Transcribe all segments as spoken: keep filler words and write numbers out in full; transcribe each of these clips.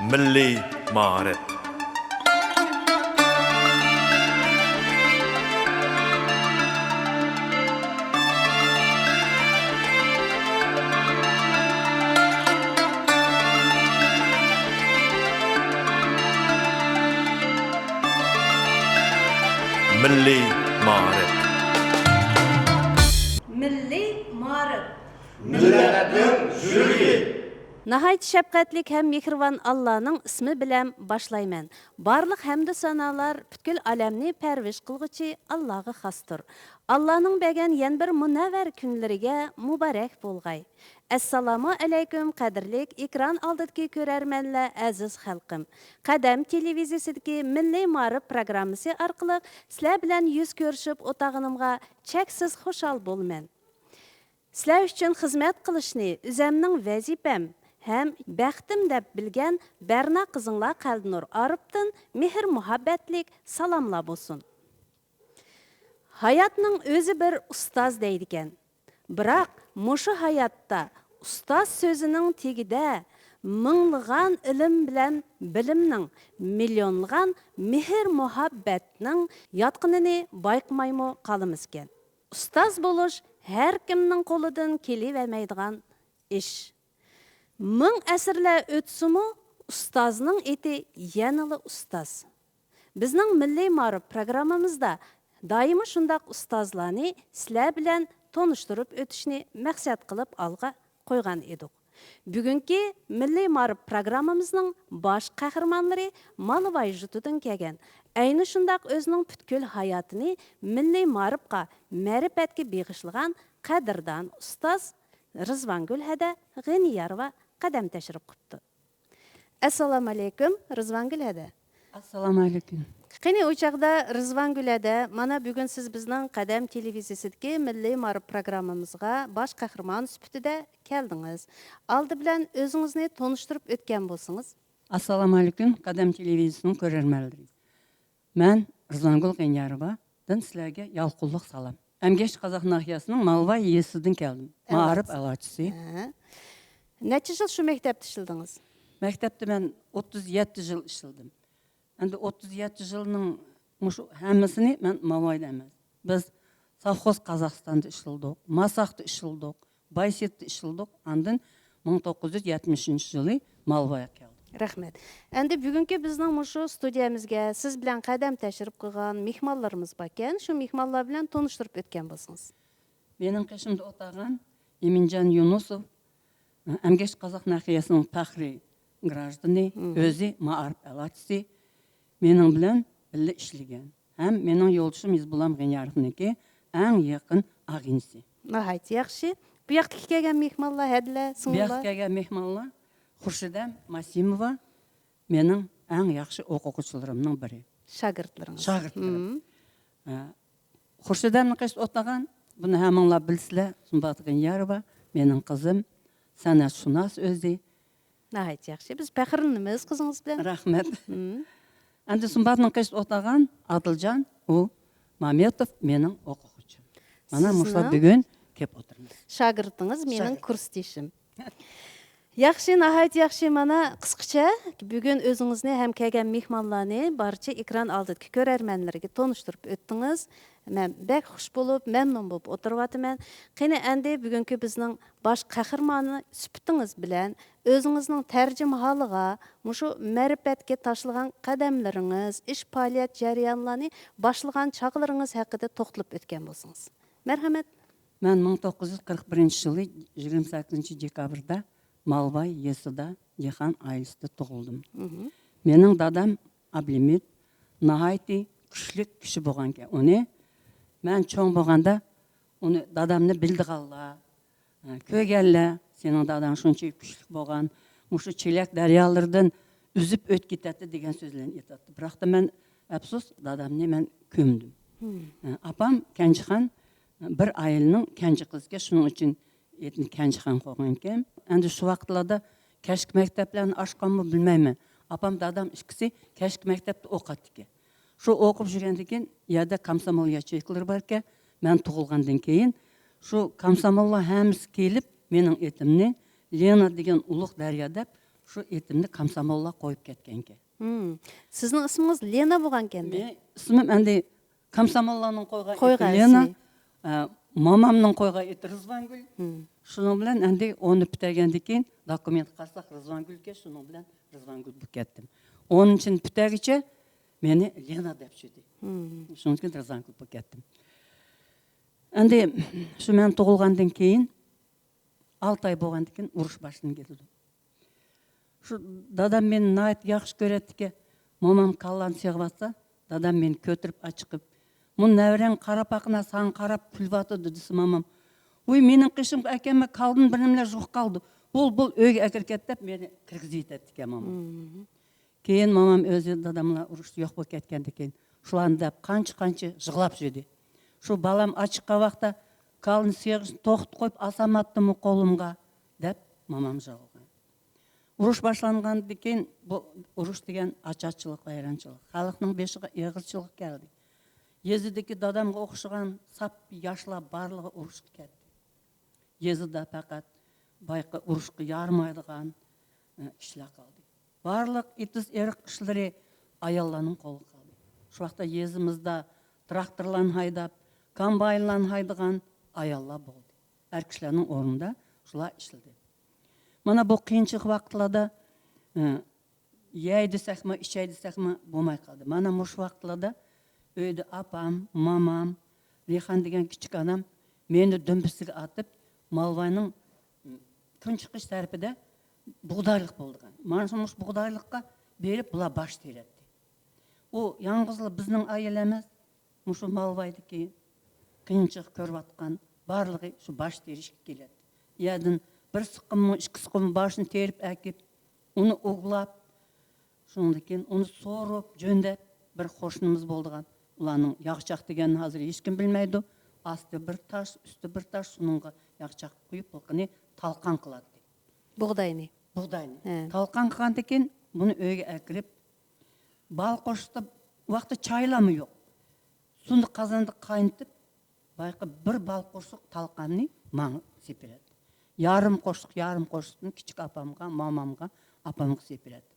مىللىي مائارىپ. مىللىي مائارىپ. مىللىي مائارىپ. مىللەتنىڭ يۈرىكى. ناھايىتى شەپقەتلىك ھەم مېھرىبان ئاللانىڭ ئىسمى بىلەن باشلايمەن. بارلىق ھەمدۇ سانالار پۈتكۈل ئالەمنى پەرۋىش قىلغۇچى ئاللاغا خاستۇر. ئاللانىڭ بەرگەن يەنە بىر مۇنەۋۋەر كۈنلىرىگە مۇبارەك بولغاي. ئەسسالامۇ ئەلەيكۇم، قەدىرلىك ئېكران ئالدىدىكى كۆرەرمەنلەر، ئەزىز خەلقىم! قەدەم تېلېۋىزىيىسىدىكى مىللىي مائارىپ پروگراممىسى ئارقىلىق سىلەر بىلەن يۈز كۆرۈشۈپ ئولتۇرغىنىمغا چەكسىز خۇشال بولىمەن. سىلەر ئۈچۈن خىزمەت قىلىشنى ئۆزەمنىڭ ۋەزىپەم ھەم بەختىم دەپ بىلگەن بەرنا قىزىڭلار قەلبىنۇر ئارىپتىن مېھىر-مۇھەببەتلىك سالاملار بولسۇن. ھاياتنىڭ ئۆزى بىر ئۇستاز دەيدىكەن. بىراق مۇشۇ ھاياتتا ئۇستاز سۆزىنىڭ تېگىدە مىڭلىغان ئىلىم بىلەن بىلىمنىڭ، مىليونلىغان مېھىر-مۇھەببەتنىڭ ياتقىنىنى بايقىمايمۇ قالىمىزكەن. ئۇستاز بولۇش ھەر كىمنىڭ قولىدىن كېلىۋەرمەيدىغان ئىش. مىڭ ئەسىرلەر ئۆتسىمۇ، ئۇستازنىڭ ئېتى يەنىلا ئۇستاز. بىزنىڭ مىللىي مائارىپ پروگراممىمىزدا دائىم شۇنداق ئۇستازلارنى سىلەر بىلەن تونۇشتۇرۇپ ئۆتۈشنى مەقسەت قىلىپ ئالغا قويغان ئىدۇق. بۈگۈنكى مىللىي مائارىپ پروگراممىمىزنىڭ باش قەھرىمانلىرى مالىۋاي يۇرتىدىن كەلگەن، ئەينى شۇنداق ئۆزىنىڭ پۈتكۈل ھاياتىنى مىللىي مائارىپقا، مەرىپەتكە بېغىشلىغان قەدىردان ئۇستاز رىزۋانگۈل ھەدە غېنىياروۋا قەدەم تەشرىپ قىپتۇ. ئەسسالامۇئەلەيكۇم، رىزۋانگۈل ھەدە. ئەسسالامۇئەلەيكۇم. قېنى، ئۇ چاغدا رىزۋانگۈل ھەدە، مانا بۈگۈن سىز بىزنىڭ قەدەم تېلېۋىزىيىسىدىكى مىللىي مائارىپ پروگراممىمىزغا باش قەھرىمان سۈپىتىدە كەلدىڭىز. ئالدى بىلەن ئۆزىڭىزنى تونۇشتۇرۇپ ئۆتكەن بولسىڭىز. ئەسسالامۇئەلەيكۇم، قەدەم تېلېۋىزىيىسىنىڭ كۆرەرمەنلىرى. مەن رىزۋانگۈل غېنىياروۋادىن سىلەرگە يالقۇنلۇق سالام. ئەمگەكچى قازاق ناھىيەسىنىڭ مالۋاي يېزىسىدىن كەلدىم. مائارىپ ئەلچىسى. ھە. نەچچە يىل شۇ مەكتەپتە ئىشلىدىڭىز؟ مەكتەپتە مەن ئوتتۇز يەتتە يىل ئىشلىدىم. ئەمدى ئوتتۇز يەتتە يىلنىڭ مۇشۇ ھەممىسىنى مەن ماۋايدا ئەمەس. بىز سوۋخوز قازاقىستاندا ئىشلىدۇق، ماساختا ئىشلىدۇق، بايسېتتا ئىشلىدۇق. ئاندىن مىڭ توققۇز يۈز يەتمىشىنچى يىلى مالۋايغا كەلدۇق. رەھمەت. ئەمدى بۈگۈنكى بىزنىڭ مۇشۇ ستۇدىيەمىزگە سىز بىلەن قەدەم تەشرىپ قىلغان مېھمانلىرىمىز باركەن، شۇ مېھمانلار بىلەن تونۇشتۇرۇپ ئۆتكەن بولسىڭىز. مېنىڭ قېشىمدا ئولتۇرغان ئىمىنجان يۇنۇسوف، ئەمگەكچى قازاق ناھىيەسىنىڭ پەخرىي گراژدىنى، مم. ئۆزى مائارىپ ئەلچىسى، مېنىڭ بىلەن بىللە ئىشلىگەن ھەم مېنىڭ يولدىشىم ھىزبۇللام غېنىياروفنىڭكى ئەڭ يېقىن ئاغىنىسى. ناھايىتى ياخشى. بۇ ياقتىكى كەلگەن مېھمانلار، ھەدىلەر، بۇ ياققا سىڭىللار؟ كەلگەن مېھمانلار خۇرشىدەم ماسىموۋا، مېنىڭ ئەڭ ياخشى ئوقۇغۇچىلىرىمنىڭ بىرى. شاگىرتلىرىڭىز. شاگىرتلىرىم. مم. ھە. خۇرشىدەمنىڭ قېشىدا ئولتۇرغان، بۇنى ھەممىڭلار بىلىسىلەر، سۇمبات غېنىياروۋا، مېنىڭ قىزىم، سەنئەتشۇناس ئۆزى. ناھايىتى ياخشى. بىز پەخىرلىنىمىز قىزىڭىز بىلەن. رەھمەت. مم. ئەمدى سۇمباتنىڭ قېشىدا ئولتۇرغان ئادىلجان، ئۇ مامېتوف، مېنىڭ ئوقۇغۇچىم. مانا مۇشۇلار سىزنىڭ بۈگۈن كېلىپ ئولتۇرىمىز. شاگىرتىڭىز، مېنىڭ شاگىرت. كۇرستىشىم. ياخشى، ناھايىتى ياخشى. مانا قىسقىچە بۈگۈن ئۆزىڭىزنى ھەم كەلگەن مېھمانلارنى بارچە ئېكران ئالدىدىكى كۆرەرمەنلەرگە تونۇشتۇرۇپ ئۆتتىڭىز. مەن بەك خۇش بولۇپ، مەمنۇن بولۇپ ئولتۇرۇۋاتىمەن. قېنى ئەمدى بۈگۈنكى بىزنىڭ باش قەھرىمانى سۈپىتىڭىز بىلەن ئۆزىڭىزنىڭ تەرجىمىھالىغا، مۇشۇ مەرىپەتكە تاشلىغان قەدەملىرىڭىز، ئىش پائالىيەت جەريانلارنى باشلىغان چاغلىرىڭىز ھەققىدە توختىلىپ ئۆتكەن بولسىڭىز. مەرھەمەت. مەن مىڭ توققۇز يۈز قىرىق بىرىنچى يىلى يىگىرمە سەككىزىنچى دېكابىردا مالۋاي يېزىسىدا دېھقان ئائىلىسىدە تۇغۇلدۇم. مم. مېنىڭ دادام ئابلىمىت ناھايىتى كۈچلۈك كىشى بولغانىكەن. ئۇنى مەن چوڭ بولغاندا ئۇنى، دادامنى بىلىدىغانلار، ھە، كۆرگەنلەر، سېنىڭ داداڭ شۇنچە كۈچلۈك بولغان، مۇشۇ چېلەك دەريالىرىدىن ئۈزۈپ ئۆتۈپ كېتەتتى دېگەن سۆزلەرنى ئېيتاتتى. بىراقتا مەن، ئەپسۇس، دادامنى مەن كۆمدۈم. مم. ھە، ئاپام كەنجىخان، بىر ئائىلىنىڭ كەنجى قىزىكەن، شۇنىڭ ئۈچۈن ئېتىنى كەنجىخان قويغانىكەن. ئەمدى شۇ ۋاقىتلاردا كەچكى مەكتەپلەرنى ئاچقانمۇ بىلمەيمەن. ئاپام، دادام ئىككىسى كەچكى مەكتەپتە ئوقۇتاتتىكەن. شۇ ئوقۇپ يۈرگەندىن كېيىن، يەردە كومسومول ياچېيكىلىرى باركەن. مەن تۇغۇلغاندىن كېيىن شۇ كومسوموللار ھەممىسى كېلىپ، مېنىڭ ئېتىمنى لېنا دېگەن ئۇلۇغ دەريا دەپ، شۇ ئېتىمنى كامساموللار قويۇپ كەتكەنكەن. سىزنىڭ ئىسمىڭىز لېنا بولغانكەندى. مېنىڭ ئىسمىم ئەندى كامساموللارنىڭ قويغان قويغان ئېتى لېنا. ئىسمى. ئە، مامامنىڭ قويغان ئېتى رىزۋانگۈل. شۇنىڭ بىلەن ئەندى ئوننى پۈتتۈرگەندىن كېيىن دوكۇمېنت قارىساق رىزۋانگۈلكەن، شۇنىڭ بىلەن رىزۋانگۈل بولۇپ كەتتىم. ئونىنچىنى پۈتتۈرگۈچە مېنى لېنا دەپ يۈردى. شۇنىڭ ئۈچۈن رىزۋانگۈل بولۇپ كەتتىم. ئەندى شۇ مەن تۇغۇلغاندىن كېيىن ئالتە ئاي بولغاندىن كېيىن ئۇرۇش باشلىنىپ كېتىدۇ. شۇ دادام مېنى ناھايىتى ياخشى كۆرەتتىكەن. مومام كاللانى سېغىۋاتسا، دادام مېنى كۆتۈرۈپ ئاچىقىپ، مۇ نەۋرەڭ قارا پاقىنا ساڭا قاراپ كۈلۈۋاتىدۇ دېسە مومام، ۋۇي مېنىڭ قېشىمغا ئەكەلمە، كالدىن بىر نېمىلەر يۇقۇپ قالدى. بول، بول، ئۆيگە ئەكىرىپ كەت دەپ مېنى كىرگۈزۈۋېتەتتىكەن مومام. كېيىن مومام ئۆزى داداملار ئۇرۇشتا يوق بولۇپ كەتكەندىن كېيىن شۇلارنى دەپ قانچە قانچە يىغلاپ يۈردى. شۇ بالام ئاچىققان ۋاقىتتا كالىنى سېغىشنى توختىتىپ قويۇپ ئالساماتتىمۇ قولۇمغا دەپ مومام يىغلىغان. ئۇرۇش باشلانغاندىن كېيىن بۇ ئۇرۇش دېگەن ئاچارچىلىق، ۋەيرانچىلىق، خەلقنىڭ بېشىغا ئېغىرچىلىق كەلدى. يېزىدىكى دادامغا ئوخشىغان ساپ ياشلار بارلىقى ئۇرۇشقا كەتتى. يېزىدا پەقەت بايىقى ئۇرۇشقا يارىمايدىغان ئىشلار قالدى. بارلىق ئېتىز ئېرىق ئىشلىرى ئاياللارنىڭ قولىغا قالدى. شۇ ۋاقىتتا يېزىمىزدا تىراكتورلارنى ھايداپ، كامباينلارنى ھايدىغان ئاياللار بولدى. ئەر كىشىلەرنىڭ ئورنىدا شۇلار ئىشلىدى. مانا بۇ قىيىنچىلىق ۋاقىتلاردا يەي دېسەكمۇ، ئىچەي دېسەكمۇ بولماي قالدى. مانا مۇشۇ ۋاقىتلاردا ئۆيدە ئاپام، مامام، رەيھان دېگەن كىچىك ئانام مېنى دۈمبىسىگە ئاتىپ، مالۋاينىڭ كۈن چىقىش تەرىپىدە بۇغدايلىق بولىدىغان. مانا شۇ مۇشۇ بۇغدايلىققا بېرىپ بۇلار باش تېرەتتى. ئۇ يالغۇزلا بىزنىڭ ئائىلە ئەمەس، مۇشۇ مالۋايدىكى قىيىنچىلىق كۆرۈۋاتقان بارلىقى شۇ باش تېرىشكە كېلەتتى. يەردىن بىر سىقىممۇ، ئىككى سىقىم باشنى تېرىپ ئەكىپ، ئۇنى ئۇگلاپ، شۇنىڭدىن كېيىن ئۇنى سورۇپ، جۆندەپ، بىر قوشنىمىز بولىدىغان، ئۇلارنىڭ ياغچاق دېگەننى ھازىر ھېچكىم بىلمەيدۇ. ئاستى بىر تاش، ئۈستى بىر تاش، شۇنىڭغا ياغچاق قۇيۇپ، بۇ قېنى تالقان قىلاتتى. بۇغداينى. بۇغداينى. تالقان قىلغاندىن كېيىن بۇنى ئۆيگە ئەكىرىپ، بال قوشۇقتا، ۋاقتى چايلارمۇ يوق. سۇنى قازاندا قاينىتىپ، بايىقى بىر بال قوشۇق تالقاننى ماڭا سېپىرەتتى. يارىم قوشۇق، يارىم قوشۇقنى كىچىك ئاپامغا، مامامغا، ئاپامغا سېپىرەتتى.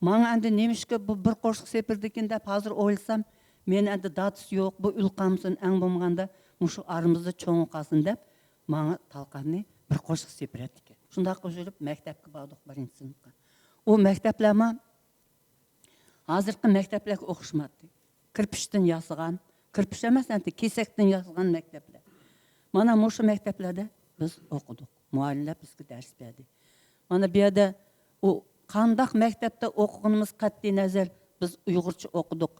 ماڭا ئەمدى نېمىشقا بۇ بىر قوشۇق سېپىردىكىن دەپ ھازىر ئويلىسام، مېنى ئەمدى دادىسى يوق، بۇ ئۆلۈپ قالمىسۇن، ئەڭ بولمىغاندا مۇشۇ ئارىمىزدا چوڭى قالسۇن دەپ، ماڭا تالقاننى بىر قوشۇق سېپىرەتتىكەن. شۇنداق قىلىپ يۈرۈپ مەكتەپكە باردۇق، بىرىنچى سىنىپقا. ئۇ مەكتەپلەرمۇ ھازىرقى مەكتەپلەرگە ئوخشىماتتى. كىرپىچتىن ياسىغان، كىرپىچ ئەمەس، ئەمدى كېسەكتىن ياسىغان مەكتەپلەر. مانا مۇشۇ مەكتەپلەردە بىز ئوقۇدۇق. مۇئەللىملەر بىزگە دەرس بەردى. مانا بۇ يەردە ئۇ قانداق مەكتەپتە ئوقۇغىنىمىز قەتئىي نەزەر، بىز ئۇيغۇرچە ئوقۇدۇق.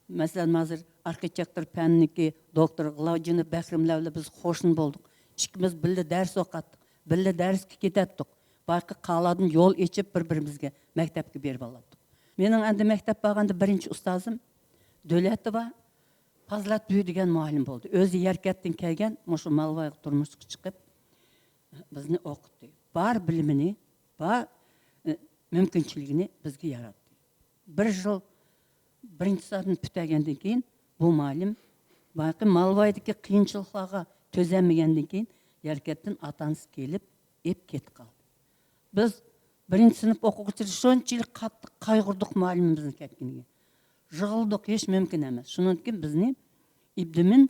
مەسىلەن، ھازىر ئارخىتېكتور پەننىكى دوكتور غىلاۋۇدىنوف بەھرىملەر بىلەن بىز قوشنا بولدۇق. ئىككىمىز بىللە دەرس ئوقۇتتۇق، بىللە دەرسكە كېتەتتۇق. بايىقى قالاردىن يول ئېچىپ بىر-بىرىمىزگە مەكتەپكە بېرىپ ئالاتتۇق. مېنىڭ ئەمدى مەكتەپ بارغاندا بىرىنچى ئۇستازىم دۆلەتوۋا پازىلات بۈۋى دېگەن مۇئەللىم بولدى. ئۆزى يەركەنتتىن كەلگەن، مۇشۇ مالۋايغا تۇرمۇشقا چىقىپ، بىزنى ئوقۇتتى. بار بىلىمىنى، بار، ئى، مۇمكىنچىلىكىنى بىزگە ياراتتى. بىر يىل بىرىنچى سىنىپنى پۈتتۈرگەندىن كېيىن بۇ مۇئەللىم بايىقى مالۋايدىكى قىيىنچىلىقلارغا تۆزەلمىگەندىن كېيىن يەركەنتتىن ئاتا-ئانىسى كېلىپ ئېلىپ كېتىپ قالدى. بىز بىرىنچى سىنىپ ئوقۇغۇچىلىرى شۇنچىلىك قاتتىق قايغۇردۇق مۇئەللىمىمىزنىڭ كەتكىنىگە. يىغلىدۇق، ھېچ مۇمكىن ئەمەس. شۇنىڭدىن كېيىن بىزنى ئىبدىمىن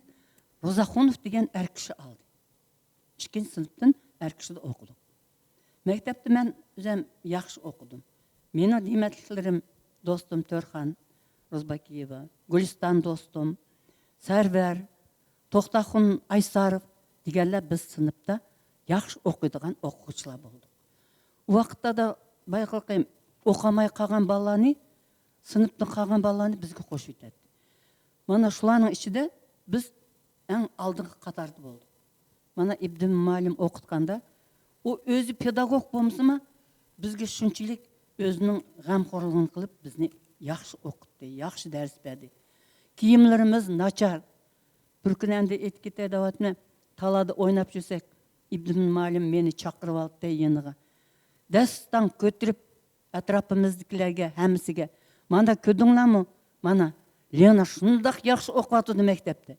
روزاخۇنوف دېگەن ئەر كىشى ئالدى. ئىككىنچى سىنىپتىن ئەر كىشىدە ئوقۇدۇق. مەكتەپتە مەن ئۆزۈم ياخشى ئوقۇدۇم. مېنىڭ دېمەتلىكلىرىم دوستۇم تۆرخان روزباكىيېۋا، گۈلىستان دوستۇم، سەرۋەر، توختاخۇن ئايساروف دېگەنلەر بىز سىنىپتا ياخشى ئوقۇيدىغان ئوقۇغۇچىلار بولدۇق. ئۇ ۋاقىتتا بايىقى ئوقۇماي قالغان بالىلارنى، سىنىپتىن قالغان بالىلارنى بىزگە قوشۇۋېتەتتى. مانا شۇلارنىڭ ئىچىدە بىز ئەڭ ئالدىنقى قاتاردا بولدۇق. مانا ئىبدىم مۇئەللىم ئوقۇتقاندا، ئۇ ئۆزى پېداگوگ بولمىسىمۇ، بىزگە شۇنچىلىك ئۆزىنىڭ غەمخورلۇقىنى قىلىپ، بىزنى ياخشى ئوقۇتتى، ياخشى دەرس بەردى. كىيىملىرىمىز ناچار. بىر كۈنى ئەمدى ئېيتىپ كېتەي دەۋاتىمەن، تالادا ئويناپ يۈرسەك، ئىبدىم مۇئەللىم مېنى چاقىرىۋالدى يېنىغا. دەستاڭ كۆتۈرۈپ، ئەتراپىمىزدىكىلەرگە، ھەممىسىگە، مانا كۆردۈڭلارمۇ؟ مانا لېنا شۇنداق ياخشى ئوقۇۋاتىدۇ مەكتەپتە،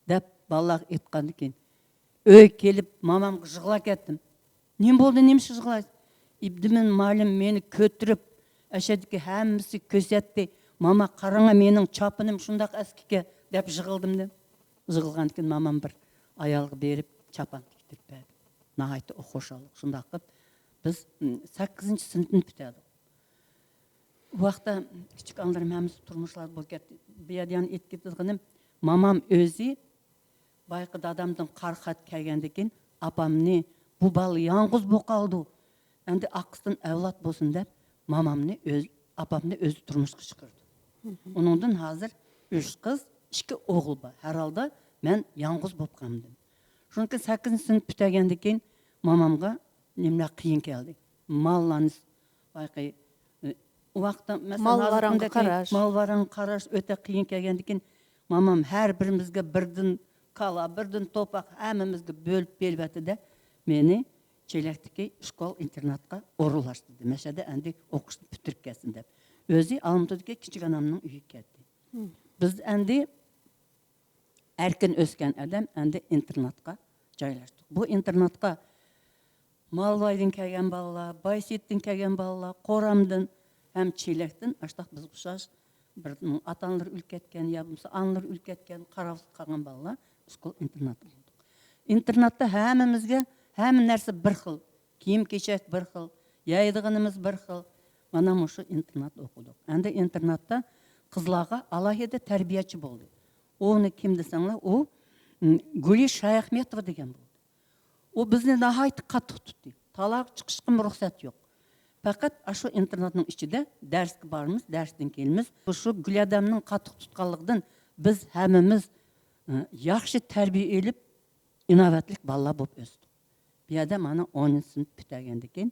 دەپ بالىلارغا ئېيتقاندىن كېيىن، ئۆيگە كېلىپ مامامغا يىغلاپ كەتتىم. نېمە بولدى، نېمىشقا يىغلايسىز؟ ئابدۇمىن مۇئەللىم مېنى كۆتۈرۈپ، ئەشەدىكى ھەممىسى كۆرسەتتى. ماما، قاراڭا، مېنىڭ چاپىنىم شۇنداق ئەسكىكەن، دەپ يىغلىدىم. يىغلىغاندىكىن مامام بىر ئايالغا بېرىپ چاپان تىكتۈرۈپ بەردى. ناھايىتى خۇشاللىق. شۇنداق قىلىپ بىز، م، سەككىزىنچى سىنىپنى پۈتتۈردۇق. ئۇ ۋاقىتتا كىچىك ئانىلىرىم ھەممىسى تۇرمۇشلاردا بولۇپ كەتتى. بۇ يەردە يەنە ئېيتىپ كېتىدىغىنىم، مامام ئۆزى بايىقى دادامدىن قارا خەت كەلگەندىن كېيىن ئاپامنى، بۇ بالا يالغۇز بولۇپ قالدى. ئەمدى ئاقىسىدىن ئەۋلاد بولسۇن دەپ، مامامنى ئۆز، ئاپامنى ئۆزى تۇرمۇشقا چىقىردى. ئۇنىڭدىن ھازىر ئۈچ قىز، ئىككى ئوغۇل بار. ھەر ھالدا مەن يالغۇز بولۇپ قالدىم. شۇنىڭ كېيىن سەككىزىنچى سىنىپ پۈتتۈرگەندىن كېيىن مامامغا نېمىلەر قىيىن كەلدى. ماللارنى بايىقى، ئە، ئۇ ۋاقىتتا، مەسىلەن، مال ھازىرقىدەك ۋاراڭغا قاراش. مال ۋاراڭغا قاراش ئۆتە قىيىن كەلگەندىن كېيىن، مامام ھەر بىرىمىزگە بىردىن كالا، بىردىن توپاق ھەممىمىزگە بۆلۈپ بېرىۋەتتى-دە، مېنى چېلەكتىكى شكول ئىنتېرناتقا ئورۇنلاشتۇردى. مەشەدە ئەمدى ئوقۇشنى پۈتتۈرۈپ كەلسۇن دەپ. ئۆزى ئالمۇتىدىكى كىچىك ئانامنىڭ ئۆيىگە كەتتى. بىز ئەمدى ئەركىن ئۆسكەن ئادەم ئەمدى ئىنتېرناتقا جايلاشتۇق. بۇ ئىنتېرناتقا مالۋايدىن كەلگەن بالىلار، بايسېيىتتىن كەلگەن بالىلار، قورامدىن ھەم چېلەكتىن ئاشتاق بىزگە ئوخشاش بىر ئاتا-ئانىلىرى ئۆلۈپ كەتكەن يا بولمىسا ئانىلىرى ئۆلۈپ كەتكەن، قاراۋسىز قالغان بالىلار ئىشقىل ئىنتېرناتتا بولدۇق. ئىنتېرناتتا ھەممىمىزگە ھەممە نەرسە بىر خىل. كىيىم-كېچەك بىر خىل، يەيدىغىنىمىز بىر خىل. مانا مۇشۇ ئىنتېرناتتا ئوقۇدۇق. ئەمدى ئىنتېرناتتا قىزلارغا ئالاھىدە تەربىيەچى بولدى. ئۇنى كىم دېسەڭلار، ئۇ، م، گۈلى شايخمەتوۋا دېگەن بولدى. ئۇ بىزنى ناھايىتى قاتتىق تۇتتى. تالاغا چىقىشقىمۇ رۇخسەت يوق. پەقەت ئاشۇ ئىنتېرناتنىڭ ئىچىدە دەرسكە بارىمىز، دەرستىن كېلىمىز. شۇ گۈلى ئادەمنىڭ قاتتىق تۇتقانلىقىدىن بىز ھەممىمىز، ئە، ياخشى تەربىيە ئېلىپ، ئىناۋەتلىك بالىلار بولۇپ ئۆستۇق. بۇ يەردە مانا ئونىنچى سىنىپ پۈتتۈرگەندىن كېيىن،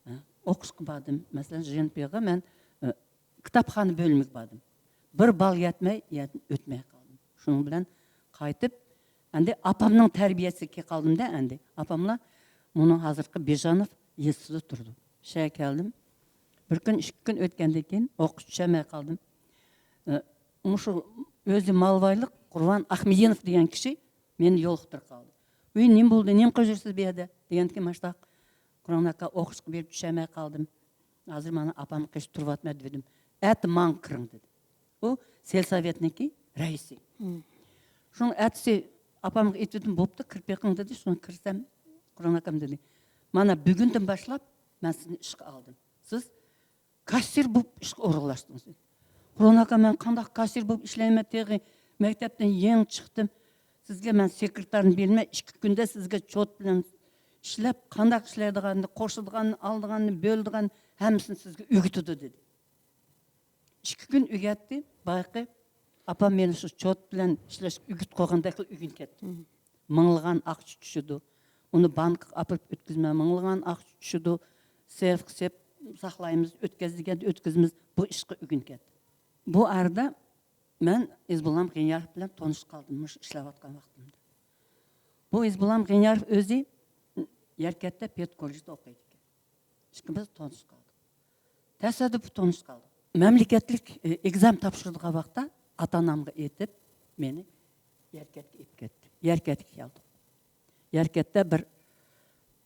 ئە، ئوقۇشقا باردىم. مەسىلەن، ژېنپىغا مەن، ئە، كىتابخانا بۆلۈمىگە باردىم. بىر بال يەتمەي، يەت-، ئۆتمەي قالدىم. شۇنىڭ بىلەن قايتىپ، ئەمدى ئاپامنىڭ تەربىيەسىگە قالدىم-دە ئەمدى. ئاپاملار مۇنۇ ھازىرقى بىژانوف يېزىسىدا تۇرىدۇ. شۇ يەرگە كەلدىم. بىر كۈن، ئىككى كۈن ئۆتكەندىن كېيىن ئوقۇش چۈشەلمەي قالدىم. ئە، مۇشۇ ئۆزى مالۋايلىق قۇرۋان ئاخمېدىنوف دېگەن كىشى مېنى يولۇقتۇرۇپ قالدى. «ۋىي، نېمە بولدى؟ نېمە قىلىپ يۈرسىز بۇ يەردە؟» دېگەندىكىن، ماشتاق، «قۇرۋان ئاكا، ئوقۇشقا بېرىپ چۈشەلمەي قالدىم. ھازىر مانا ئاپامنىڭ قېشىدا تۇرۇۋاتىمەن» دېدىم. «ئەتە ماڭا كىرىڭ» دېدى. ئۇ سېلسوۋېتنىڭكى رەئىسى. شۇنىڭ ئەتىسى ئاپامغا ئېيتىۋىدىم، «بوپتۇ، كىرىپ بېقىڭ» دېدى. شۇڭا كىرسەم، قۇرۋان ئاكام دېدى، «مانا بۈگۈندىن باشلاپ مەن سىزنى ئىشقا ئالدىم. سىز كاسسىر بولۇپ ئىشقا ئورۇنلاشتىڭىز» دېدى. «قۇرۋان ئاكا، مەن قانداق كاسسىر بولۇپ ئىشلەيمەن؟ تېخى مەكتەپتىن يېڭى چىقتىم. سىزگە مەن سېكرېتارنى بېرىمەن، ئىككى كۈندە سىزگە چوت بىلەن ئىشلەپ، قانداق ئىشلەيدىغاننى، قوشىدىغاننى، ئالىدىغاننى، بۆلىدىغاننى ھەممىسىنى سىزگە ئۆگىتىدۇ» دېدى. ئىككى كۈن ئۆگەتتى، بايىقى ئاپام مېنى شۇ چوت بىلەن ئىشلەشكە ئۆگىتىپ قويغاندەكلا ئۆگىنىپ كەتتى. مىڭلىغان ئاقچا چۈشىدۇ. ئۇنى بانكىغا ئاپىرىپ ئۆتكۈزمە، مىڭلىغان ئاقچا چۈشىدۇ. سېفقا سېپ ساقلايمىز، ئۆتكەز دېگەندە ئۆتكۈزىمىز. بۇ ئىشقا ئۆگىنىپ كەتتى. بۇ ئارىدا مەن ھېزبۇللام غىنىياروف بىلەن تونۇشۇپ قالدىم مۇشۇ ئىشلەۋاتقان ۋاقتىمدا. بۇ ھېزبۇللام غىنىياروف ئۆزى يەركەنتتە پېدكوللېجدا ئوقۇيدىكەن. ئىككىمىز تونۇشۇپ قالدۇق. تەسادىپىي تونۇشۇپ قالدۇق. مەملىكەتلىك، ئى، ئېگزام تاپشۇرىدىغان ۋاقىتتا ئاتا-ئانامغا ئېيتىپ، مېنى يەركەنتكە ئېلىپ كەتتى. يەركەنتكە كەلدۇق. يەركەنتتە بىر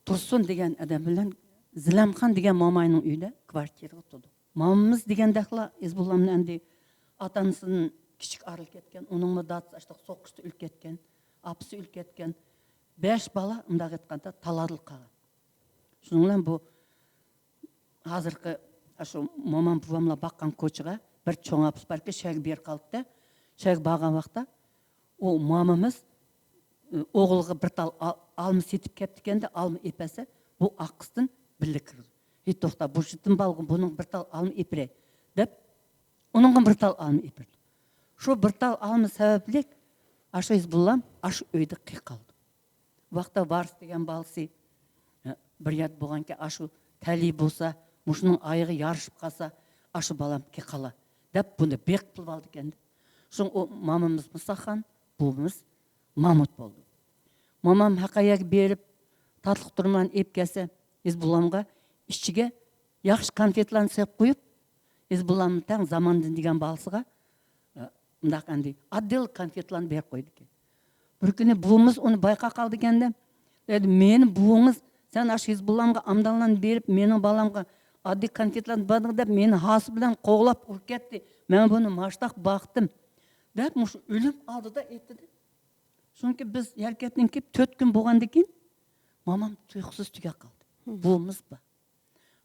تۇرسۇن دېگەن ئادەم بىلەن زىلەمخان دېگەن موماينىڭ ئۆيىدە كۋارتىرىغا تۇردۇق. مامىمىز دېگەندەكلا ھېزبۇللامنى ئەمدى ئاتا-ئانىسىدىن كىچىك ئايرىلىپ كەتكەن، ئۇنىڭمۇ دادىسى ئاشتاق سوقۇشتا ئۆلۈپ كەتكەن، ئاپىسى ئۆلۈپ كەتكەن. بەش بالا، ئۇنداق ئېيتقاندا، تالادىلا قالغان. شۇنىڭ بىلەن بۇ ھازىرقى شۇ مومام بوۋاملار باققان كوچىغا بىر چوڭ ئاپىسى باركەن، شەگە بېرىپ قالىدىكەن. شەگە بارغان ۋاقىتتا ئۇ مامىمىز، ئى، ئوغلىغا بىر تال ئال-، ئالما سېتىپ كەپتىكەندە، ئالما ئېپەرسە، بۇ ئاقىسىدىن بىللە كىرىدۇ. «ھېي، توختا، بۇ يېتىم بالىغا بۇنىڭ بىر تال ئالما ئېپىرەي» دەپ، ئۇنىڭغا بىر تال ئالما ئېپىرىدۇ. شۇ بىر تال ئالما سەۋەبلىك ئاشۇ ھېزبۇللام ئاشۇ ئۆيدە قېلىپ قالىدۇ. ۋاقىتتا ۋارىس دېگەن بالىسى، ئە، بىر يەردە بولغانكەن، ئاشۇ تەلىيى بولسا، مۇشۇنىڭ ئايىغى يارىشىپ قالسا، ئاشۇ بالام كېلىپ قالا دەپ بۇنى بېقىپ بولۇۋالىدىكەن. شۇڭا ئۇ مامىمىز مۇساخان، بوۋىمىز مامۇت بولدى. مومام ھەققە يەرگە بېرىپ، تاتلىق تۇرمىلارنى ئېلىپ كەلسە، ھېزبۇللامغا ئىچىگە ياخشى كونفېتلارنى سېلىپ قويۇپ، ھېزبۇللامنىڭ تەڭ زاماندىن دېگەن بالىسىغا، ئە، مۇنداق ئەمدى ئاددىيلا كونفېتلارنى بېرىپ قويىدىكەن. بىر كۈنى بوۋىمىز ئۇنى بايقاپ قالىدىكەن-دە، دەيدۇ، «مېنى بوۋىڭىز سەن ئاشۇ ھىزبۇللامغا ئامدانلارنى بېرىپ، مېنىڭ بالامغا ئاددىي كونفېتلارنى بەردىڭ دەپ، مېنى ھاسا بىلەن قوغلاپ ئۇرۇپ كەتتى. مەن بۇنى ماشتاق باقتىم، دەپ، مۇشۇ ئۆلۈم ئالدىدا ئېيتتى-دە. چۈنكى بىز ھەرىكەتتىن كېلىپ تۆت كۈن بولغاندىن كېيىن، مامام تۇيۇقسىز تۈگەپ قالدى. بوۋىمىز بار.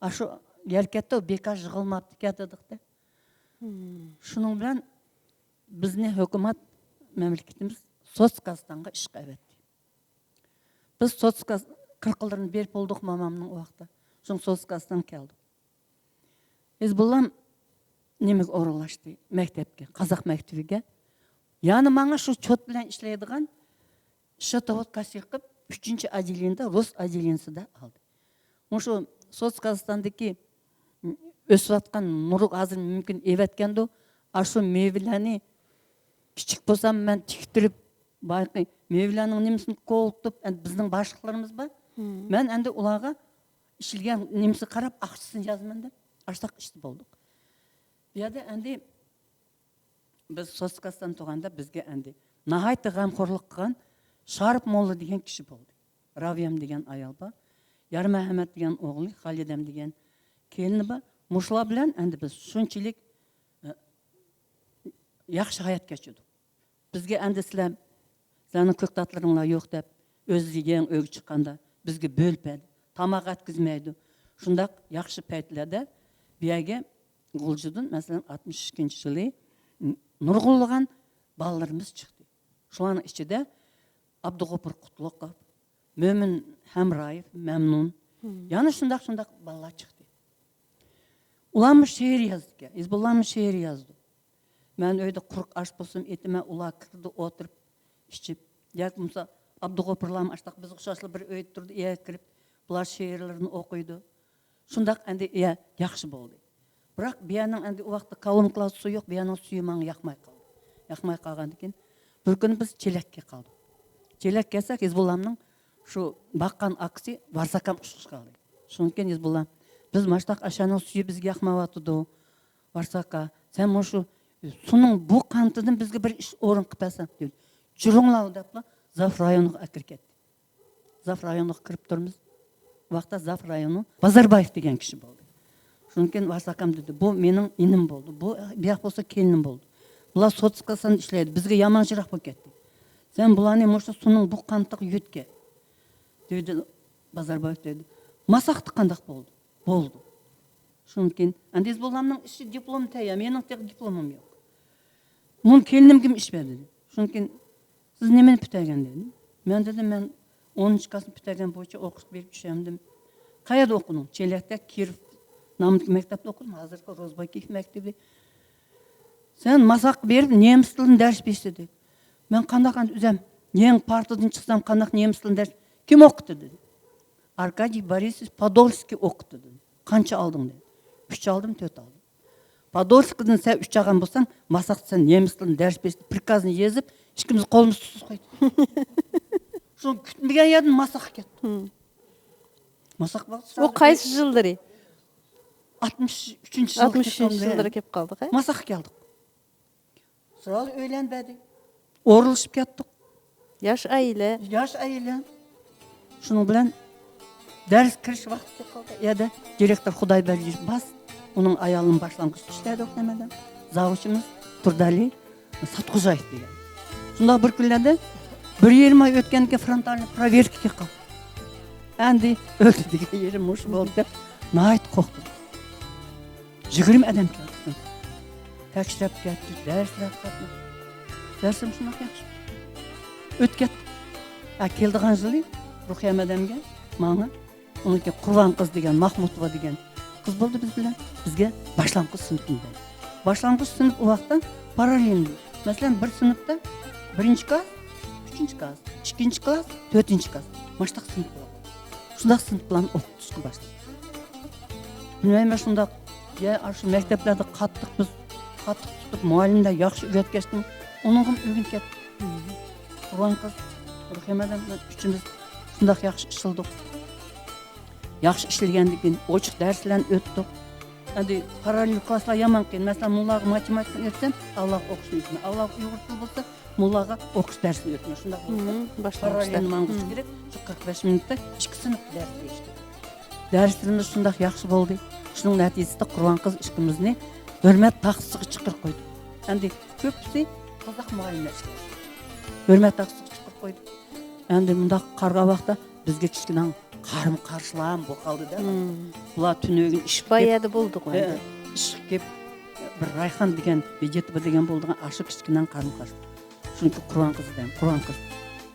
ئاشۇ ھەرىكەتتە بىكار يىغىلماپتىكەن دېدۇق-دە. شۇنىڭ بىلەن بىزنى ھۆكۈمەت، مەملىكىتىمىز سوتسكاستانغا ئىشقا ئەۋەتتى. بىز سوتسكاس قىرقىلىرىنى بېرىپ بولدۇق مامامنىڭ ئۇ ۋاقىتتا. شۇڭا سوتسكاستان كەلدۇق. ھىزبۇللام نېمىگە ئورۇنلاشتى؟ مەكتەپكە، قازاق مەكتىۋىگە. يەنە ماڭا شۇ چوت بىلەن ئىشلەيدىغان شتوۋۇد كاسىقىپ، ئۈچىنچى ئوتدېلېنىيەدە، رۇس ئوتدېلېنىيەسىدە ئالدى. مۇشۇ سوتسكاستاندىكى ئۆسۈۋاتقان نۇر ھازىر مۇمكىن ئېۋەتكەندۇ، ئاشۇ مېۋىلەرنى كىچىك بولسام مەن تىكتۈرۈپ، بايىقى مېۋىلەرنىڭ نېمىسىنى كولىتىپ، ئەمدى بىزنىڭ باشلىقلىرىمىز بار. مەن ئەمدى ئۇلارغا ئىشلىگەن نېمىسىگە قاراپ ئاقچىسىنى يازىمەن دەپ، ئاشۇنداق ئىشتا بولدۇق. بۇ يەردە ئەمدى بىز سوتسكاستان تۇرغاندا بىزگە ئەمدى ناھايىتى غەمخورلۇق قىلغان شارىپ موللا دېگەن كىشى بولدى. راۋىيەم دېگەن ئايال بار. يارمەھەممەت دېگەن ئوغلى، خالىدەم دېگەن كېلىنى بار. مۇشۇلار بىلەن ئەمدى بىز شۇنچىلىك، ئە، ياخشى ھايات كەچۈردۇق. بىزگە ئەمدى سىلەر، سىلەرنىڭ كۆكتاتلىرىڭلار يوق دەپ، ئۆزى يېڭى ئۆيگە چىققاندا بىزگە بۆلۈپ بەردى. تاماق ئەتكۈزمەيدۇ. شۇنداق ياخشى پەيتلەردە بۇ يەرگە غۇلجىدىن، مەسىلەن، ئاتمىش ئىككىنچى يىلى نۇرغۇنلىغان بالىلىرىمىز چىقتى. شۇلارنىڭ ئىچىدە ئابدۇغوپۇر قۇتلۇقوف، مۆمىن ھەمرايېف، مەمنۇن. يەنە شۇنداق، شۇنداق بالىلار چىقتى. ئۇلارمۇ شېئىر يازىدىكەن، ھىزبۇللامۇ شېئىر يازىدۇ. مەن ئۆيدە قۇرۇق ئاش بولسىمۇ ئېتىمەن، ئۇلار كىرىدۇ، ئولتۇرۇپ ئىچىپ. ياكى بولمىسا ئابدۇغوپۇرلارمۇ ئاشتاق بىزگە ئوخشاشلا بىر ئۆيدە تۇرىدۇ، ئىيە كىرىپ، بۇلار شېئىرلىرىنى ئوقۇيدۇ. شۇنداق ئەمدى، ئىيە، ياخشى بولدى. بىراق بۇ يەرنىڭ ئەمدى ئۇ ۋاقىتتا كالونكىلار سۇ يوق، بۇ يەرنىڭ سۈيى ماڭا ياقماي قالدى. ياقماي قالغاندىن كېيىن بىر كۈنى بىز چېلەككە قالدۇق. چېلەك كەلسەك، ھىزبۇللامنىڭ شۇ باققان ئاكىسى ۋارساكام ئۇچقۇچ قالدى. شۇنىڭ كېيىن ھىزبۇللام، بىز ماشتاق ئاشانىڭ سۈيى بىزگە ياقمايۋاتىدۇ. ۋارساكا، سەن مۇشۇ سۇنىڭ بۇ قانىتىدىن بىزگە بىر ئىش ئورۇن قىلىپ بەرسەڭ، دېدى. جۈرۈڭلار دەپلا زاپ رايونىغا ئەكىرىپ كەتتى. زاپ رايونىغا كىرىپ تۇرىمىز. ئۇ ۋاقىتتا زاپ رايونى بازاربايېف دېگەن كىشى بولدى. شۇنىڭ كېيىن ۋارساكام دېدى، بۇ مېنىڭ ئىنىم بولدى، بۇ بۇياق بولسا كېلىنىم بولدى. بۇلار سوتسكاستاندا ئىشلەيدۇ، بىزگە يامان يىراق بولۇپ كەتتى. سەن بۇلارنى مۇشۇ سۇنىڭ بۇ قانىتىغا يۆتكە، دېدى بازاربايېف دېدى. ماساقتا قانداق بولدى؟ بولدى. شۇنىڭ كېيىن ئەندى ھىزبۇللامنىڭ ئىشى دىپلوم تەييار، مېنىڭ تېخى دىپلومۇم يوق. مۇنۇ كېلىنىمگىمۇ ئىش بەر دېدى. شۇنىڭ كېيىن سىز نېمىنى پۈتتۈرگەن دېدىم. مەن دېدىم، مەن ئونىنچى كلاسنى پۈتتۈرگەن بويىچە ئوقۇش بېرىپ چۈشەندىم. قەيەردە ئوقۇدۇڭ؟ چېلەكتە، كىرىف ناملىق مەكتەپتە ئوقۇدۇم، ھازىرقى روزبايكىف مەكتىپى. سەن ماساققا بېرىپ نېمىس تىلىنى دەرس بېرىشتى دېدى. مەن قانداق ئەمدى ئۆزەم يېڭى پارتىدىن چىقسام قانداق نېمىس تىلىنى دەرس، كىم ئوقۇتتى دېدى. ئاركادىي بورىسوۋىچ پادولسكىي ئوقۇتتى دېدى. قانچە ئالدىڭ دېدى. ئۈچ ئالدىم، تۆت ئالدىم. پادولسكىدىن سەن ئۈچ ئالغان بولساڭ، ماساقتا سەن نېمىس تىلىنى دەرس بېرىشتى، پىركازنى يېزىپ، ئىككىمىز قولىمىزنى تۇتۇپ قويدۇق. شۇ كۈتمىگەن يەردىن ماساققا كەتتۇق. ماساق ۋاقتى ئۇ قايسى يىللىرى؟ ئاتمىش ئۈچىنچى يىلى ئاتمىش ئۈچىنچى يىللىرى كېلىپ قالدۇق، ھە؟ ماساققا كەلدۇق. سىرالا ئۆيلەنمىدى. ئورۇنلىشىپ كەتتۇق. ياش ئائىلە. ياش ئائىلە. شۇنىڭ بىلەن دەرس كىرىش ۋاقتى كېلىپ قالدى. يەردە دىرېكتور خۇدايبەردى باس، ئۇنىڭ ئايالىنىڭ باشلانغۇچ ئىشلەيدۇ نېمىدە. زاۋۇچىمىز تۇردالى ساتخوجايېف دېگەن. شۇنداق بىر كۈنلەردە بىر يېرىم ئاي ئۆتكەندىن كېيىن فرونتالنىي پروۋېركىگە قالدى. ئەمدى ئۆلدى دېگەن يېرى مۇشۇ بولدى دەپ ناھايىتى قورقتۇم. يىگىرمە ئادەم كەلدى. تەكشۈرۈپ كەتتى، دەرسلەر قاتناشتى. دەرسىم شۇنداق ياخشى ئۆتۈپ كەتتى. ھە، كېلىدىغان يىلى رۇقىيە مەدەمگە، ماڭا، ئۇنىڭكى قۇربان قىز دېگەن، ماخمۇتوۋا دېگەن قىز بولدى بىز بىلەن. بىزگە باشلانغۇچ سىنىپنى بەردى. باشلانغۇچ سىنىپ ئۇ ۋاقىتتا پاراللېلنى. مەسىلەن، بىر سىنىپتا بىرىنچى كلاس، ئۈچىنچى كلاس، ئىككىنچى كلاس، تۆتىنچى كلاس، ماشۇنداق سىنىپ بولغان. شۇنداق سىنىپلارنى ئوقۇتۇشقا باشلىدى. بىلمەيمەن، شۇنداق، يا، ئاشۇ مەكتەپلەردە قاتتىق بىز، قاتتىق تۇتۇپ، مۇئەللىملەر ياخشى ئۆگەتكەچتىن، ئۇنىڭغىمۇ ئۆگىنىپ كەتتۇق. قۇربان قىز، رۇقىيە مەدەم، ئۈچىمىز شۇنداق ياخشى ئىشلىدۇق. ياخشى ئىشلىگەندىن كېيىن ئوچۇق دەرسلەرنى ئۆتتۇق. ئەمدى پاراللېل كلاسلار يامان قىيىن. مەسىلەن، مۇنۇلارغا ماتېماتىكىنى ئۆتسەم، ئاۋۇلارغا ئوقۇشنى ئۆتىمەن. ئاۋۇلارغا ئۇيغۇر تىلى بولسا، موللاغا ئوقۇش دەرسىنى ئۆتمەي، شۇنداق بولسا، پاراللېلنى ماڭغۇچە كېرەك، شۇ قىرىق بەش مىنۇتتا ئىككى سىنىپ دەرس بېرىشتى. دەرسلىرىمىز شۇنداق ياخشى بولدى. شۇنىڭ نەتىجىسىدە قۇربان قىز ئىككىمىزنى ھۆرمەت تاختىسىغا چىقىرىپ قويدى. ئەمدى كۆپىسى قازاق مۇئەللىملەر ئىشلەيدۇ. ھۆرمەت تاختىسىغا چىقىرىپ قويدى. ئەمدى مۇنداق قارىغان ۋاقىتتا بىزگە كىچىككىنە قارىمۇ قارشىلام بولۇپ قالدى-دە. بۇلار تۈنۈگۈن ئىشقا باي كېلىپ، يەردە بولدۇق ھە، ئەمدى. ئىشقا كېلىپ، بىر رايخان دېگەن، ۋىجىتوبا دېگەن بولىدىغان ئاشۇ كىچىككىنە قارىمۇ قارشى. چۈنكى قۇربان قىز دېگەن، قۇربان قىز.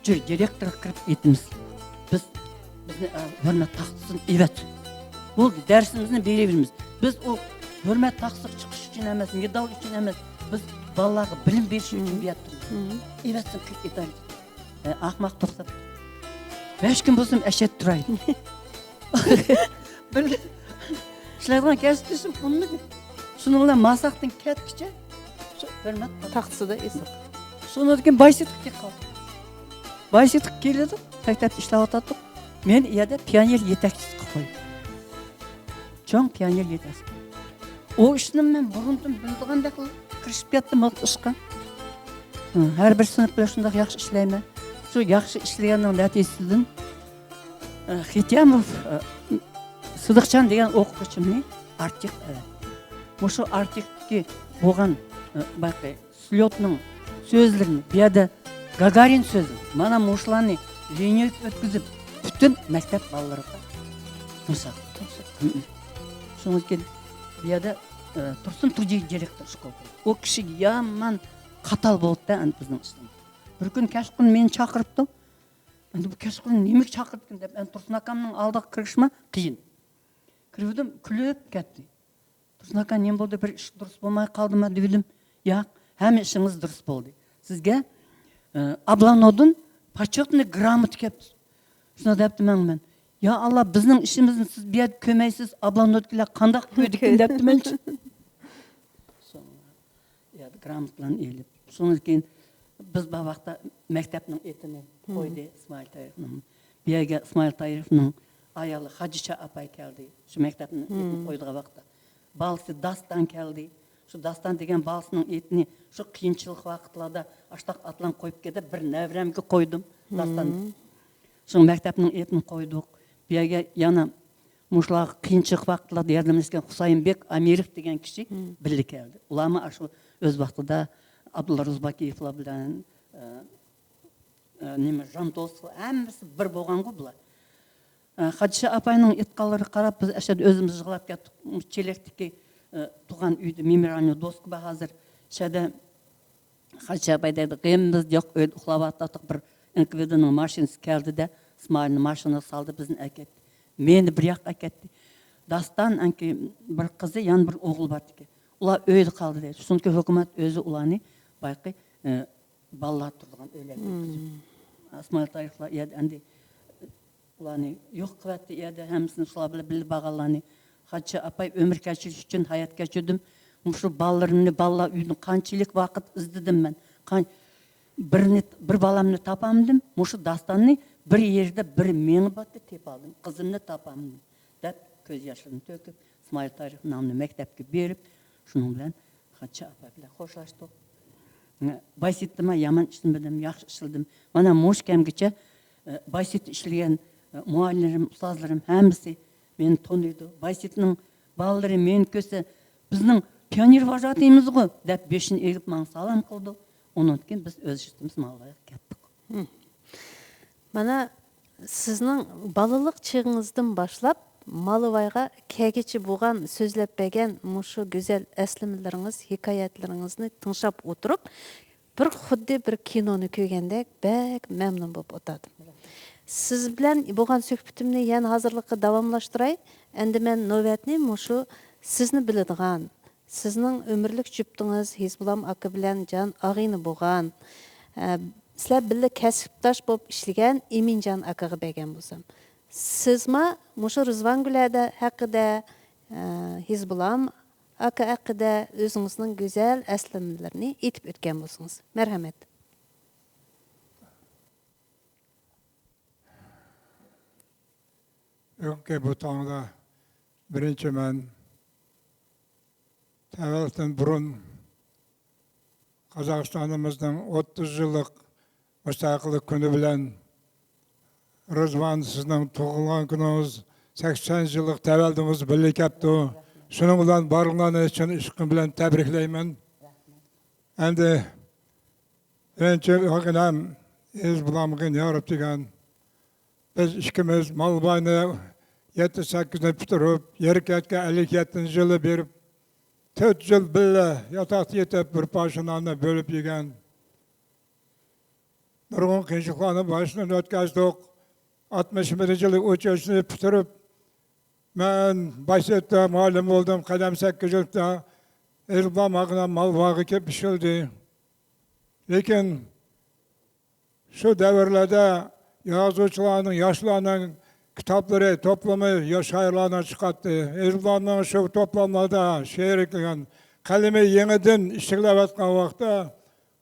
جۈر دىرېكتورغا كىرىپ ئېيتىمىز. بىز، بىزنى، ئە، ھۆرمەت تاختىسىدىن ئېۋەت. بولدى، دەرسىمىزنى بېرىۋېرىمىز. بىز ئۇ ھۆرمەت تاختىسىغا چىقىش ئۈچۈن ئەمەس، مېدال ئۈچۈن ئەمەس. بىز بالىلارغا بىلىم بېرىش ئۈچۈن بېرىپ تۇرىمىز. ئېۋەتسۇن، قىلىپ ئېيتايلى. ئە، ئاقماق توختاپ. بەش كۈن بولسىمۇ ئەشەدە تۇراي. بىر ئىشلەيدىغان كەسىپدىشىم ئۇنىمىدى. شۇنىڭ بىلەن ماساقتىن كەتكۈچە شۇ ھۆرمەت تاختىسىدا ئېسىق. شۇنىڭدىن كېيىن بايسېتىققا كېلىپ قالدىم. بايسېتىققا كېلىدۇ، مەكتەپتە ئىشلەۋاتاتتۇق. مېنى ئۇ يەردە پىيونېر يېتەكچىسى قىلىپ قويدى. چوڭ پىيونېر يېتەكچىسى. ئۇ ئىشنى مەن بۇرۇندىن بىلىدىغاندەك قىلىپ كىرىشىپ كەتتىم ئۇ ئىشقا. ھە، ھەر بىر سىنىپ بىلەن شۇنداق ياخشى ئىشلەيمەن. شۇ ياخشى ئىشلىگەننىڭ نەتىجىسىدىن، ئە، خېتياموف، ئە، سىدىقجان دېگەن ئوقۇغۇچىمنى ئارتىك، ئە، مۇشۇ ئارتىكتىكى بولغان، ئە، بايىقى سليوتنىڭ سۆزلىرىنى، بۇ يەردە گاگارىن سۆزى، مانا مۇشۇلارنى لىنيىلىك ئۆتكۈزۈپ، پۈتۈن مەكتەپ بالىلىرىغا مۇسابىقە. شۇنىڭدىن كېيىن بۇ يەردە، ئە، تۇرسۇن تۇجى دىرېكتور شكول. ئۇ كىشى يامان قاتال بولدى ئەمدى بىزنىڭ ئىشلىرىمىز. بىر كۈنى كەچقۇرۇن مېنى چاقىرىپتۇ. ئەمدى بۇ كەچقۇرۇن نېمىگە چاقىرىپتىكىن دەپ، ئەمدى تۇرسۇن ئاكامنىڭ ئالدىغا كىرىشمۇ قىيىن. كىرىۋىدىم، كۈلۈپ كەتتى. تۇرسۇن ئاكا، نېمە بولدى؟ بىر ئىش دۇرۇس بولماي قالدىما دېۋىدىم. ياق، ھەممە ئىشىڭىز دۇرۇس بولدى. سىزگە، ئە، ئابلانودىن پوچېتنىي گراموتا كەپتۇ. شۇنداق دەپتىمەن مەن. يا ئاللا، بىزنىڭ ئىشىمىزنى سىز بۇ يەردە كۆرمەيسىز، ئابلانودكىلەر قانداق كۆردىكىن دەپتىمەنچۇ. يا، گراموتلارنى ئېلىپ، شۇنىڭدىن كېيىن بىز بار ۋاقىتتا مەكتەپنىڭ ئېتىنى قويدى ئىسمائىل تايىروفنىڭ. بۇ يەرگە ئىسمائىل تايىروفنىڭ ئايالى خەدىچە ئاپاي كەلدى. شۇ مەكتەپنىڭ ئېتىنى قويىدىغان ۋاقىتتا. بالىسى داستان كەلدى. شۇ داستان دېگەن بالىسىنىڭ ئېتىنى شۇ قىيىنچىلىق ۋاقىتلاردا ئاشتاق ئاتلارنى قويۇپ كېتىپ، بىر نەۋرەمگە قويدۇم داستان. شۇ مەكتەپنىڭ ئېتىنى قويدۇق. بۇ يەرگە يەنە مۇشۇلارغا قىيىنچىلىق ۋاقىتلاردا ياردەملەشكەن خۇسايىنبېك ئامىروف دېگەن كىشى بىللە كەلدى. ئۇلارمۇ ئاشۇ ئۆز ۋاقتىدا ئابدۇللا روزباكىيېۋلار بىلەن، ئە، ئە، نېمە، ژان دوستلار ھەممىسى بىر بولغانغۇ بۇلار. ئە، خەدىچە ئاپاينىڭ ئېيتقانلىرىغا قاراپ، بىز ئەشەدە ئۆزىمىز يىغلاپ كەتتۇق. چېلەكتىكى، ئە، تۇغان ئۆيدە مېمورىيالنىي دوسكا بار ھازىر. شەدە خەدىچە ئاپاي دەيدۇ، غېمىمىز يوق، ئۆيدە ئۇخلاۋاتاتتۇق، بىر ئېن ك ۋ د نىڭ ماشىنىسى كەلدى-دە، ئىسمائىلنى ماشىنىغا سالدى، بىزنى ئەكەتتى. مېنى بىر ياققا ئەكەتتى. داستان ئەنكى بىر قىزى، يەنە بىر ئوغلى بار ئىكەن. ئۇلار ئۆيدە قالدى دەيدۇ. چۈنكى ھۆكۈمەت ئۆزى ئۇلارنى بايىقى، ئە، بالىلار تۇرىدىغان ئۆيلەرگە يەتكۈزۈپ، ئىسمائىل تايىقلار يەردە ئەمدى ئۇلارنى يوق قىلىۋەتتى، ئۇ يەردە ھەممىسىنى شۇلار بىلەن بىللە بارغانلارنى. خەدىچە ئاپاي، ئۆمۈر كەچۈرۈش ئۈچۈن ھايات كەچۈردۈم. مۇشۇ بالىلىرىمنى بالىلار ئۆيىدىن قانچىلىك ۋاقىت ئىزدىدىم مەن. قان-، بىرنى، بىر بالامنى تاپالمىدىم. مۇشۇ داستاننى بىر يېرىدە بىر مېڭىپ ئاتتى، تېپالدىم. قىزىمنى تاپالمىدىم، دەپ كۆز ياشلىرىنى تۆكۈپ، ئىسمائىل تايىق نامنى مەكتەپكە بېرىپ، شۇنىڭ بىلەن خەدىچە ئاپا بىلەن خوشلاشتۇق. بايسېتتىمۇ يامان ئىشلىمىدىم، ياخشى ئىشلىدىم. مانا مۇشۇ كەمگىچە، ئە، بايسېتتا ئىشلىگەن، ئە، مۇئەللىملىرىم، ئۇستازلىرىم ھەممىسى مېنى تونۇيدۇ. بايسېتنىڭ بالىلىرى مېنى كۆرسە، «بىزنىڭ پىيونېر ۋاجاتىمىزغۇ» دەپ بېشىنى ئېگىپ ماڭا سالام قىلىدۇ. ئۇنىڭدىن كېيىن بىز ئۆز ئىشىمىزنى ئالايىق كەتتۇق. مانا سىزنىڭ بالىلىق چېغىڭىزدىن باشلاپ مالىۋايغا كەلگۈچە بولغان سۆزلەپ بەرگەن مۇشۇ گۈزەل ئەسلىمىلىرىڭىز، ھېكايەتلىرىڭىزنى تىڭشاپ ئولتۇرۇپ، بىر خۇددى بىر كىنونى كۆرگەندەك بەك مەمنۇن بولۇپ ئولتۇردۇم. سىز بىلەن بولغان سۆھبىتىمنى يەنە ھازىرلىققا داۋاملاشتۇراي. ئەمدى مەن نۆۋەتنى مۇشۇ سىزنى بىلىدىغان، سىزنىڭ ئۆمۈرلۈك جۈپتىڭىز ھېزبۇلام ئاكا بىلەن جان ئاغىنە بولغان، ئە، سىلەر بىللە كەسىپداش بولۇپ ئىشلىگەن ئىمىنجان ئاكىغا بەرگەن بولسام. سىزما مۇشۇ رىزۋانگۈل ھەدە ھەققىدە، ئە، ھېزبۇلام ئاكا ھەققىدە ئۆزىڭىزنىڭ گۈزەل ئەسلىمىلىرىنى ئېيتىپ ئۆتكەن بولسىڭىز. مەرھەمەت. بۈگۈنكى بۇ تاڭدا بىرىنچى مەن تەۋەلىكتىن بۇرۇن قازاقىستانىمىزنىڭ ئوتتۇز يىللىق مۇستەقىللىق كۈنى بىلەن، رىزۋان، سىزنىڭ تۇغۇلغان كۈنىڭىز، سەكسەن يىللىق تەۋەللۇدىڭىز بىللە كەپتۇ. شۇنىڭ بىلەن بارلىقلارنى چىن ئىشقىم بىلەن تەبرىكلەيمەن. ئەمدى بىرىنچى ئاغىنەم ئېزىز بالامغا يارىپ دېگەن، بىز ئىككىمىز مال باينى يەتتە سەككىزنى پۈتتۈرۈپ، يەركەتكە ئەللىك يەتتىنچى يىلى بېرىپ، تۆت يىل بىللە ياتاقتا يېتىپ، بىر پاشا ناننى بۆلۈپ يېگەن. نۇرغۇن قىيىنچىلىقلارنى باشتىن ئۆتكەزدۇق. ئاتمىش بىرىنچى يىلى ئۇچۇشنى پۈتتۈرۈپ، مەن باش سېتىدا مۇئەللىم بولدۇم. قەدەم سەككىز يىللىقتا ئېزىز بالام ماڭا مال باغغا كېلىپ ئىشلىدى. لېكىن شۇ دەۋرلەردە يازغۇچىلارنىڭ، ياشلارنىڭ كىتابلىرى توپلىمى يا شائىرلارنىڭ چىقاتتى. ئېزىز بالامنىڭ شۇ توپلاملاردا شېئىر قىلغان قەلىمى يېڭىدىن ئىشلەۋاتقان ۋاقىتتا،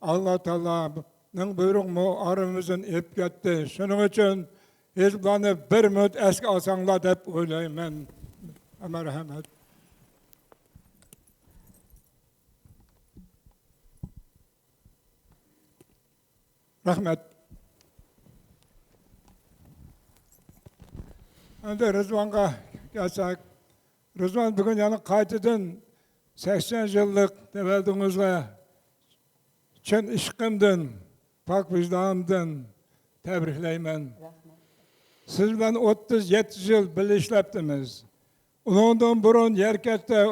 ئاللا تائالانىڭ بۇيرۇقىمۇ ئارىمىزدىن ئېلىپ كەتتى. شۇنىڭ ئۈچۈن ئېزىز بالامنى بىر مىنۇت ئەسكە ئالساڭلار دەپ ئويلايمەن. مەرھەمەت. رەھمەت. ئەمدى رىزۋانغا كەلسەك، رىزۋان، بۈگۈن يەنە قايتىدىن سەكسەن يىللىق تەۋەللۇدىڭىزغا چىن ئىشقىمدىن، پاك ۋىجدانىمدىن تەبرىكلەيمەن. رەھمەت. سىز بىلەن ئوتتۇز يەتتە يىل بىللە ئىشلەپتىمىز. ئۇنىڭدىن بۇرۇن يەركەتتە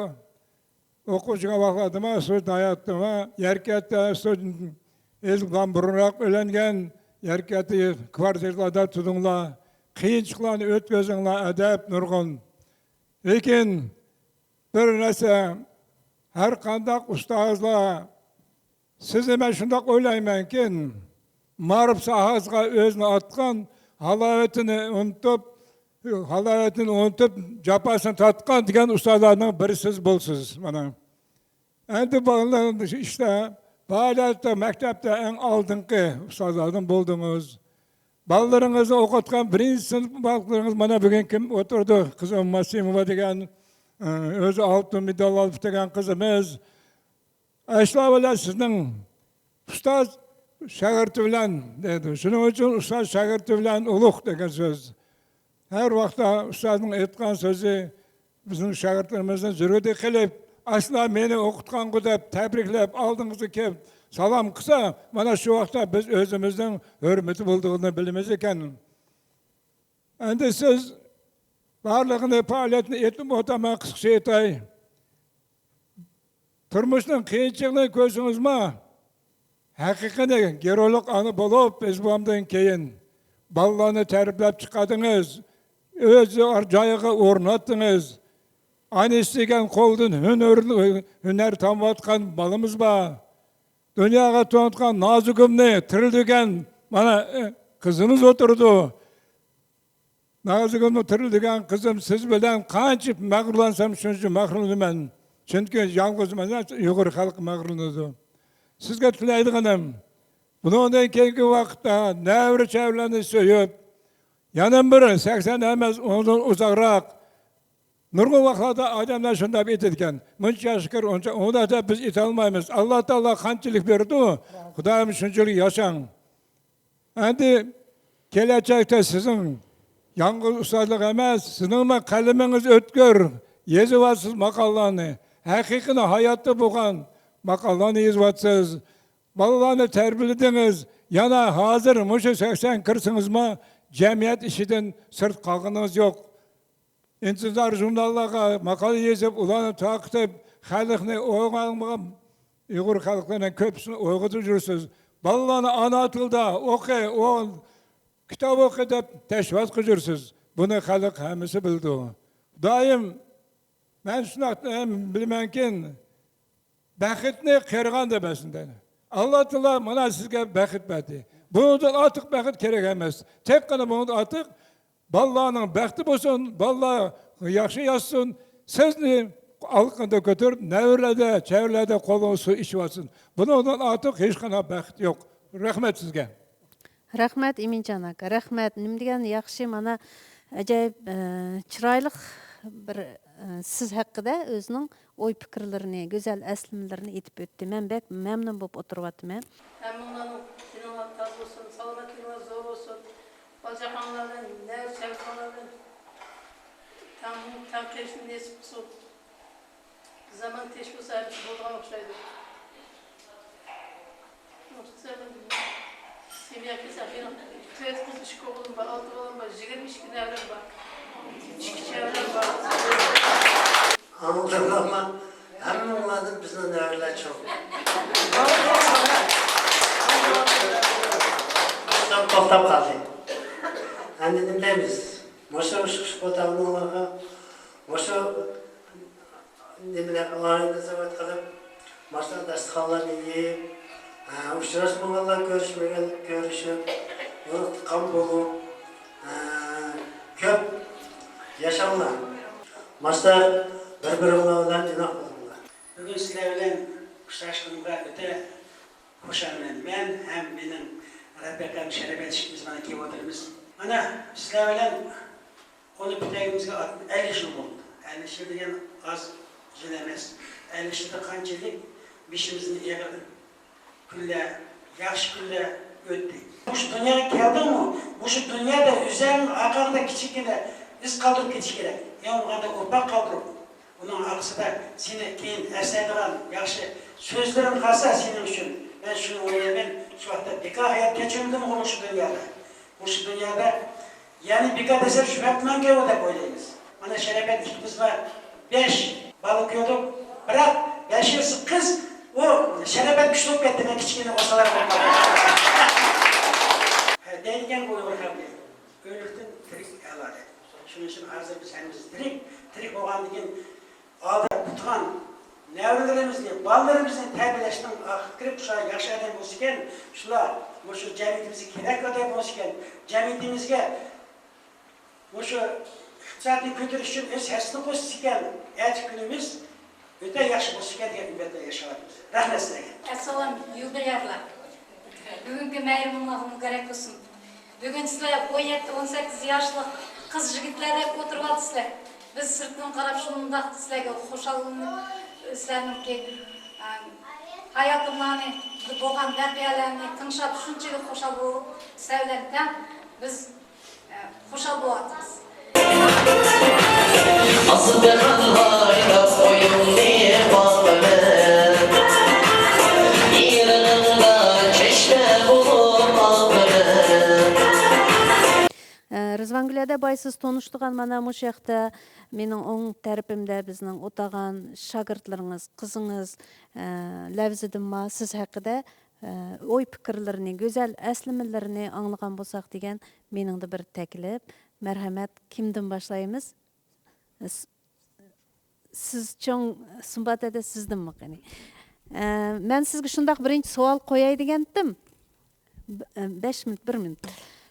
ئوقۇغان ۋاقىتلاردا شۇ ھاياتتا يەركەتتە شۇ ئېزىز بالام بۇرۇنراق ئۆيلەنگەن، يەركەتتە كۋارتىرىلاردا تۇردۇڭلار، قىيىنچىلىقلارنى ئۆتكۈزدۈڭلار، ئەدەپ نۇرغۇن. لېكىن بىر نەرسە، ھەر قانداق ئۇستازلار، سىزنى مەن شۇنداق ئويلايمەنكى، مائارىپ ساھەسىگە ئۆزىنى ئاتقان، ھالاۋىتىنى ئۇنتۇپ، ھالاۋىتىنى ئۇنتۇپ، جاپاسىنى تارتقان دېگەن ئۇستازلارنىڭ بىرى سىز بولىسىز، مانا. ئەمدى بالىلار ئىشتا، پائالىيەتتە، مەكتەپتە ئەڭ ئالدىنقى ئۇستازلاردىن بولدىڭىز. بالىلىرىڭىزنى ئوقۇتقان بىرىنچى سىنىپ بالىلىرىڭىز مانا بۈگۈن كىم ئولتۇردى؟ قىزىم ماسىموۋا دېگەن، ئۆزى ئالتۇن مېدال ئېلىپ كەلگەن قىزىمىز. ئاشۇلار بىلەن سىزنىڭ ئۇستاز شاگىرتى بىلەن دەيدۇ. شۇنىڭ ئۈچۈن ئۇستاز شاگىرتى بىلەن ئۇلۇغ دېگەن سۆز. ھەر ۋاقىتتا ئۇستازنىڭ ئېيتقان سۆزى بىزنىڭ شاگىرتلىرىمىزنىڭ يۈرىكىدە قېلىپ، ئاشۇلار مېنى ئوقۇتقانغۇ دەپ تەبرىكلەپ، ئالدىڭىزغا كېلىپ سالام قىلسا، مانا شۇ ۋاقىتتا بىز ئۆزىمىزنىڭ ھۆرمىتى بولىدىغىنىنى بىلىمىز ئىكەن. ئەمدى سىز بارلىقىنى، پائالىيەتنى ئېيتىپ ئۆتەمەن، قىسقىچە ئېيتاي. تۇرمۇشنىڭ قىيىنچىلىقىنى كۆرسىڭىزمۇ، ھەقىقىي گېرويلۇق ئانا بولۇپ، ئېزىز بالامدىن كېيىن بالىلارنى تەربىيەلەپ چىقاردىڭىز، ئۆز جايىغا ئورناتتىڭىز. ئانىسى دېگەن قولدىن ھۈنەر، ھۈنەر تامىۋاتقان بالىمىز بار. دۇنياغا تونۇتقان نازۇگۇمنى تىرىلدۈرگەن مانا، قىزىمىز ئولتۇرىدۇ. نازۇگۇمنى تىرىلدۈرگەن قىزىم، سىز بىلەن قانچە مەغرۇرلانسام، شۇنچە مەغرۇرلىنىمەن. چۈنكى يالغۇز مەن ئەمەس، ئۇيغۇر خەلقى مەغرۇرلىنىدۇ. سىزگە تىلەيدىغىنىم، بۇنىڭدىن كېيىنكى ۋاقىتتا نەۋرە-چەۋرىلەرنى سۆيۈپ، يەنە بىر سەكسەن ئەمەس، ئۇنىڭدىن ئۇزاقراق، نۇرغۇن ۋاقىتلاردا ئادەملەر شۇنداق ئېيتىدىكەن، مۇنچە ياشقا كىر، ئۇنچە، ئۇنداق دەپ بىز ئېيتالمايمىز. ئاللا تائالا قانچىلىك بېرىدۇ، خۇدايىم شۇنچىلىك ياشاڭ. ئەمدى كېلەچەكتە سىزنىڭ يالغۇز ئۇستازلىق ئەمەس، سىزنىڭمۇ قەلىمىڭىز ئۆتكۈر، يېزىۋاتىسىز ماقالىلارنى، ھەقىقىي ھاياتتا بولغان ماقالىلارنى يېزىۋاتىسىز. بالىلارنى تەربىيەلىدىڭىز، يەنە ھازىر مۇشۇ سەكسەنگە كىرسىڭىزمۇ جەمئىيەت ئىشىدىن سىرت قالغىنىڭىز يوق. ئىنتىزار ژۇرناللارغا ماقالە يېزىپ، ئۇلارنى تارقىتىپ، خەلقنى ئويغانمىغان ئۇيغۇر خەلقلىرىنىڭ كۆپىسىنى ئويغىتىپ يۈرسىز. بالىلارنى ئانا تىلدا ئوقۇ، ئوغۇل، كىتاب ئوقۇ دەپ تەشۋىقات قىلىپ يۈرسىز. بۇنى خەلق ھەممىسى بىلىدۇ. دائىم مەن شۇنداق بىلىمەنكى، بەختنى قېرىغان دېمەسمىدە. ئاللا تائالا مانا سىزگە بەخت بەردى. بۇنىڭدىن ئارتۇق بەخت كېرەك ئەمەس. تېخىمۇ بۇنىڭدىن ئارتۇق بالىلارنىڭ بەختى بولسۇن، بالىلار ياخشى ياشىسۇن. سىزنى ئالقىندا كۆتۈرۈپ، نەۋرىلەردە، چەۋرىلەردە قولىڭىز سۇ ئىچىۋاتسۇن. بۇنىڭدىن ئارتۇق ھېچقانداق بەخت يوق. رەھمەت سىزگە. رەھمەت، ئىمىنجان ئاكا، رەھمەت. نېمە دېگەن ياخشى، مانا، ئەجەيىپ، ئە، چىرايلىق بىر ئە، سىز ھەققىدە ئۆزىنىڭ ئوي پىكىرلىرىنى، گۈزەل ئەسلىمىلىرىنى ئېيتىپ ئۆتتى. مەن بەك مەمنۇن بولۇپ ئولتۇرۇۋاتىمەن. ھەممىڭلارنىڭ جېنىڭلار تاز بولسۇن، سالامەتلىكىڭلار زور بولسۇن. بالا-چاقاڭلار بىلەن، نەۋرە-چەۋرىلەر بىلەن تەڭ، تەڭ قېلىشنى نېسىپ قىلسۇن. زامان تېز بولسا، ھەممىسى بولىدىغان ئوخشايدۇ. سېمىيە كېسەك، مېنىڭ تۆت قىز، ئۈچ ئوغلۇم بار، ئالتە بالام بار، يىگىرمە ئىككى نەۋرەم بار. ئىككى نەۋرەم بار. ئاڭلىدىڭلارمۇ؟ ھەممىڭلاردىن بىزنىڭ نەۋرىلەر چوڭ. توختاپ قالدى. ئەمدى نېمە دەيمىز؟ مۇشۇ ئىش، ئىش بوتاغنىڭلارغا، مۇشۇ نېمىلەر ئورگانىزوۋات قىلىپ، ماشۇنداق داستىخانلارنى يېيىپ، ئە، ئۇچراشمىغانلار كۆرۈشمىگەن، كۆرۈشۈپ، يورۇق تۇغقان بولۇپ، ئە، كۆپ ياشاڭلار. ماشۇنداق بىر-بىرىڭلار بىلەن ئىناق بولۇڭلار. بۈگۈن سىلەر بىلەن ئۇچراشقىنىمغا ئۆتە خۇشالمەن. مەن ھەم مېنىڭ رەپىقەم شەرەپەت ئىككىمىز مانا كېلىپ ئولتۇرىمىز. مانا سىلەر بىلەن قونۇپ پۈتەيلىمىزگە ئاتتىم. ئەللىك يىل بولدى. ئەللىك يىل دېگەن ئاز يىل ئەمەس. ئەللىك يىلدا قانچىلىك بېشىمىزدىن ئېغىر كۈنلەر، ياخشى كۈنلەر ئۆتتى. مۇشۇ دۇنياغا كەلدىڭمۇ، مۇشۇ دۇنيادا ئۆزۈڭنىڭ ئارقاڭدا كىچىككىنە ئىز قالدۇرۇپ كېتىش كېرەك. ئەڭ بولغاندا ئوپاق قالدۇرۇپ، ئۇنىڭ ئارقىسىدا سېنى كېيىن ئەسلەيدىغان ياخشى سۆزلىرىڭ قالسا سېنىڭ ئۈچۈن. مەن شۇنى ئويلايمەن، شۇ ۋاقىتتا بىكار ھايات كەچۈرمىدىمغۇ مۇشۇ دۇنيادا. مۇشۇ دۇنيادا يەنە بىكار دېسەم شۇ ۋاقىت مەنكەن دەپ ئويلايمىز. مانا شەرەپەت ئىككىمىز بار، بەش بالا كۆردۇق. بىراق بەشىنچىسى قىز، ئۇ شەرەپەت كۈچلۈك كەتتى، مەن كىچىككىنە ئوسالراق بولۇپ قالدىم. ھە، دەيدىكەن ئۇيغۇر خەلقى، ئۆلۈكتىن تىرىك ئەلا دەيدۇ. شۇنىڭ ئۈچۈن ھازىر بىز ھەممىمىز تىرىك، تىرىك بولغاندىن كېيىن ئالدىدا پۈتكەن نەۋرىلىرىمىزنى، بالىلىرىمىزنى تەربىيەلەشنىڭ ئاخىرى كىرىپ، شۇلار ياخشى ئادەم بولسىكەن، شۇلار مۇشۇ جەمئىيىتىمىزگە كېرەك ئادەم بولسىكەن، جەمئىيىتىمىزگە مۇشۇ ئىقتىسادنى كۆتۈرۈش ئۈچۈن ئۆز ھەسسىسىنى قوشسىكەن، ئەتىكى كۈنىمىز ئۆتە ياخشى بولسىكەن دېگەن ئۈمىدتە ياشاۋاتىمىز. رەھمەت سىلەرگە. ئەسسالام، يۇلدىيارلار. بۈگۈنكى مەيرىمىڭلار مۇبارەك بولسۇن. بۈگۈن سىلەر ئون يەتتە، ئون سەككىز ياشلىق قىز يىگىتلەردەك ئولتۇرۇۋاتىسىلەر. بىز سىرتتىن قاراپ شۇنداق سىلەرگە خۇشاللىنىپ، سىلەرنىڭكى، ئە، ھاياتىڭلارنى، بولغان ۋەقەلەرنى تىڭشاپ شۇنچىلىك خۇشال بولۇپ، سىلەر بىلەن تەڭ بىز، ئە، خۇشال بولۇۋاتىمىز. ئاستىغا ھايداپ ئويۇمنى باغلىمەن، يېرىڭدا چەشمە بولۇپ ئاقىمەن. ئە، رىزۋانگۈل ھەدەباي، سىز تونۇشتۇرغان مانا مۇشۇ ياقتا مېنىڭ ئوڭ تەرىپىمدە بىزنىڭ ئوتاغان شاگىرتلىرىڭىز، قىزىڭىز، ئە، لەۋزىدىنما سىز ھەققىدە، ئە، ئوي پىكىرلىرىنى، گۈزەل ئەسلىمىلىرىنى ئاڭلىغان بولساق دېگەن مېنىڭدە بىر تەكلىپ. مەرھەمەت، كىمدىن باشلايمىز؟ س-، سىز چوڭ، سۇمبات ھەدە سىزدىنمۇ قېنى؟ ئە، مەن سىزگە شۇنداق بىرىنچى سوئال قوياي دېگەنتىم. ب-، ئە، بەش مىنۇت، بىر مىنۇت.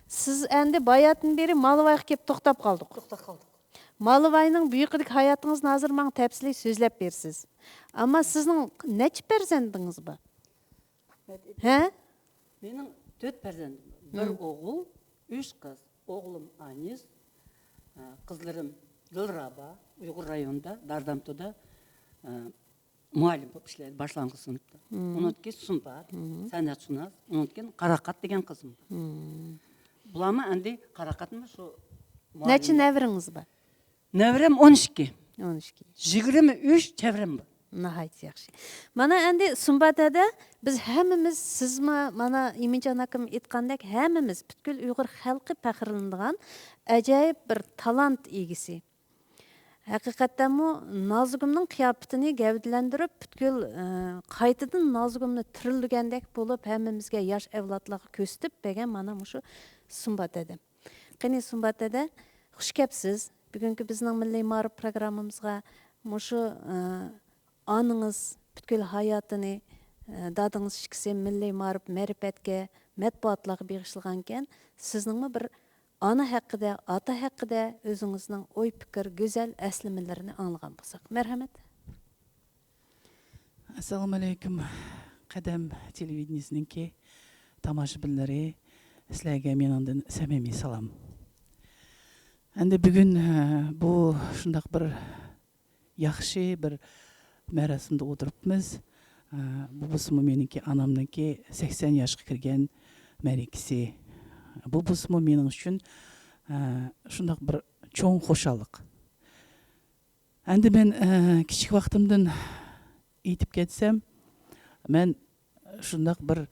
سىز ئەندى باياتىن بېرى مالىۋايغا كېلىپ توختاپ قالدۇق. توختاپ قالدۇق. مالىۋاينىڭ بۇ يېقىدىكى ھاياتىڭىزنى ھازىر ماڭا تەپسىلىي سۆزلەپ بېرىسىز. ئەمما سىزنىڭ نەچچە پەرزەندىڭىز بار؟ ھە؟ مېنىڭ تۆت پەرزەنتىم بار. بىر ئوغۇل، ئۈچ قىز. ئوغلۇم ئانىس، ئە، قىزلىرىم دىلرابا، ئۇيغۇر رايونىدا، داردامتۇدا، ئە، مۇئەللىم بولۇپ ئىشلەيدۇ، باشلانغۇچ سىنىپتا. ئۇنىڭدىن كېيىن سۇمبات، سەنئەتشۇناس، ئۇنىڭدىن كېيىن قاراقات دېگەن قىزىم بار. بۇلارمۇ ئەمدى قاراقاتمۇ شۇ مۇئەللىم. نەچچە نەۋرىڭىز بار؟ نەۋرەم ئون ئىككى. ئون ئىككى. يىگىرمە ئۈچ چەۋرەم بار. ناھايىتى ياخشى. مانا ئەمدى سۇمبات ھەدە، بىز ھەممىمىز، سىزمۇ، مانا ئىمىنجان ئاكام ئېيتقاندەك، ھەممىمىز پۈتكۈل ئۇيغۇر خەلقى پەخىرلىنىدىغان ئاجايىپ بىر تالانت ئىگىسى. ھەقىقەتەنمۇ نازۇگۇمنىڭ قىياپىتىنى گەۋدىلەندۈرۈپ، پۈتكۈل، ئە، قايتىدىن نازۇگۇمنى تىرىلدۈرگەندەك بولۇپ، ھەممىمىزگە، ياش ئەۋلادلارغا كۆرسىتىپ بەرگەن مانا مۇشۇ سۇمبات ھەدە. قېنى، سۇمبات ھەدە، خۇش كەپسىز. بۈگۈنكى بىزنىڭ مىللىي مائارىپ پروگراممىمىزغا مۇشۇ، ئە، ئانىڭىز پۈتكۈل ھاياتىنى، ئە، دادىڭىز ئىككىسى مىللىي مائارىپ، مەرىپەتكە، مەتبۇئاتلارغا بېغىشلىغانىكەن. سىزنىڭمۇ بىر ئانا ھەققىدە، ئاتا ھەققىدە ئۆزىڭىزنىڭ ئوي پىكىر، گۈزەل ئەسلىمىلىرىنى ئاڭلىغان بولساق. مەرھەمەت. ئەسسالامۇئەلەيكۇم، قەدەم تېلېۋىدېنىيىسىنىڭكى تاماشىبىنلىرى، سىلەرگە مېنىڭدىن سەمىمىي سالام. ئەمدى بۈگۈن، ئە، بۇ شۇنداق بىر ياخشى بىر مەراسىمدە ئولتۇرۇپمىز. ئە، بۇ بولسىمۇ مېنىڭكى ئانامنىڭكى سەكسەن ياشقا كىرگەن مەرىكىسى. بۇ بولسىمۇ مېنىڭ ئۈچۈن، ئە، شۇنداق بىر چوڭ خۇشاللىق. ئەمدى مەن، ئە، كىچىك ۋاقتىمدىن ئېيتىپ كەتسەم، مەن شۇنداق بىر،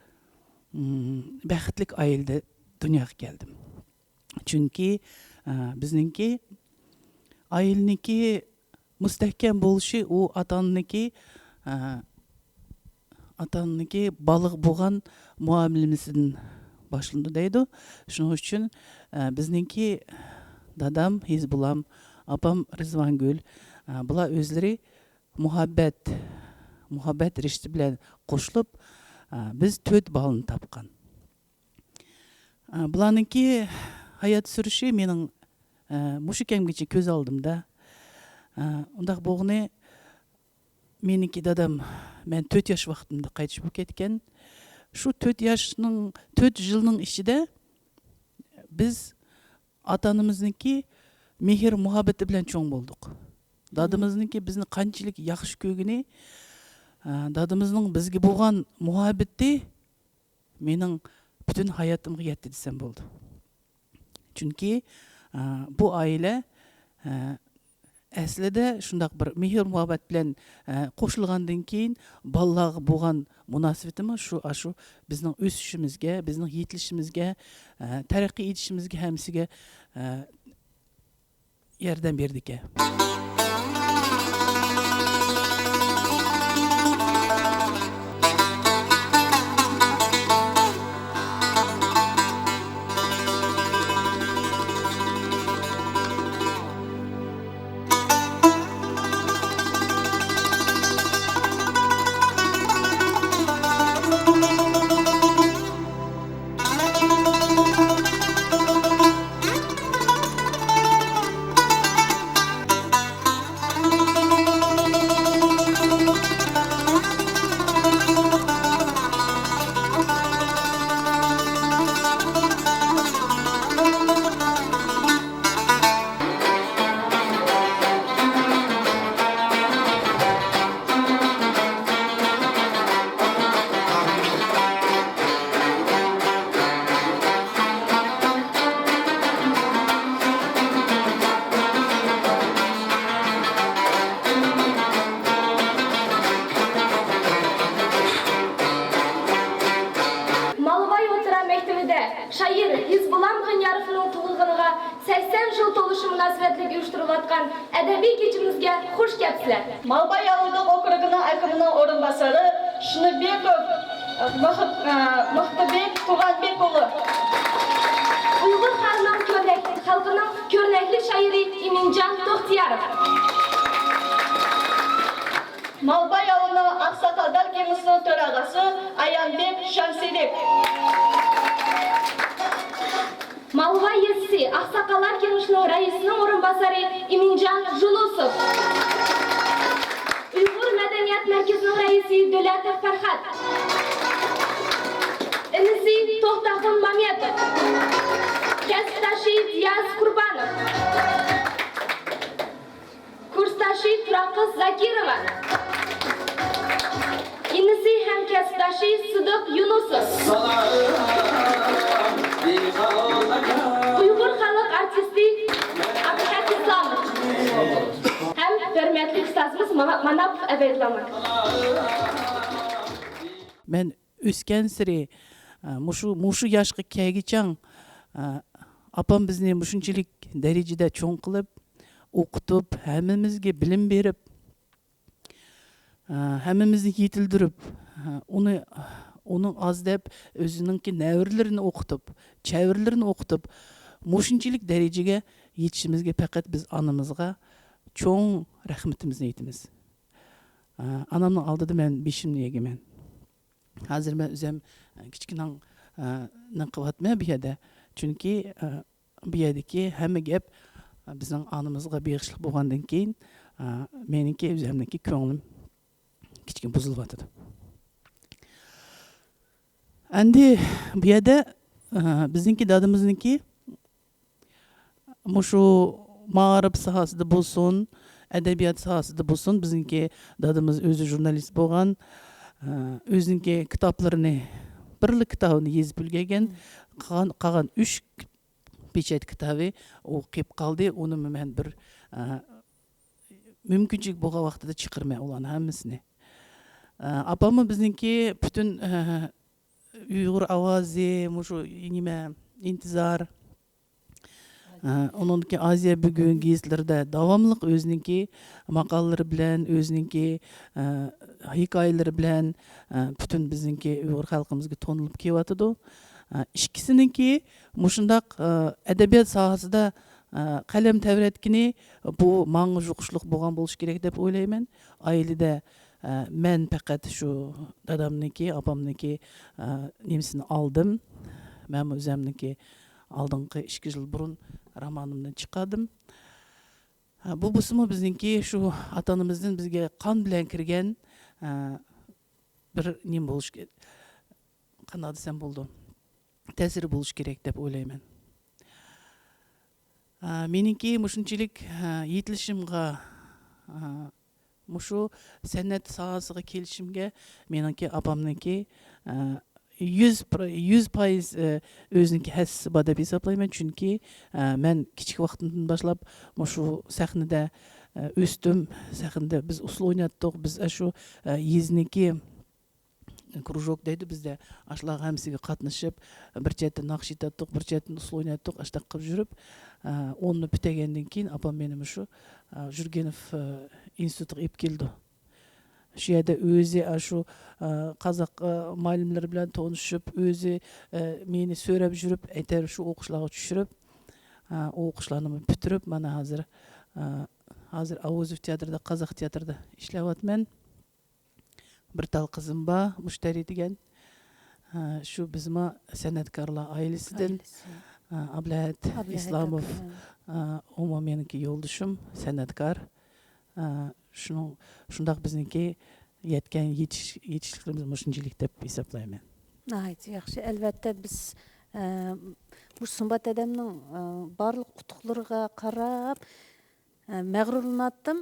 ئىم، بەختلىك ئائىلىدە دۇنياغا كەلدىم. چۈنكى، ئە، بىزنىڭكى ئائىلىنىڭكى مۇستەھكەم بولۇشى ئۇ ئاتا-ئانىنىڭكى، ئە، ئاتا-ئانىنىڭكى بالىغا بولغان مۇئامىلىمىزدىن باشلىنىدۇ دەيدۇ. شۇنىڭ ئۈچۈن، ئە، بىزنىڭكى دادام ھېزبۇلام، ئاپام رىزۋانگۈل، ئە، بۇلار ئۆزلىرى مۇھەببەت، مۇھەببەت رىشتە بىلەن قوشۇلۇپ، ئە، بىز تۆت بالىنى تاپقان. ئە، بۇلارنىڭكى ھايات سۈرۈشى مېنىڭ، ئە، مۇشۇ كەمگىچە كۆز ئالدىمدا. ئە، ئۇنداق بولغىنى، مېنىڭكى دادام، مەن تۆت ياش ۋاقتىمدا قايتىش بولۇپ كەتكەن. شۇ تۆت ياشنىڭ، تۆت يىلنىڭ ئىچىدە بىز ئاتا-ئانىمىزنىڭكى مېھىر-مۇھەببىتى بىلەن چوڭ بولدۇق. دادىمىزنىڭكى بىزنى قانچىلىك ياخشى كۆرگىنى، ئە، دادىمىزنىڭ بىزگە بولغان مۇھەببىتى مېنىڭ پۈتۈن ھاياتىمغا يەتتى دېسەم بولىدۇ. چۈنكى، ئە، بۇ ئائىلە، ئە، ئەسلىدە شۇنداق بىر مېھىر-مۇھەببەت بىلەن، ئە، قوشۇلغاندىن كېيىن بالىلارغا بولغان مۇناسىۋىتىمۇ شۇ، ئاشۇ بىزنىڭ ئۆسۈشىمىزگە، بىزنىڭ يېتىلىشىمىزگە، ئە، تەرەققىي ئېتىشىمىزگە ھەممىسىگە، ئە، ياردەم بېرىدىكەن. مالۋاي ئوتتۇرا مەكتىۋىدە شائىر ھېزبۇلام غىنياروفنىڭ تۇغۇلغىنىغا سەكسەن يىل تولۇشى مۇناسىۋەتلىك ئۇيۇشتۇرۇلۇۋاتقان ئەدەبىي كېچىمىزگە خۇش كەپسىلەر. مالباي ئاۋۇتلۇق ئوكرۇگىنىڭ ئاكىمىنىڭ ئورۇنباسارى شىنىبېكوف مىخ-، مىختىبېك تۇرغانبېك ئۇلى. ئۇيغۇر خەلقىنىڭ كۆرنەك-، خەلقىنىڭ كۆرنەكلىك شائىرى ئىمىنجان توختىياروف. مالباي ئاۋۇلىنىڭ ئاقساقاللار كېڭىشىنىڭ تۆرەغاسى ئايانبېك شەمسىبېك. مالۋاي يېزىسى ئاقساقاللار كېڭىشىنىڭ رەئىسىنىڭ ئورۇنباسارى ئىمىنجان يۇنۇسوف. ئۇيغۇر مەدەنىيەت مەركىزىنىڭ رەئىسى دۆلەتوف پەرھات. ئىنىسى توختاخۇن مامەتوف. كەسىپداشى دىياز قۇربانوف. كۇرسداشى تۇراققىز زاكىروۋا. ئىنىسى ھەم كەسىپداشى سىدىق يۇنۇسوف. ئۇيغۇر خەلق ئارتىستى ئابدۇھەق ئىسلاموف ھەم ھۆرمەتلىك ئۇستازىمىز مانا-، ماناپوف ئەبەيدۇللا ماكا. مەن ئۆسكەنسېرى، ئە، مۇشۇ، مۇشۇ ياشقا كەلگۈچەڭ، ئە، ئاپام بىزنى مۇشۇنچىلىك دەرىجىدە چوڭ قىلىپ، ئوقۇتۇپ، ھەممىمىزگە بىلىم بېرىپ، ئە، ھەممىمىزنى يېتىلدۈرۈپ، ئە، ئۇنى، ئۇنىڭ ئاز دەپ ئۆزىنىڭكى نەۋرىلىرىنى ئوقۇتۇپ، چەۋرىلىرىنى ئوقۇتۇپ، مۇشۇنچىلىك دەرىجىگە يېتىشىمىزگە پەقەت بىز ئانىمىزغا چوڭ رەھمىتىمىزنى ئېيتىمىز. ئە، ئانامنىڭ ئالدىدا مەن بېشىمنى ئېگىمەن. ھازىر مەن ئۆزۈم، ئە، كىچىككىنە، ئە، نېمە قىلىۋاتىمەن بۇ يەردە. چۈنكى، ئە، بۇ يەردىكى ھەممە گەپ، ئە، بىزنىڭ ئانىمىزغا بېغىشلىق بولغاندىن كېيىن، ئە، مېنىڭكى ئۆزۈمنىڭكى كۆڭلۈم كىچىككىنە بۇزۇلۇۋاتىدۇ. ئەمدى بۇ يەردە، ئە، بىزنىڭكى دادىمىزنىڭكى مۇشۇ مائارىپ ساھەسىدە بولسۇن، ئەدەبىيات ساھەسىدە بولسۇن، بىزنىڭكى دادىمىز ئۆزى ژۇرنالىست بولغان، ئە، ئۆزىنىڭكى كىتابلىرىنى، بىرلا كىتابىنى يېزىپ ئۈلگەرگەن، قالغان، قالغان ئۈچ پېچەت كىتابى ئۇ قېلىپ قالدى. ئۇنى مەن بىر، ئە، مۇمكىنچىلىك بولغان ۋاقتىدا چىقىرىمەن ئۇلارنى ھەممىسىنى. ئە، ئاپاممۇ بىزنىڭكى پۈتۈن، ئە، ئۇيغۇر ئاۋازى، مۇشۇ نېمە، ئىنتىزار، ئە، ئۇنىڭدىكى ئازىيا بۈگۈن گېزىتلىرىدە داۋاملىق ئۆزىنىڭكى ماقالىلىرى بىلەن، ئۆزىنىڭكى، ئە، ھېكايىلىرى بىلەن، ئە، پۈتۈن بىزنىڭكى ئۇيغۇر خەلقىمىزگە تونۇلۇپ كېلىۋاتىدۇ. ئە، ئىككىسىنىڭكى مۇشۇنداق، ئە، ئەدەبىيات ساھەسىدە، ئە، قەلەم تەۋرەتكىنى بۇ ماڭا يۇقۇشلۇق بولغان بولۇشى كېرەك دەپ ئويلايمەن. ئائىلىدە، ئە، مەن پەقەت شۇ دادامنىڭكى، ئاپامنىڭكى، ئە، نېمىسىنى ئالدىم. مەنمۇ ئۆزۈمنىڭكى ئالدىنقى ئىككى يىل بۇرۇن رومانىمنى چىقاردىم. ئە، بۇ بولسىمۇ بىزنىڭكى شۇ ئاتا-ئانىمىزدىن بىزگە قان بىلەن كىرگەن، ئە، بىر نېمە بولۇش كېرەك. قانداق دېسەم بولىدۇ؟ تەسىرى بولۇشى كېرەك دەپ ئويلايمەن. ئا، مېنىڭكى مۇشۇنچىلىك، ئا، يېتىلىشىمغا، ئا، مۇشۇ سەنئەت ساھەسىگە كېلىشىمگە مېنىڭكى ئاپامنىڭكى، ئا، يۈز پىر-، يۈز پايىز، ئا، ئۆزىنىڭكى ھەسسىسى بار دەپ ھېسابلايمەن. چۈنكى، ئا، مەن كىچىك ۋاقتىمدىن باشلاپ مۇشۇ سەھنىدە، ئا، ئۆستۈم. سەھنىدە بىز ئۇسسۇل ئويناتتۇق. بىز ئاشۇ، ئا، يېزىنىڭكى كروژوك دەيدۇ بىزدە. ئاشۇلارغا ھەممىسىگە قاتنىشىپ، بىر چەتتە ناخشا ئېيتاتتۇق، بىر چەتتىن ئۇسسۇل ئويناتتۇق، ئاشۇنداق قىلىپ يۈرۈپ، ئە، ئوننى پۈتتۈرگەندىن كېيىن ئاپام مېنى مۇشۇ، ئە، ژۇرگېنوف، ئە، ئىنستىتۇتىغا ئېلىپ كېلىدۇ. شۇ يەردە ئۆزى ئاشۇ، ئە، قازاق، ئە، مۇئەللىملىرى بىلەن تونۇشۇپ، ئۆزى، ئە، مېنى سۆرەپ يۈرۈپ، ئەيتەر شۇ ئوقۇشلارغا چۈشۈرۈپ، ئە، ئۇ ئوقۇشلارنىمۇ پۈتتۈرۈپ، مانا ھازىر، ئە، ھازىر ئاۋازوف تىياتىرىدا، قازاق تىياتىرىدا ئىشلەۋاتىمەن. بىر تال قىزىم بار، مۇشتەرى دېگەن. ھە، شۇ بىزمۇ سەنئەتكارلار ئائىلىسىدىن. ئائىلىسى. ھە، ئابلەھەت ئابلەھەت ئىسلاموف، ئاكا، ھە. ھە، ئۇمۇ مېنىڭكى يولدىشىم، سەنئەتكار. ھە، شۇنىڭ، شۇنداق بىزنىڭكى يەتكەن يېتىش-، يېتىشلىكلىرىمىز مۇشۇنچىلىك دەپ ھېسابلايمەن. ناھايىتى ياخشى. ئەلۋەتتە، بىز، ئە، مۇشۇ سۇمبات ھەدەمنىڭ، ئە، بارلىق ئۇتۇقلىرىغا قاراپ، ئە، مەغرۇرلىناتتىم.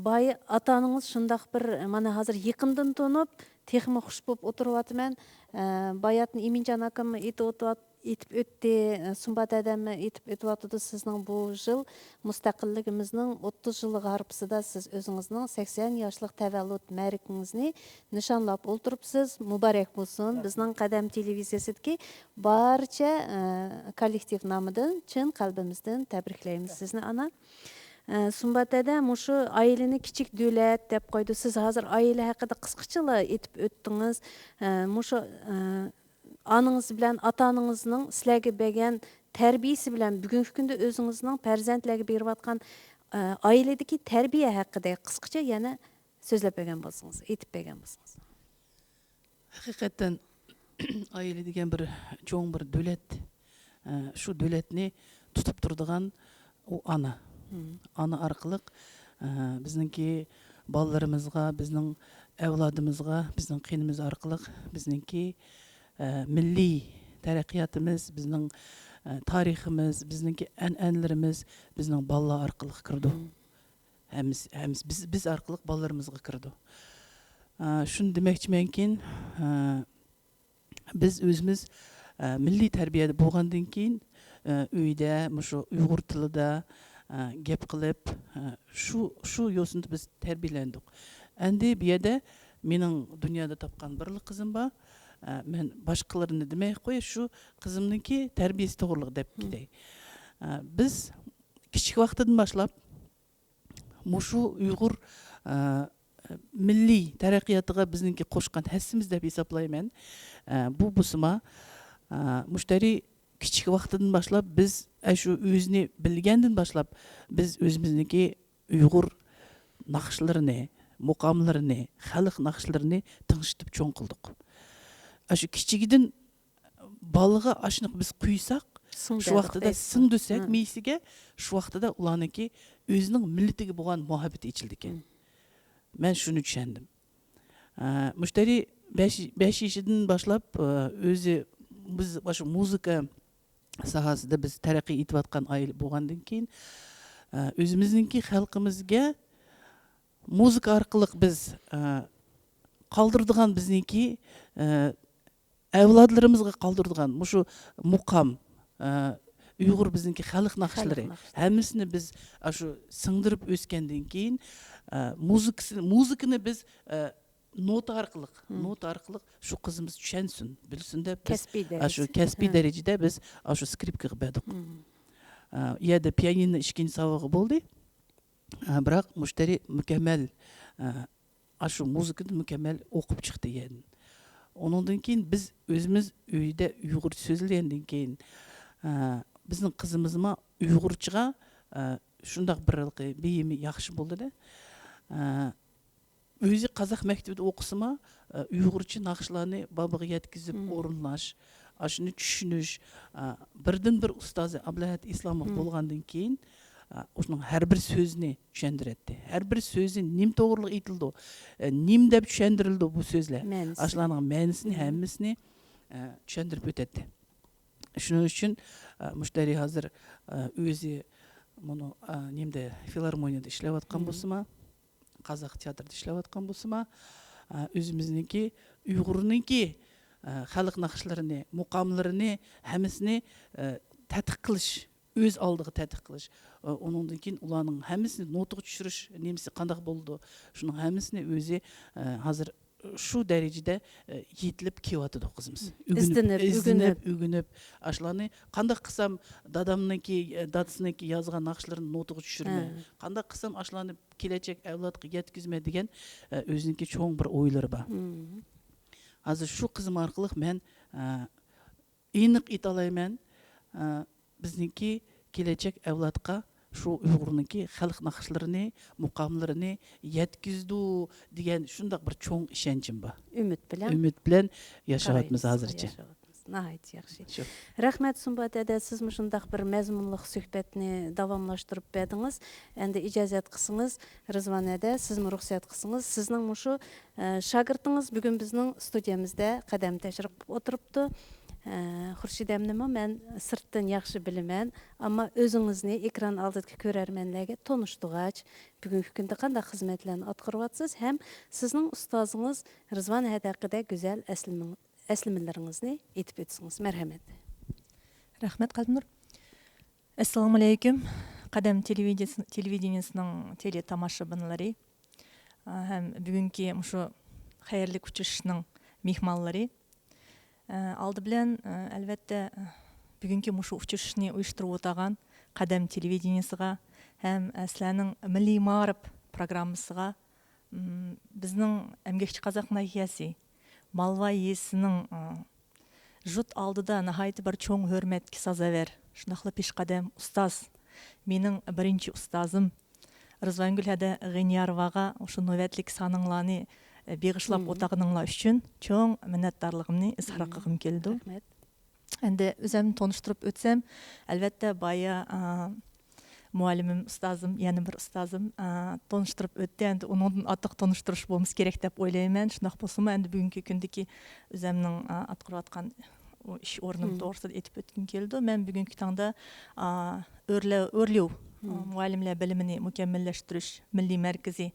بايا ئاتا-ئانىڭىز شۇنداق بىر، مانا ھازىر يېقىندىن تونۇپ، تېخىمۇ خۇش بولۇپ ئولتۇرۇۋاتىمەن. ئە، باياتىن ئىمىنجان ئاكاممۇ ئېيتىۋاتىۋات-، ئېيتىپ ئۆتتى، ئە، سۇمبات ھەدەممۇ ئېيتىپ ئۆتۈۋاتىدۇ، سىزنىڭ بۇ يىل مۇستەقىللىكىمىزنىڭ ئوتتۇز يىللىقى ھارپىسىدا سىز ئۆزىڭىزنىڭ سەكسەن ياشلىق تەۋەللۇت مەرىكىڭىزنى نىشانلاپ ئولتۇرۇپسىز. مۇبارەك بولسۇن! بىزنىڭ قەدەم تېلېۋىزىيەسىدىكى بارچە، ئە، كوللېكتىپ نامىدىن چىن قەلبىمىزدىن تەبرىكلەيمىز سىزنى، ئانا. ئە، سۇمبات ھەدە، مۇشۇ ئائىلىنى كىچىك دۆلەت دەپ قويدى. سىز ھازىر ئائىلە ھەققىدە قىسقىچىلا ئېيتىپ ئۆتتىڭىز. ئە، مۇشۇ، ئە، ئانىڭىز بىلەن ئاتا-ئانىڭىزنىڭ سىلەرگە بەرگەن تەربىيىسى بىلەن بۈگۈنكى كۈندە ئۆزىڭىزنىڭ پەرزەنتلەرگە بېرىۋاتقان، ئە، ئائىلىدىكى تەربىيە ھەققىدە قىسقىچە يەنە سۆزلەپ بەرگەن بولسىڭىز، ئېيتىپ بەرگەن بولسىڭىز. ھەقىقەتەن، ئائىلە دېگەن بىر چوڭ بىر دۆلەت. ئە، شۇ دۆلەتنى تۇتۇپ تۇرىدىغان ئۇ ئانا. مم. ئانا ئارقىلىق، ئە، بىزنىڭكى بالىلىرىمىزغا، بىزنىڭ ئەۋلادىمىزغا، بىزنىڭ قېنىمىز ئارقىلىق بىزنىڭكى، ئە، مىللىي تەرەققىياتىمىز، بىزنىڭ، ئە، تارىخىمىز، بىزنىڭكى ئەنئەنىلىرىمىز بىزنىڭ بالىلار ئارقىلىق كىرىدۇ. مم. ھەممىسى، ھەممىسى بىز، بىز ئارقىلىق بالىلىرىمىزغا كىرىدۇ. ئە، شۇنى دېمەكچىمەنكىن، ئە، بىز ئۆزىمىز، ئە، مىللىي تەربىيەدە بولغاندىن كېيىن، ئە، ئۆيدە مۇشۇ ئۇيغۇر تىلىدا، ئە، گەپ قىلىپ، ئە، شۇ، شۇ يوسۇندا بىز تەربىيەلەندۇق. ئەمدى بۇ يەردە مېنىڭ دۇنيادا تاپقان بىرلا قىزىم بار. ئە، مەن باشقىلىرىنى دېمەي قوي، شۇ قىزىمنىڭكى تەربىيەسى توغرىلىق دەپ كېتەي. ئە، بىز كىچىك ۋاقتىدىن باشلاپ مۇشۇ ئۇيغۇر، ئە، مىللىي تەرەققىياتىغا بىزنىڭكى قوشقان ھەسسىمىز دەپ ھېسابلايمەن. ئە، بۇ بولسىما، ئە، مۇشتەرى كىچىك ۋاقتىدىن باشلاپ بىز، ئە، شۇ ئۆزىنى بىلگەندىن باشلاپ بىز ئۆزىمىزنىڭكى ئۇيغۇر ناخشىلىرىنى، مۇقاملىرىنى، خەلق ناخشىلىرىنى تىڭشىتىپ چوڭ قىلدۇق. ئە، شۇ كىچىكىدىن بالىغا ئاشۇنى بىز قۇيساق، شۇ ۋاقتىدا سىڭدۈرسەك مېيىسىگە، شۇ ۋاقتىدا ئۇلارنىڭكى ئۆزىنىڭ مىللىتىگە بولغان مۇھەببىتى ئېچىلىدىكەن. مەن شۇنى چۈشەندىم. ئە، مۇشتەرى بەش، بەش يېشىدىن باشلاپ، ئە، ئۆزى، بىز مۇشۇ مۇزىكا ساھەسىدە بىز تەرەققىي ئېتىۋاتقان ئائىلە بولغاندىن كېيىن، ئە، ئۆزىمىزنىڭكى خەلقىمىزگە، مۇزىكا ئارقىلىق بىز، ئە، قالدۇرىدىغان بىزنىڭكى، ئە، ئەۋلادلىرىمىزغا قالدۇرىدىغان مۇشۇ مۇقام، ئە، ئۇيغۇر بىزنىڭكى خەلق ناخشىلىرى، خەلق ناخشىلىرى. ھەممىسىنى بىز ئاشۇ سىڭدۈرۈپ ئۆسكەندىن كېيىن، ئە، مۇزىكىسى، مۇزىكىنى بىز، ئە، نوتا ئارقىلىق، مم. نوتا ئارقىلىق شۇ قىزىمىز چۈشەنسۇن، بىلسۇن دەپ بىز كەسپىي ئاشۇ دەرىجە. كەسپىي ھە. دەرىجىدە بىز ئاشۇ سكرىپكىغا بەردۇق. مم. ئە، ئۇ يەردە پىيانىنو ئىككىنچى ساۋاغا بولدى. ئە، بىراق مۇشتەرى مۇكەممەل، ئە، ئاشۇ مۇزىكىنى مۇكەممەل ئوقۇپ چىقتى يەنى. ئۇنىڭدىن كېيىن بىز ئۆزىمىز ئۆيدە ئۇيغۇرچە سۆزلىگەندىن كېيىن، ئە، بىزنىڭ قىزىمىزمۇ ئۇيغۇرچىغا، ئە، شۇنداق بىر ھېلىقى بېيىمى ياخشى بولدى-دە. ئە، ئۆزى قازاق مەكتىۋىدە ئوقۇسىمۇ، ئە، ئۇيغۇرچە ناخشىلارنى بابىغا يەتكۈزۈپ مم. ئورۇنلاش، ئاشۇنى چۈشىنىش، ئە، بىردىنبىر ئۇستازى ئابلەھەت ئىسلاموف مم. بولغاندىن كېيىن، ئە، ئۇنىڭ ھەر بىر سۆزىنى چۈشەندۈرەتتى. ھەر بىر سۆزى نېمە توغرىلىق ئېيتىلىدۇ، ئە، نېمە دەپ چۈشەندۈرۈلىدۇ بۇ سۆزلەر. مەنىسى. ئاشۇلارنىڭ مەنىسىنى مم. ھەممىسىنى، ئە، چۈشەندۈرۈپ ئۆتەتتى. شۇنىڭ ئۈچۈن، ئە، مۇشتەرى ھازىر، ئە، ئۆزى مۇنۇ، ئە، نېمىدە، فىلارمونىيەدە ئىشلەۋاتقان مم. بولسىمۇ، قازاق تىياتىرىدا ئىشلەۋاتقان بولسىمۇ، ئە، ئۆزىمىزنىڭكى، ئۇيغۇرنىڭكى، ئە، خەلق ناخشىلىرىنى، مۇقاملىرىنى، ھەممىسىنى، ئە، تەتقىق قىلىش، ئۆز ئالدىغا تەتقىق قىلىش. ئە، ئۇنىڭدىن كېيىن ئۇلارنىڭ ھەممىسىنى نوتىغا چۈشۈرۈش نېمىسى قانداق بولىدۇ؟ شۇنىڭ ھەممىسىنى ئۆزى، ئە، ھازىر شۇ دەرىجىدە، ئە، يېتىلىپ كېلىۋاتىدۇ قىزىمىز. ئۆگىنىپ، ئىزدىنىپ، ئىزدىنىپ، ئۆگىنىپ. ئۆگىنىپ، ئاشۇلارنى قانداق قىلسام دادامنىڭكى، ئە، دادىسىنىڭكى يازغان ناخشىلىرىنى نوتىغا چۈشۈرىمەن، ھە. قانداق قىلسام ئاشۇلارنى كېلەچەك ئەۋلادقا يەتكۈزىمەن دېگەن، ئە، ئۆزىنىڭكى چوڭ بىر ئويلىرى بار. مم. ھازىر شۇ قىزىم ئارقىلىق مەن، ئە، ئېنىق ئېيتالايمەن، ئە، بىزنىڭكى كېلەچەك ئەۋلادقا شۇ ئۇيغۇرنىڭكى خەلق ناخشىلىرىنى، مۇقاملىرىنى يەتكۈزىدۇ دېگەن شۇنداق بىر چوڭ ئىشەنچىم بار. ئۈمىد بىلەن ئۈمىد بىلەن ياشاۋاتىمىز قارايمىز، ھازىرچە. ياشاۋاتىمىز. ناھايىتى ياخشى. شۇ. رەھمەت، سۇمبات ھەدە، سىز مۇشۇنداق بىر مەزمۇنلۇق سۆھبەتنى داۋاملاشتۇرۇپ بەردىڭىز. ئەمدى ئىجازەت قىلسىڭىز، رىزۋان ھەدە، سىزمۇ رۇخسەت قىلسىڭىز، سىزنىڭ مۇشۇ، ئە، شاگىرتىڭىز بۈگۈن بىزنىڭ ستۇدىيەمىزدە قەدەم تەشرىپ قىلىپ ئولتۇرۇپتۇ. ئە، خۇرشىد ھەدەمنىمۇ مەن سىرتتىن ياخشى بىلىمەن، ئەمما ئۆزىڭىزنى ئېكران ئالدىدىكى كۆرەرمەنلەرگە تونۇشتۇرغاچ، بۈگۈنكى كۈندە قانداق خىزمەتلەرنى ئاتقىرىۋاتىسىز ھەم سىزنىڭ ئۇستازىڭىز رىزۋان ھەدە ھەققىدە گۈزەل ئەسلىمىڭ-، ئەسلىمىلىرىڭىزنى ئېيتىپ ئۆتسىڭىز. مەرھەمەت. رەھمەت، قەلبىنۇر. ئەسسالامۇئەلەيكۇم، قەدەم تېلېۋىدېنىيەسى-، تېلېۋىدېنىيەسىنىڭ تېلېتاماشىبىنلىرى، ئا، ھەم بۈگۈنكى مۇشۇ خەيرلىك ئۇچرىشىشنىڭ مېھمانلىرى. ئە، ئالدى بىلەن، ئە، ئەلۋەتتە، ئە، بۈگۈنكى مۇشۇ ئۇچرىشىشنى ئۇيۇشتۇرۇۋاتقان قەدەم تېلېۋىدېنىيەسىگە ھەم، ئە، سىلەرنىڭ مىللىي مائارىپ پروگراممىسىغا، م، بىزنىڭ ئەمگەكچى قازاق ناھىيەسى مالۋا يېزىسىنىڭ، ئە، ژۇت ئالدىدا ناھايىتى بىر چوڭ ھۆرمەتكە سازاۋەر، شۇنداقلا پېشقەدەم ئۇستاز، مېنىڭ بىرىنچى ئۇستازىم رىزۋانگۈل ھەدە غىنىياروۋاغا شۇ نۆۋەتلىك سانىڭلارنى، ئە، بېغىشلاپ مم. ئولتۇرغىنىڭلار ئۈچۈن چوڭ مىننەتدارلىقىمنى ئىزھار مم. قىلغۇم كېلىدۇ. رەھمەت. ئەمدى ئۆزۈمنى تونۇشتۇرۇپ ئۆتسەم، ئەلۋەتتە، بايا، ئا، مۇئەللىمىم، ئۇستازىم، يەنە بىر ئۇستازىم، ئا، تونۇشتۇرۇپ ئۆتتى. ئەمدى ئۇنىڭدىن ئارتۇق تونۇشتۇرۇش بولمىسا كېرەك دەپ ئويلايمەن. شۇنداق بولسىمۇ، ئەمدى بۈگۈنكى كۈندىكى ئۆزۈمنىڭ، ئا، ئاتقىرىۋاتقان ئۇ ئىش ئورنۇم مم. توغرىسىدا ئېيتىپ ئۆتكۈم كېلىدۇ. مەن بۈگۈنكى تاڭدا، ئا، ئۆرلە-، ئۆرلۈ، مم. ئا، مۇئەللىملەر بىلىمىنى مۇكەممەللەشتۈرۈش مىللىي مەركىزى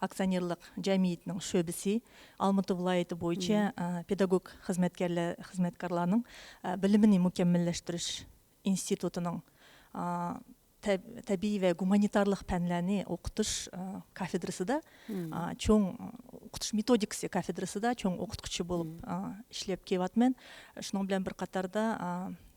ئاكسىيونېرلىق جەمئىيىتىنىڭ شۆبىسى، ئالمۇتا ۋىلايىتى بويىچە، مم. ئا، پېداگوگ خىزمەتكارلار، خىزمەتكارلارنىڭ، ئا، بىلىمىنى مۇكەممەللەشتۈرۈش ئىنستىتۇتىنىڭ، ئا، تەب-، تەبىئىي ۋە گۇمانىتارلىق پەنلەرنى ئوقۇتۇش، ئا، كافېدرىسىدا، مم. ئا، چوڭ ئوقۇتۇش مېتودىكىسى كافېدرىسىدا چوڭ ئوقۇتقۇچى بولۇپ، مم. ئا، ئىشلەپ كېلىۋاتىمەن. شۇنىڭ بىلەن بىر قاتاردا، ئا،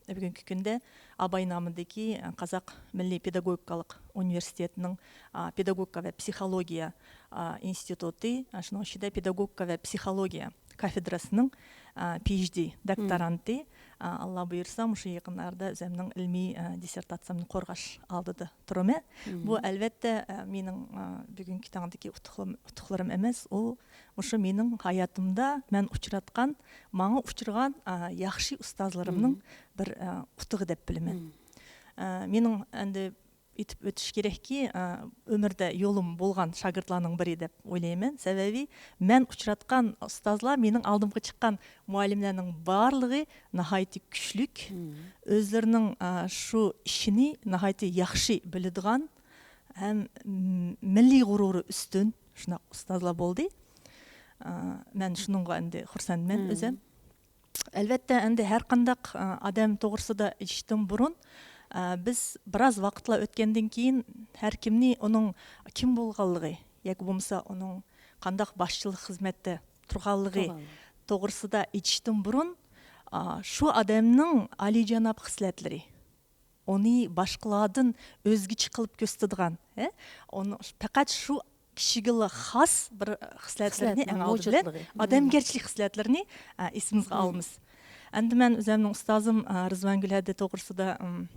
بۈگۈنكى كۈندە ئاباي نامىدىكى، ئا، قازاق مىللىي پېداگوگىكالىق ئۇنىۋېرسىتېتىنىڭ، ئا، پېداگوگىكا ۋە پسىخولوگىيە، ئا، ئىنستىتۇتى، ئا، شۇنىڭ ئىچىدە پېداگوگىكا ۋە پسىخولوگىيە كافېدراسىنىڭ، ئا، پى ئېيچ دى مم. دوكتورانتى. ئا، ئاللا بۇيرۇسا، مۇشۇ يېقىن ئارىدا ئۆزۈمنىڭ ئىلمىي، ئا، دىسسېرتاتسىيەمنى قورغاش ئالدىدا تۇرىمەن. مم. بۇ، ئەلۋەتتە، ئا، مېنىڭ، ئا، بۈگۈنكى تاڭدىكى ئۇتۇقلىرىم، ئۇتۇقلىرىم ئەمەس، ئۇ مۇشۇ مېنىڭ ھاياتىمدا مەن ئۇچراتقان، ماڭا ئۇچرىغان، ئا، ياخشى ئۇستازلىرىمنىڭ مم. بىر، ئا، ئۇتۇقى دەپ بىلىمەن. مم. ئا، مېنىڭ ئەمدى ئېيتىپ ئۆتۈش كېرەككى، ئا، ئۆمۈردە يولۇم بولغان شاگىرتلارنىڭ بىرى دەپ ئويلايمەن. سەۋەبى، مەن ئۇچراتقان ئۇستازلار، مېنىڭ ئالدىمغا چىققان مۇئەللىملەرنىڭ بارلىقى ناھايىتى كۈچلۈك، مم. ئۆزلىرىنىڭ، ئا، شۇ ئىشىنى ناھايىتى ياخشى بىلىدىغان ھەم، م، مىللىي غۇرۇرى ئۈستۈن، شۇنداق ئۇستازلار بولدى. ئا، مەن شۇنىڭغا ئەمدى خۇرسەنمەن ئۆزۈم. ئەلۋەتتە، ئەمدى ھەر قانداق، ئا، ئادەم توغرىسىدا ئېيتىشتىن بۇرۇن، ئا، بىز بىراز ۋاقىتلار ئۆتكەندىن كېيىن ھەر كىمنى ئۇنىڭ كىم بولغانلىقى ياكى بولمىسا ئۇنىڭ قانداق باشچىلىق خىزمەتتە تۇرغانلىقى توغرىسىدا ئېيتىشتىن بۇرۇن، ئا، شۇ ئادەمنىڭ ئالىيجاناب خىسلەتلىرى، ئۇنى باشقىلاردىن ئۆزگىچە قىلىپ كۆرسىتىدىغان، ھە؟ ئۇنى پەقەت شۇ كىشىگىلا خاس بىر خىسلەتلىرىنى، خىسلەتنىڭ ئەڭ ئالدى بىلەن مەۋجۇتلۇقى. ئادەمگەرچىلىك خىسلەتلىرىنى، ئە، ئېسىمىزگە ئالىمىز. ئەمدى مەن ئۆزۈمنىڭ ئۇستازىم، ئە، رىزۋانگۈل ھەدى توغرىسىدا، ئىم،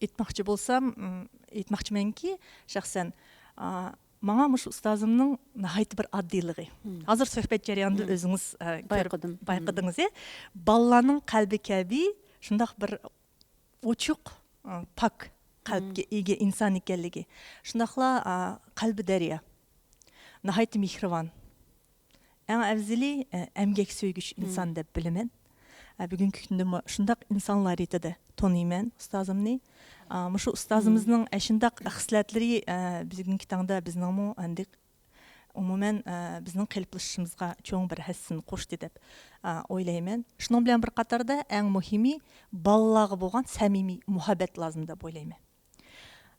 ئېيتماقچى بولسام، ئىم، ئېيتماقچىمەنكى، شەخسەن، ئا، ماڭا مۇشۇ ئۇستازىمنىڭ ناھايىتى بىر ئاددىيلىقى. ھازىر سۆھبەت جەريانىدا ئۆزىڭىز، ئە، كۆرۈپ بايقىدىم. بايقىدىڭىز، يە؟ بالىلارنىڭ قەلبى كەبى شۇنداق بىر ئوچۇق، ئا، پاك قەلبكە ئىگە ئىنسان ئىكەنلىكى. شۇنداقلا، ئا، قەلبى دەريا. ناھايىتى مېھرىبان. ئەڭ ئەۋزىلى، ئە، ئەمگەك سۆيگۈچى ئىنسان دەپ بىلىمەن. ئە، بۈگۈنكى كۈندىمۇ شۇنداق ئىنسانلار رېتىدە تونۇيمەن ئۇستازىمنى. ئا، مۇشۇ ئۇستازىمىزنىڭ ئەشۇنداق خىسلەتلىرى، ئە، بۈگۈنكى تاڭدا بىزنىڭمۇ ئەندى ئومۇمەن، ئە، بىزنىڭ قېلىپلىشىشىمىزغا چوڭ بىر ھەسسىنى قوشتى دەپ، ئە، ئويلايمەن. شۇنىڭ بىلەن بىر قاتاردا ئەڭ مۇھىمى بالىلارغا بولغان سەمىمىي مۇھەببەت لازىم دەپ ئويلايمەن.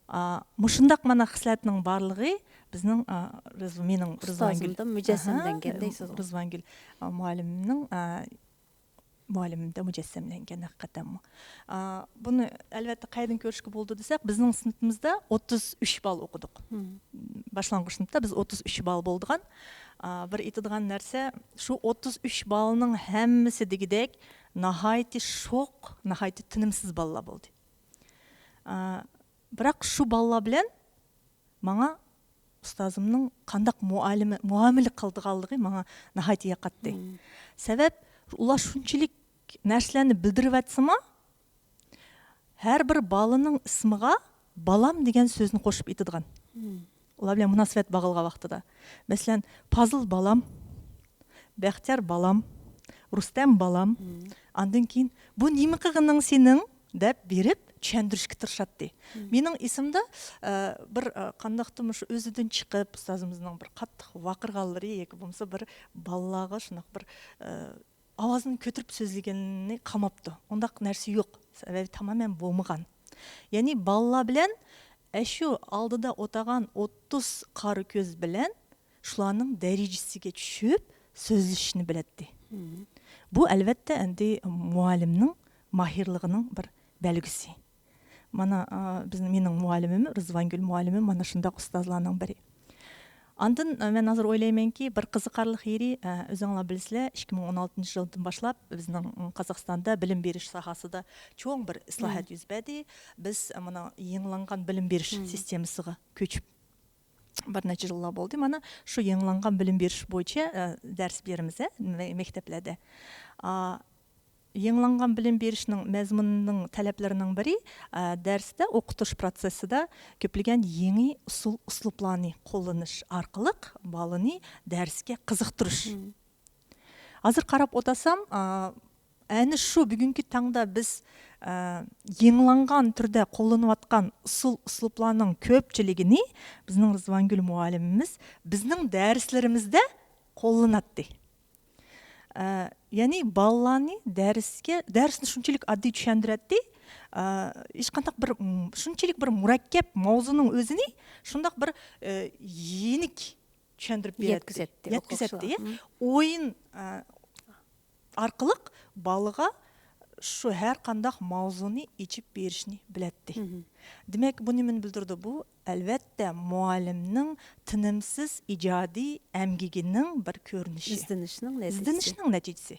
ئا، مۇشۇنداق مانا خىسلەتنىڭ بارلىقى بىزنىڭ، ئا، رىز-، مېنىڭ رىزۋانگۈل، ئۇستازىمدا مۇجەسسەملەنگەن ئاھا، دەيسىزغۇ. رىزۋانگۈل، ئا، مۇئەللىمىمنىڭ، ئا، مۇئەللىمىمدە مۇجەسسەملەنگەن ھەقىقەتەنمۇ. ئا، بۇنى ئەلۋەتتە قەيەردىن كۆرۈشكە بولىدۇ دېسەك، بىزنىڭ سىنىپىمىزدا ئوتتۇز ئۈچ بالا ئوقۇدۇق. باشلانغۇچ سىنىپتا بىز ئوتتۇز ئۈچ بالا بولىدىغان. ئا، بىر ئېيتىدىغان نەرسە، شۇ ئوتتۇز ئۈچ بالىنىڭ ھەممىسى دېگۈدەك ناھايىتى شوق، ناھايىتى تىنىمسىز بالىلار بولدى. ئا، بىراق شۇ بالىلار بىلەن ماڭا ئۇستازىمنىڭ قانداق مۇئالىمە-، مۇئامىلە قىلىدىغانلىقى ماڭا ناھايىتى ياقاتتى. سەۋەب، ئۇلار شۇنچىلىك نەرسىلەرنى بىلدۈرۈۋەتسىمۇ، ھەر بىر بالىنىڭ ئىسمىغا بالام دېگەن سۆزنى قوشۇپ ئېيتىدىغان. ئۇلار بىلەن مۇناسىۋەت باغلىغان ۋاقتىدا. مەسىلەن، پازىل بالام، بەختىيار بالام، رۇستەم بالام. ئاندىن كېيىن، بۇ نېمە قىلغىنىڭ سېنىڭ؟ دەپ بېرىپ چۈشەندۈرۈشكە تىرىشاتتى. مېنىڭ ئېسىمدە، ئە، بىر، ئە، قانداقتۇر مۇشۇ ئۆزىدىن چىقىپ، ئۇستازىمىزنىڭ بىر قاتتىق ۋارقىرىغانلىرى ياكى بولمىسا بىر بالىلارغا شۇنداق بىر، ئە، ئاۋازىنى كۆتۈرۈپ سۆزلىگىنى قالماپتۇ. ئۇنداق نەرسە يوق. سەۋەبى تامامەن بولمىغان. يەنى بالىلار بىلەن ئەشۇ ئالدىدا ئولتۇرغان ئوتتۇز قارا كۆز بىلەن شۇلارنىڭ دەرىجىسىگە چۈشۈپ سۆزلىشىشنى بىلەتتى. بۇ، ئەلۋەتتە، ئەمدى مۇئەللىمنىڭ ماھىرلىقىنىڭ بىر بەلگىسى. مانا، ئا، بىزنىڭ، مېنىڭ مۇئەللىمىم، رىزۋانگۈل مۇئەللىمىم مانا شۇنداق ئۇستازلارنىڭ بىرى. ئاندىن، ئە، مەن ھازىر ئويلايمەنكى، بىر قىزىقارلىق يېرى، ئە، ئۆزۈڭلار بىلىسىلەر، ئىككى مىڭ ئون ئالتىنچى يىلدىن باشلاپ بىزنىڭ، م، قازاقىستاندا بىلىم بېرىش ساھەسىدە چوڭ بىر ئىسلاھات يۈز بەردى. بىز، ئە، مانا يېڭىلانغان بىلىم بېرىش سىستېمىسىغا كۆچۈپ بىر نەچچە يىللار بولدى. مانا شۇ يېڭىلانغان بىلىم بېرىش بويىچە، ئە، دەرس بېرىمىز، ئە، مە-، مەكتەپلەردە. ئا، يېڭىلانغان بىلىم بېرىشنىڭ مەزمۇنىنىڭ تەلەپلىرىنىڭ بىرى، ئە، دەرستە ئوقۇتۇش پىروتسېسسىدا كۆپلىگەن يېڭى ئۇسۇل، ئۇسلۇبلارنى قوللىنىش ئارقىلىق بالىنى دەرسكە قىزىقتۇرۇش. ھازىر قاراپ ئولتۇرسام، ئا، ئەنە شۇ بۈگۈنكى تاڭدا بىز، ئە، يېڭىلانغان تۈردە قوللىنىۋاتقان ئۇسۇل، ئۇسلۇبلارنىڭ كۆپچىلىكىنى بىزنىڭ رىزۋانگۈل مۇئەللىمىمىز بىزنىڭ دەرسلىرىمىزدە قوللىناتتى. ئە، يەنى بالىلارنى دەرسكە، دەرسنى شۇنچىلىك ئاددىي چۈشەندۈرەتتى، ئە، ھېچقانداق بىر، م، شۇنچىلىك بىر مۇرەككەپ ماۋزۇنىڭ ئۆزىنى شۇنداق بىر، ئە، يېنىك چۈشەندۈرۈپ بېرەتتى. يەتكۈزەتتى، يەتكۈزەتتى. ئوقۇغۇچىلار. ئويۇن، ئە، ئارقىلىق بالىغا شۇ ھەر قانداق ماۋزۇنى ئېچىپ بېرىشنى بىلەتتى. دېمەك، بۇ نېمىنى بىلدۈرىدۇ؟ بۇ، ئەلۋەتتە، مۇئەللىمنىڭ تىنىمسىز ئىجادىي ئەمگىكىنىڭ بىر كۆرۈنۈشى. ئىزدىنىشنىڭ نەتىجىسى. ئىزدىنىشنىڭ نەتىجىسى.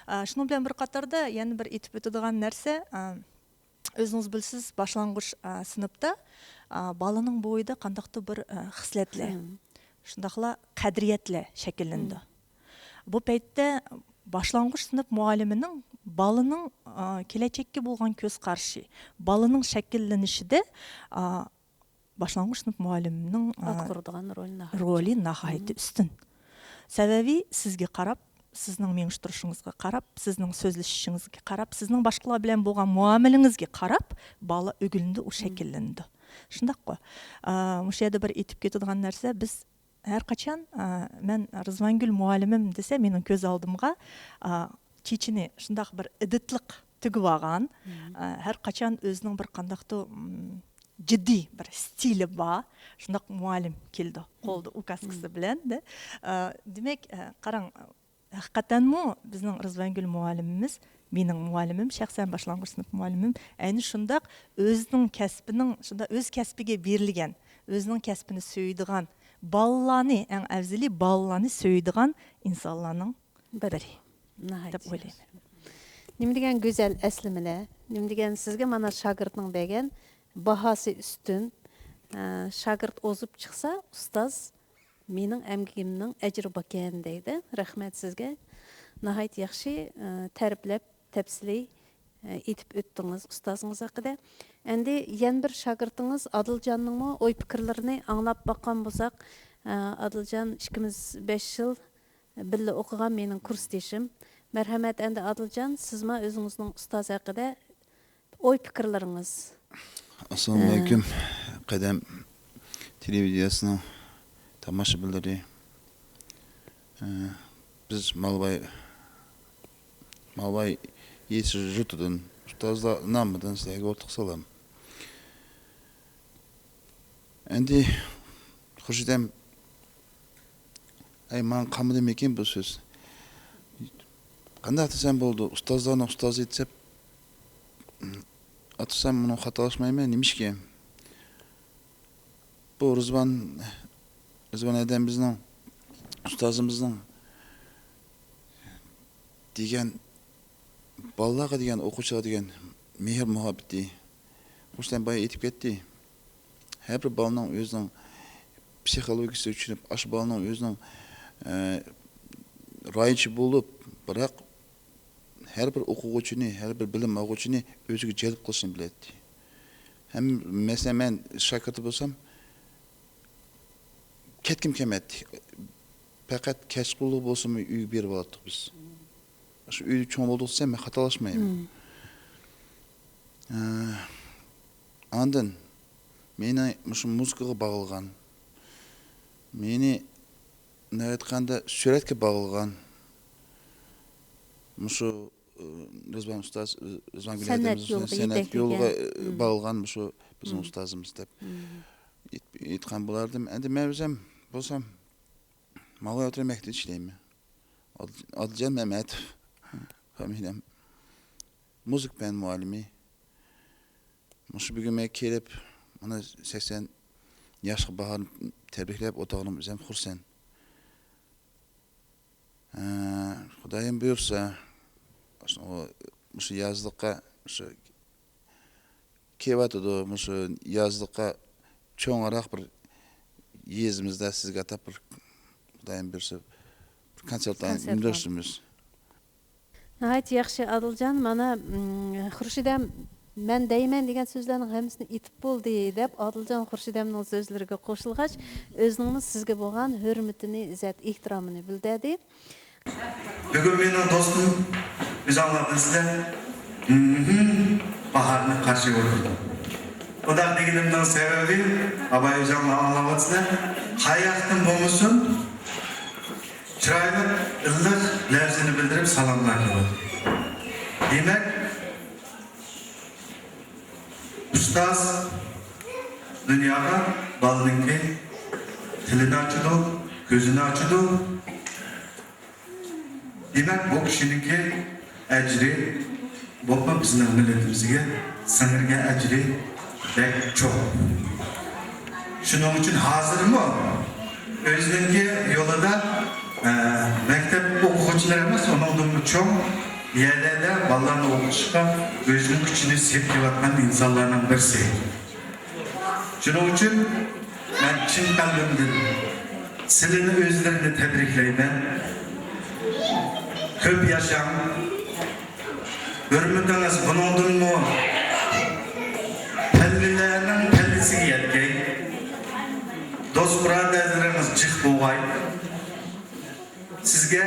ئا، شۇنىڭ بىلەن بىر قاتاردا يەنە بىر ئېيتىپ ئۆتىدىغان نەرسە، ئا، ئۆزىڭىز بىلىسىز، باشلانغۇچ، ئا، سىنىپتا، ئا، بالىنىڭ بويىدا قانداقتۇر بىر، ئا، خىسلەتلەر، شۇنداقلا قەدرىيەتلەر شەكىللىنىدۇ. بۇ پەيتتە باشلانغۇچ سىنىپ مۇئەللىمىنىڭ بالىنىڭ، ئا، كېلەچەككە بولغان كۆز قارىشى، بالىنىڭ شەكىللىنىشىدە، ئا، باشلانغۇچ سىنىپ مۇئەللىمىنىڭ، ئا، ئاتقۇرىدىغان رولى ناھايىتى رولى چوڭ. ناھايىتى ئۈستۈن. سەۋەبى سىزگە قاراپ، سىزنىڭ مېڭىشتۇرۇشىڭىزغا قاراپ، سىزنىڭ سۆزلىشىشىڭىزگە قاراپ، سىزنىڭ باشقىلار بىلەن بولغان مۇئامىلىڭىزگە قاراپ بالا ئۆگىنىدۇ، ئۇ شەكىللىنىدۇ. شۇنداققۇ؟ ئا، مۇشۇ يەردە بىر ئېيتىپ كېتىدىغان نەرسە، بىز ھەر قاچان، ئە، مەن رىزۋانگۈل مۇئەللىمىم دېسە، مېنىڭ كۆز ئالدىمغا، ئە، چېچىنى شۇنداق بىر ئىدىتلىق تۈگۈۋالغان، ئە، ھەر قاچان ئۆزىنىڭ بىر قانداقتۇر، م، جىددىي بىر ستىلى بار، شۇنداق مۇئەللىم كېلىدۇ، قولىدا ئۇكاسكىسى بىلەن دە. ئە، دېمەك، ئە، قاراڭ، ھەقىقەتەنمۇ بىزنىڭ رىزۋانگۈل مۇئەللىمىمىز، مېنىڭ مۇئەللىمىم، شەخسەن باشلانغۇچ سىنىپ مۇئەللىمىم، ئەنە شۇنداق ئۆزىنىڭ كەسپىنىڭ، شۇنداق ئۆز كەسپىگە بېرىلگەن، ئۆزىنىڭ كەسپىنى سۆيىدىغان بالىلارنى، ئەڭ ئەۋزىلى بالىلارنى سۆيىدىغان ئىنسانلارنىڭ بىرى دەپ ئويلايمەن. نېمە دېگەن گۈزەل ئەسلىمىلەر، نېمە دېگەن سىزگە مانا شاگىرتنىڭ بەرگەن باھاسى ئۈستۈن. ئە، شاگىرت ئوزۇپ چىقسا، ئۇستاز مېنىڭ ئەمگىكىمنىڭ ئەجرى باركەن دەيدۇ. رەھمەت سىزگە. ناھايىتى ياخشى، ئە، تەرىپلەپ، تەپسىلىي، ئە، ئېيتىپ ئۆتتىڭىز ئۇستازىڭىز ھەققىدە. ئەمدى يەنە بىر شاگىرتىڭىز ئادىلجاننىڭمۇ ئوي پىكىرلىرىنى ئاڭلاپ باققان بولساق، ئە، ئادىلجان ئىككىمىز بەش يىل بىللە ئوقۇغان مېنىڭ كۇرسدىشىم. مەرھەمەت، ئەمدى ئادىلجان، سىزمۇ ئۆزىڭىزنىڭ ئۇستازى ھەققىدە ئوي پىكىرلىرىڭىز. ئەسسالامۇ ئەلەيكۇم، قەدەم تېلېۋىزىيەسىنىڭ تاماشىبىنلىرى. ئە، بىز مالباي، مالباي يېزا يۇرتىدىن، ئۇستازلار نامىدىن سىلەرگە ئورتاق سالام. ئەمدى خۇرشىدەم، ئەي، ماڭا قالمىدىمىكىن بۇ سۆز؟ قانداق دېسەم بولىدۇ؟ ئۇستازلارنىڭ ئۇستازى دېسەم، ئاتىسام مۇنى خاتالاشمايمەن، نېمىشقا؟ بۇ رىزۋان، رىزۋان ھەدەمىزنىڭ، ئۇستازىمىزنىڭ دېگەن بالىلارغا دېگەن، ئوقۇغۇچىلارغا دېگەن مېھىر-مۇھەببىتى، خۇرشىدەم بايا ئېيتىپ كەتتى. ھەر بىر بالىنىڭ ئۆزىنىڭ پسىخولوگىيىسىنى چۈشىنىپ، ئاشۇ بالىنىڭ ئۆزىنىڭ، ئە، رايىچى بولۇپ، بىراق ھەر بىر ئوقۇغۇچىنى، ھەر بىر بىلىم ئالغۇچىنى ئۆزىگە جەلپ قىلىشنى بىلەتتى. ھەم، مەسىلەن، مەن شاگىرتى بولسام، كەتكۈم كەلمەيتتى. پەقەت كەچقۇرۇنلۇق بولسىمۇ ئۆيگە بېرىپ ئالاتتۇق بىز. شۇ ئۆيدە چوڭ بولدۇق دېسەم، مەن خاتالاشمايمەن. ئە، ئاندىن مېنى مۇشۇ مۇزىكىغا باغلىغان، مېنى، مۇنداق ئېيتقاندا، سۈرەتكە باغلىغان، مۇشۇ، ئە، رىزۋان ئۇستاز، رىزۋان گۈل ھەدەمىز سەنئەت يولىغا باغلىغان مۇشۇ بىزنىڭ ئۇستازىمىز دەپ ئېيت-، ئېيتقان بولاتتىم. ئەمدى مەن ئۆزۈم بولسام، ماۋۇ ئوتتۇرا مەكتەپتە ئىشلەيمەن. ئادىل-، ئادىلجان مەمەتوف فامىلەم. مۇزىكا پەن مۇئەللىمى. مۇشۇ بۈگۈن مەن كېلىپ، مانا سەكسەن ياشقا باھارنى تەبرىكلەپ ئولتۇرغىنىم ئۆزۈم خۇرسەن. ھە، خۇدايىم بۇيرۇسا، مۇشۇ يازلىققا، مۇشۇ كېلىۋاتىدۇ، مۇشۇ يازلىققا چوڭراق بىر يېزىمىزدا سىزگە ئاتاپ بىر، خۇدايىم بۇيرۇسا، بىر كونسېرت ئۇندۇرسىمىز. ناھايىتى ياخشى، ئادىلجان. مانا، م، خۇرشىدەم، مەن دەيمەن دېگەن سۆزلەرنىڭ ھەممىسىنى ئېيتىپ بولدى، دەپ ئادىلجان خۇرشىدەمنىڭ سۆزلىرىگە قوشۇلغاچ، ئۆزىنىڭمۇ سىزگە بولغان ھۆرمىتىنى، ئىززەت ئېھتىرامىنى بىلدۈردى. بۈگۈن مېنىڭ دوستۇم، ئۆزۈڭلار بىلىسىلەر، باھارنى قارشى ئولتۇردۇم. ئۇنداق دېگىنىمنىڭ سەۋەبى، ئاۋاي، ئۆزۈڭلار ئاڭلاۋاتىسىلەر، قاياقتىن بولمىسۇن، چىرايلىق، ئىللىق لەۋزىنى بىلدۈرۈپ سالاملار كېلىۋاتىدۇ. دېمەك، ئۇستاز دۇنياغا بالىنىڭكى تىلىنى ئاچىدۇ، كۆزىنى ئاچىدۇ. دېمەك، بۇ كىشىنىڭكى ئەجرى، بولۇپمۇ بىزنىڭ مىللىتىمىزگە سىڭدۈرگەن ئەجرى بەك چوڭ. شۇنىڭ ئۈچۈن ھازىرمۇ ئۆزىنىڭكى يولىدا، ئە، مەكتەپ ئوقۇغۇچىلىرى ئەمەس، ئۇنىڭدىنمۇ چوڭ يەرلەردە بالىلارنى ئوقۇتۇشقا ئۆزىنىڭ كۈچىنى سېلىپ كېلىۋاتقان ئىنسانلارنىڭ بىرسى. شۇنىڭ ئۈچۈن مەن چىن قەلبىمدىن سىلىنى ئۆزلىرىنى تەبرىكلەيمەن. كۆپ ياشاڭ. ھۆرمىتىڭىز بۇنىڭدىنمۇ پەللىلەرنىڭ پەللىسىگە يەتكەي. دوست بۇرادەرلىرىڭىز جىق بولغاي. سىزگە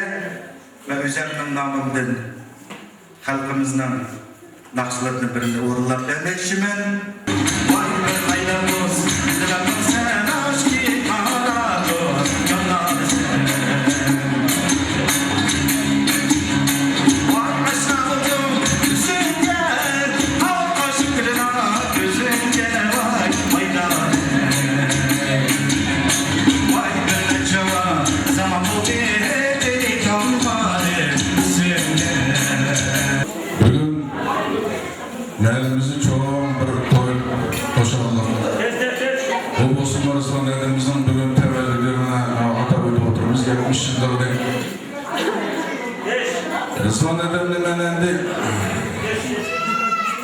ۋە ئۆزۈمنىڭ نامىمدىن خەلقىمىزنىڭ ناخشىلىرىدىن بىرىنى ئورۇنلاپ بەرمەكچىمەن. ۋاي، ۋاي، ئايلانغۇز، سەن ئاشكى قارا بۈگۈن مەھەللىمىزنى چوڭ بىر توي خۇشاللىق. بۇ بولسىمۇ رىزۋان دادىمىزنىڭ بۈگۈن تەۋەللۇدى، مانا، ئاتاپ ئۆتۈپ ئولتۇرىمىز، يەتمىش يىللىقىنى. رىزۋان دادامنى مەن ئەمدى،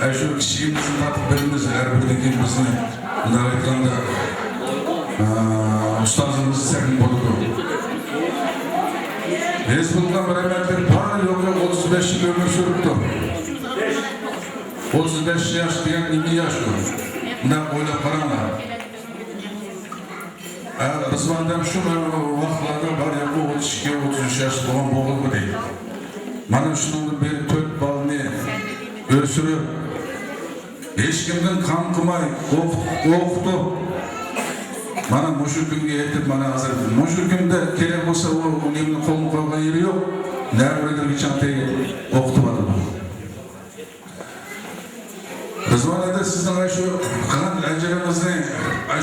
ئە، شۇ كىچىكىمىزدىن تارتىپ بىلىمىز، ھەر بىرىدىكى بىزنى، مۇنداق ئېيتقاندا، ئە، ئۇستازىمىز دېسەكمۇ بولىدۇ. ھېزبۇللا بىر رەھمەتلىك بار يوقى ئوتتۇز بەش يىل ئۆمۈر سۈرۈپتۇ. ئوتتۇز بەش ياش دېگەن نېمە ياشتۇ؟ مۇنداق ئويلاپ قاراڭلار. ھە، رىزۋان دەم شۇ ۋاقىتلاردا بار يوقى ئوتتۇز ئىككى، ئوتتۇز ئۈچ ياش بولغان بولغىلى. مانا شۇنىڭدىن بېرى تۆت بالىنى ئۆستۈرۈپ، ھېچكىمدىن كام قىلماي ئوقۇت-، ئوقۇتۇپ، مانا مۇشۇ كۈنگە يېتىپ، مانا ھازىر مۇشۇ كۈندە كېرەك بولسا ئۇ، ئۇ نېمىنى قولىنى قويغان يېرى يوق، نەۋرىلىرىگىچە ئوقۇتۇۋاتىدۇ. رىزۋان ئاكا، سىزنىڭ شۇ قىلغان ئەجرىڭىزنى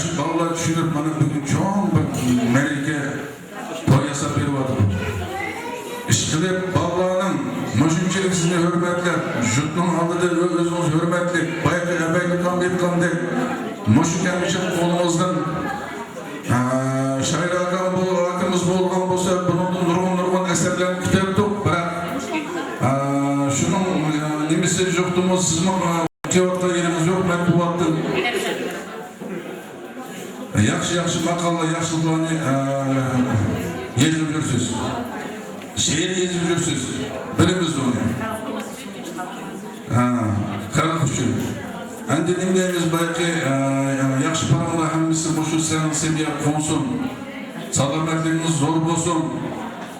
شۇ بالىلار چۈشىنىپ، مانا بۈگۈن چوڭ بىر مەرىكە، توي ياساپ بېرىۋاتىدۇ. ئىشقىلىپ، بالىلارنىڭ مۇشۇنچىلىك سىزنى ھۆرمەتلەپ، يۇرتنىڭ ئالدىدا ئۆ-، ئۆزىڭىز ھۆرمەتلىك، بايىقى ئەبەيلىكام ئېيتقاندەك، مۇشۇ كەلگۈسى قولىڭىزدىن ئە، شائىر ئاكام بول-، ئاكىمىز بولغان بولسا، بۇنىڭدىن نۇرغۇن، نۇرغۇن ئەسەرلەرنى كۈتەتتۇق، بىراق، ئە، شۇنىڭ، ئە، نېمىسى يوقتىمۇ، سىزمۇ، ئە، كېلىۋاتقان يېرىڭىز يوق، مەتبۇئاتتىن. ياخشى، ياخشى ماقالىلەر، ياخشىلىقلارنى، ئە، يېزىپ يۈرسىز. شېئىر يېزىپ يۈرسىز. بىلىمىز ئۇنى. ھە، خەلق ئۈچۈن. ئەمدى نېمە دەيمىز، بايىقى، ئە، ياخشى پاراڭلار ھەممىسى مۇشۇ سەن سېمىيە قونسۇن. سالامەتلىكىڭىز زور بولسۇن.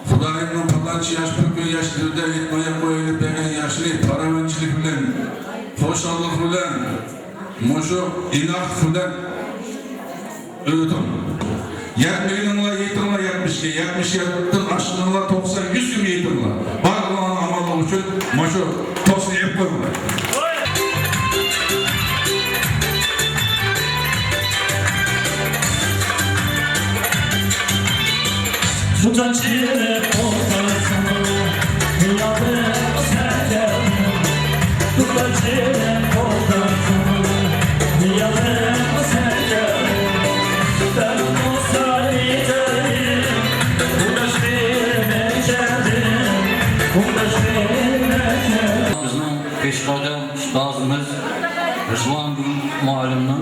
خۇدايىمنىڭ پالانچى ياش، بۈگۈن ياش دېدى دە، ئېيتماي قويايلى، بەرگەن ياشنى پاراۋانچىلىك بىلەن، خۇشاللىق بىلەن، مۇشۇ ئىناقلىق بىلەن ئۆتۈڭ. يەتمىگىنىڭلار يېتىڭلار يەتمىشكە، يەتمىش يەتتىن ئاشقىنىڭلار توقسان، يۈزگىمۇ يېتىڭلار. بارلىقىڭلارنىڭ ئامانلىقى ئۈچۈن مۇشۇ توستىنى ئېلىپ قويۇڭلار. شۇنچە چىرىپ ئولتۇرسىمۇ، نىيازىم سەن كەلدىڭ. شۇنچە چىرىپ ئولتۇرسىمۇ، نىيازىم سەن كەلدىڭ. سەن بولساڭ يېتەرلىك، ئۇنداش قىلماي كەلدىڭ، ئۇنداش قىلماي كەلدىڭ. بىزنىڭ پېشقەدەم ئۇستازىمىز رىزۋانگۈل مۇئەللىمنىڭ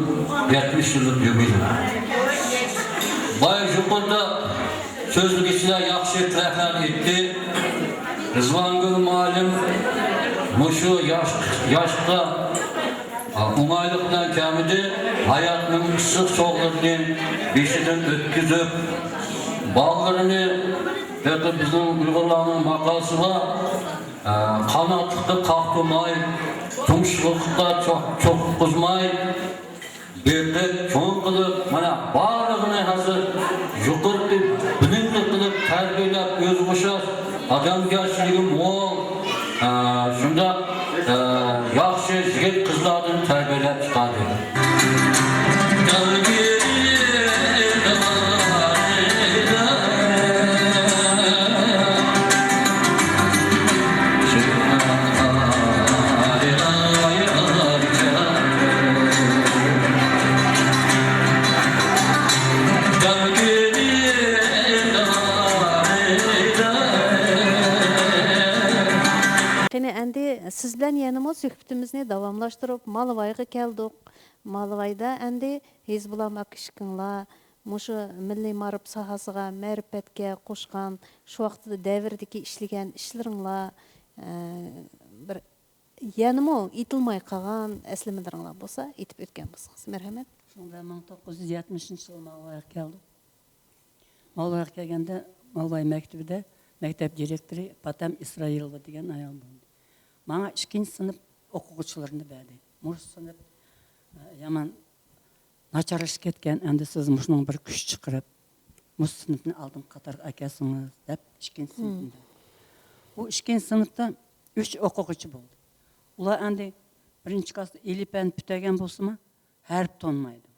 يەتمىش يىللىق يۇبىلېيى. بايا يۇقىرىدا سۆزلىگۈچىلەر ياخشى تەرەپلەرنى ئېيتتى. رىزۋانگۈل مۇئەللىم مۇشۇ ياش، ياشقا ئوڭايلىق بىلەن كەلمىدى. ھاياتنىڭ ئىسسىق چوغلىرىنى بېشىدىن ئۆتكۈزۈپ، بالىلىرىنى، بىزنىڭ ئۇيغۇرلارنىڭ ماقالىسى بار، ئە، قاناتلىققا قاقتۇرماي، تۇمشۇقلۇققا چوق-، چوققۇزماي، بېقىپ، چوڭ قىلىپ، مانا، بارلىقىنى ھازىر يۇقىرىقى بىلىملىك قىلىپ تەربىيەلەپ، ئۆزىگە ئوخشاش ئادەمگەرچىلىكى مول، ئە، شۇنداق، ئە، ياخشى يىگىت قىزلاردىن تەربىيەلەپ چىقاردى. قېنى، ئەمدى سىز بىلەن يەنىمۇ سۆھبىتىمىزنى داۋاملاشتۇرۇپ، مالىۋايغا كەلدۇق. مالىۋايدا ئەمدى ھېزبۇللا ئاكا ئىككىڭلار مۇشۇ مىللىي مائارىپ ساھەسىگە، مەرىپەتكە قوشقان، شۇ ۋاقىتتا دەۋردىكى ئىشلىگەن ئىشلىرىڭلار، ئە، بىر يەنىمۇ ئېيتىلماي قالغان ئەسلىمىلىرىڭلار بولسا ئېيتىپ ئۆتكەن بولسىڭىز. مەرھەمەت. شۇنىڭدا مىڭ توققۇز يۈز يەتمىشىنچى يىلى مالىۋايغا كەلدۇق. مالىۋايغا كەلگەندە مالىۋاي مەكتىۋىدە مەكتەپ دىرېكتورى پاتەم ئىسرائىلوۋا دېگەن ئايال بولدى. ماڭا ئىككىنچى سىنىپ ئوقۇغۇچىلىرىنى بەردى. مۇشۇ سىنىپ، ئە، يامان ناچارلىشىپ كەتكەن، ئەمدى سىز مۇشۇنىڭ بىر كۈچ چىقىرىپ، مۇشۇ سىنىپنى ئالدىنقى قاتارغا ئەكەلسىڭىز، دەپ ئىككىنچى سىنىپنى بەردى. ئۇ ئىككىنچى سىنىپتا ئۈچ ئوقۇغۇچى بولدى. ئۇلار ئەمدى بىرىنچى كلاستا ئېلىپبەنى پۈتتۈرگەن بولسىمۇ، ھەرپ تونۇمايدۇ.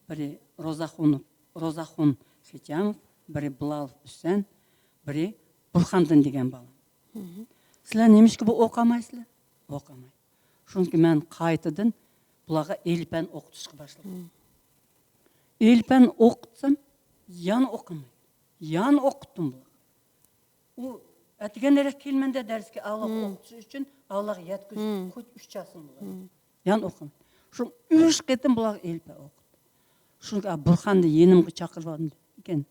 بىرى روزاخۇن، روزاخۇن خېچاموف، بىرى بىلال ھۈسەن، بىرى بۇرخاندىن دېگەن بالام. سىلەر نېمىشقا بۇ ئوقۇمايسىلەر؟ ئوقۇمايدۇ. شۇنىڭكى مەن قايتىدىن بۇلارغا ئېلپەن ئوقۇتۇشقا باشلىدىم. ئېلپەن ئوقۇتسام، يەنە ئوقۇمايدۇ. يەنە ئوقۇتتۇم بۇلارغا. ئۇ ئەتىگەنرەك كېلىمەن-دە دەرسكە، ئاۋلىق ئوقۇتۇش ئۈچۈن ئاۋلىق يەتكۈزۈپ، كوچ ئۈچ چاسىن بۇلار. يان ئوقۇڭ. شۇ ئۈچ قېتىم بۇلارغا ئېلىپ ئوقۇتتۇم. شۇ بۇرخاننى يېنىمغا چاقىرىپ ئالدىم ئىكەن.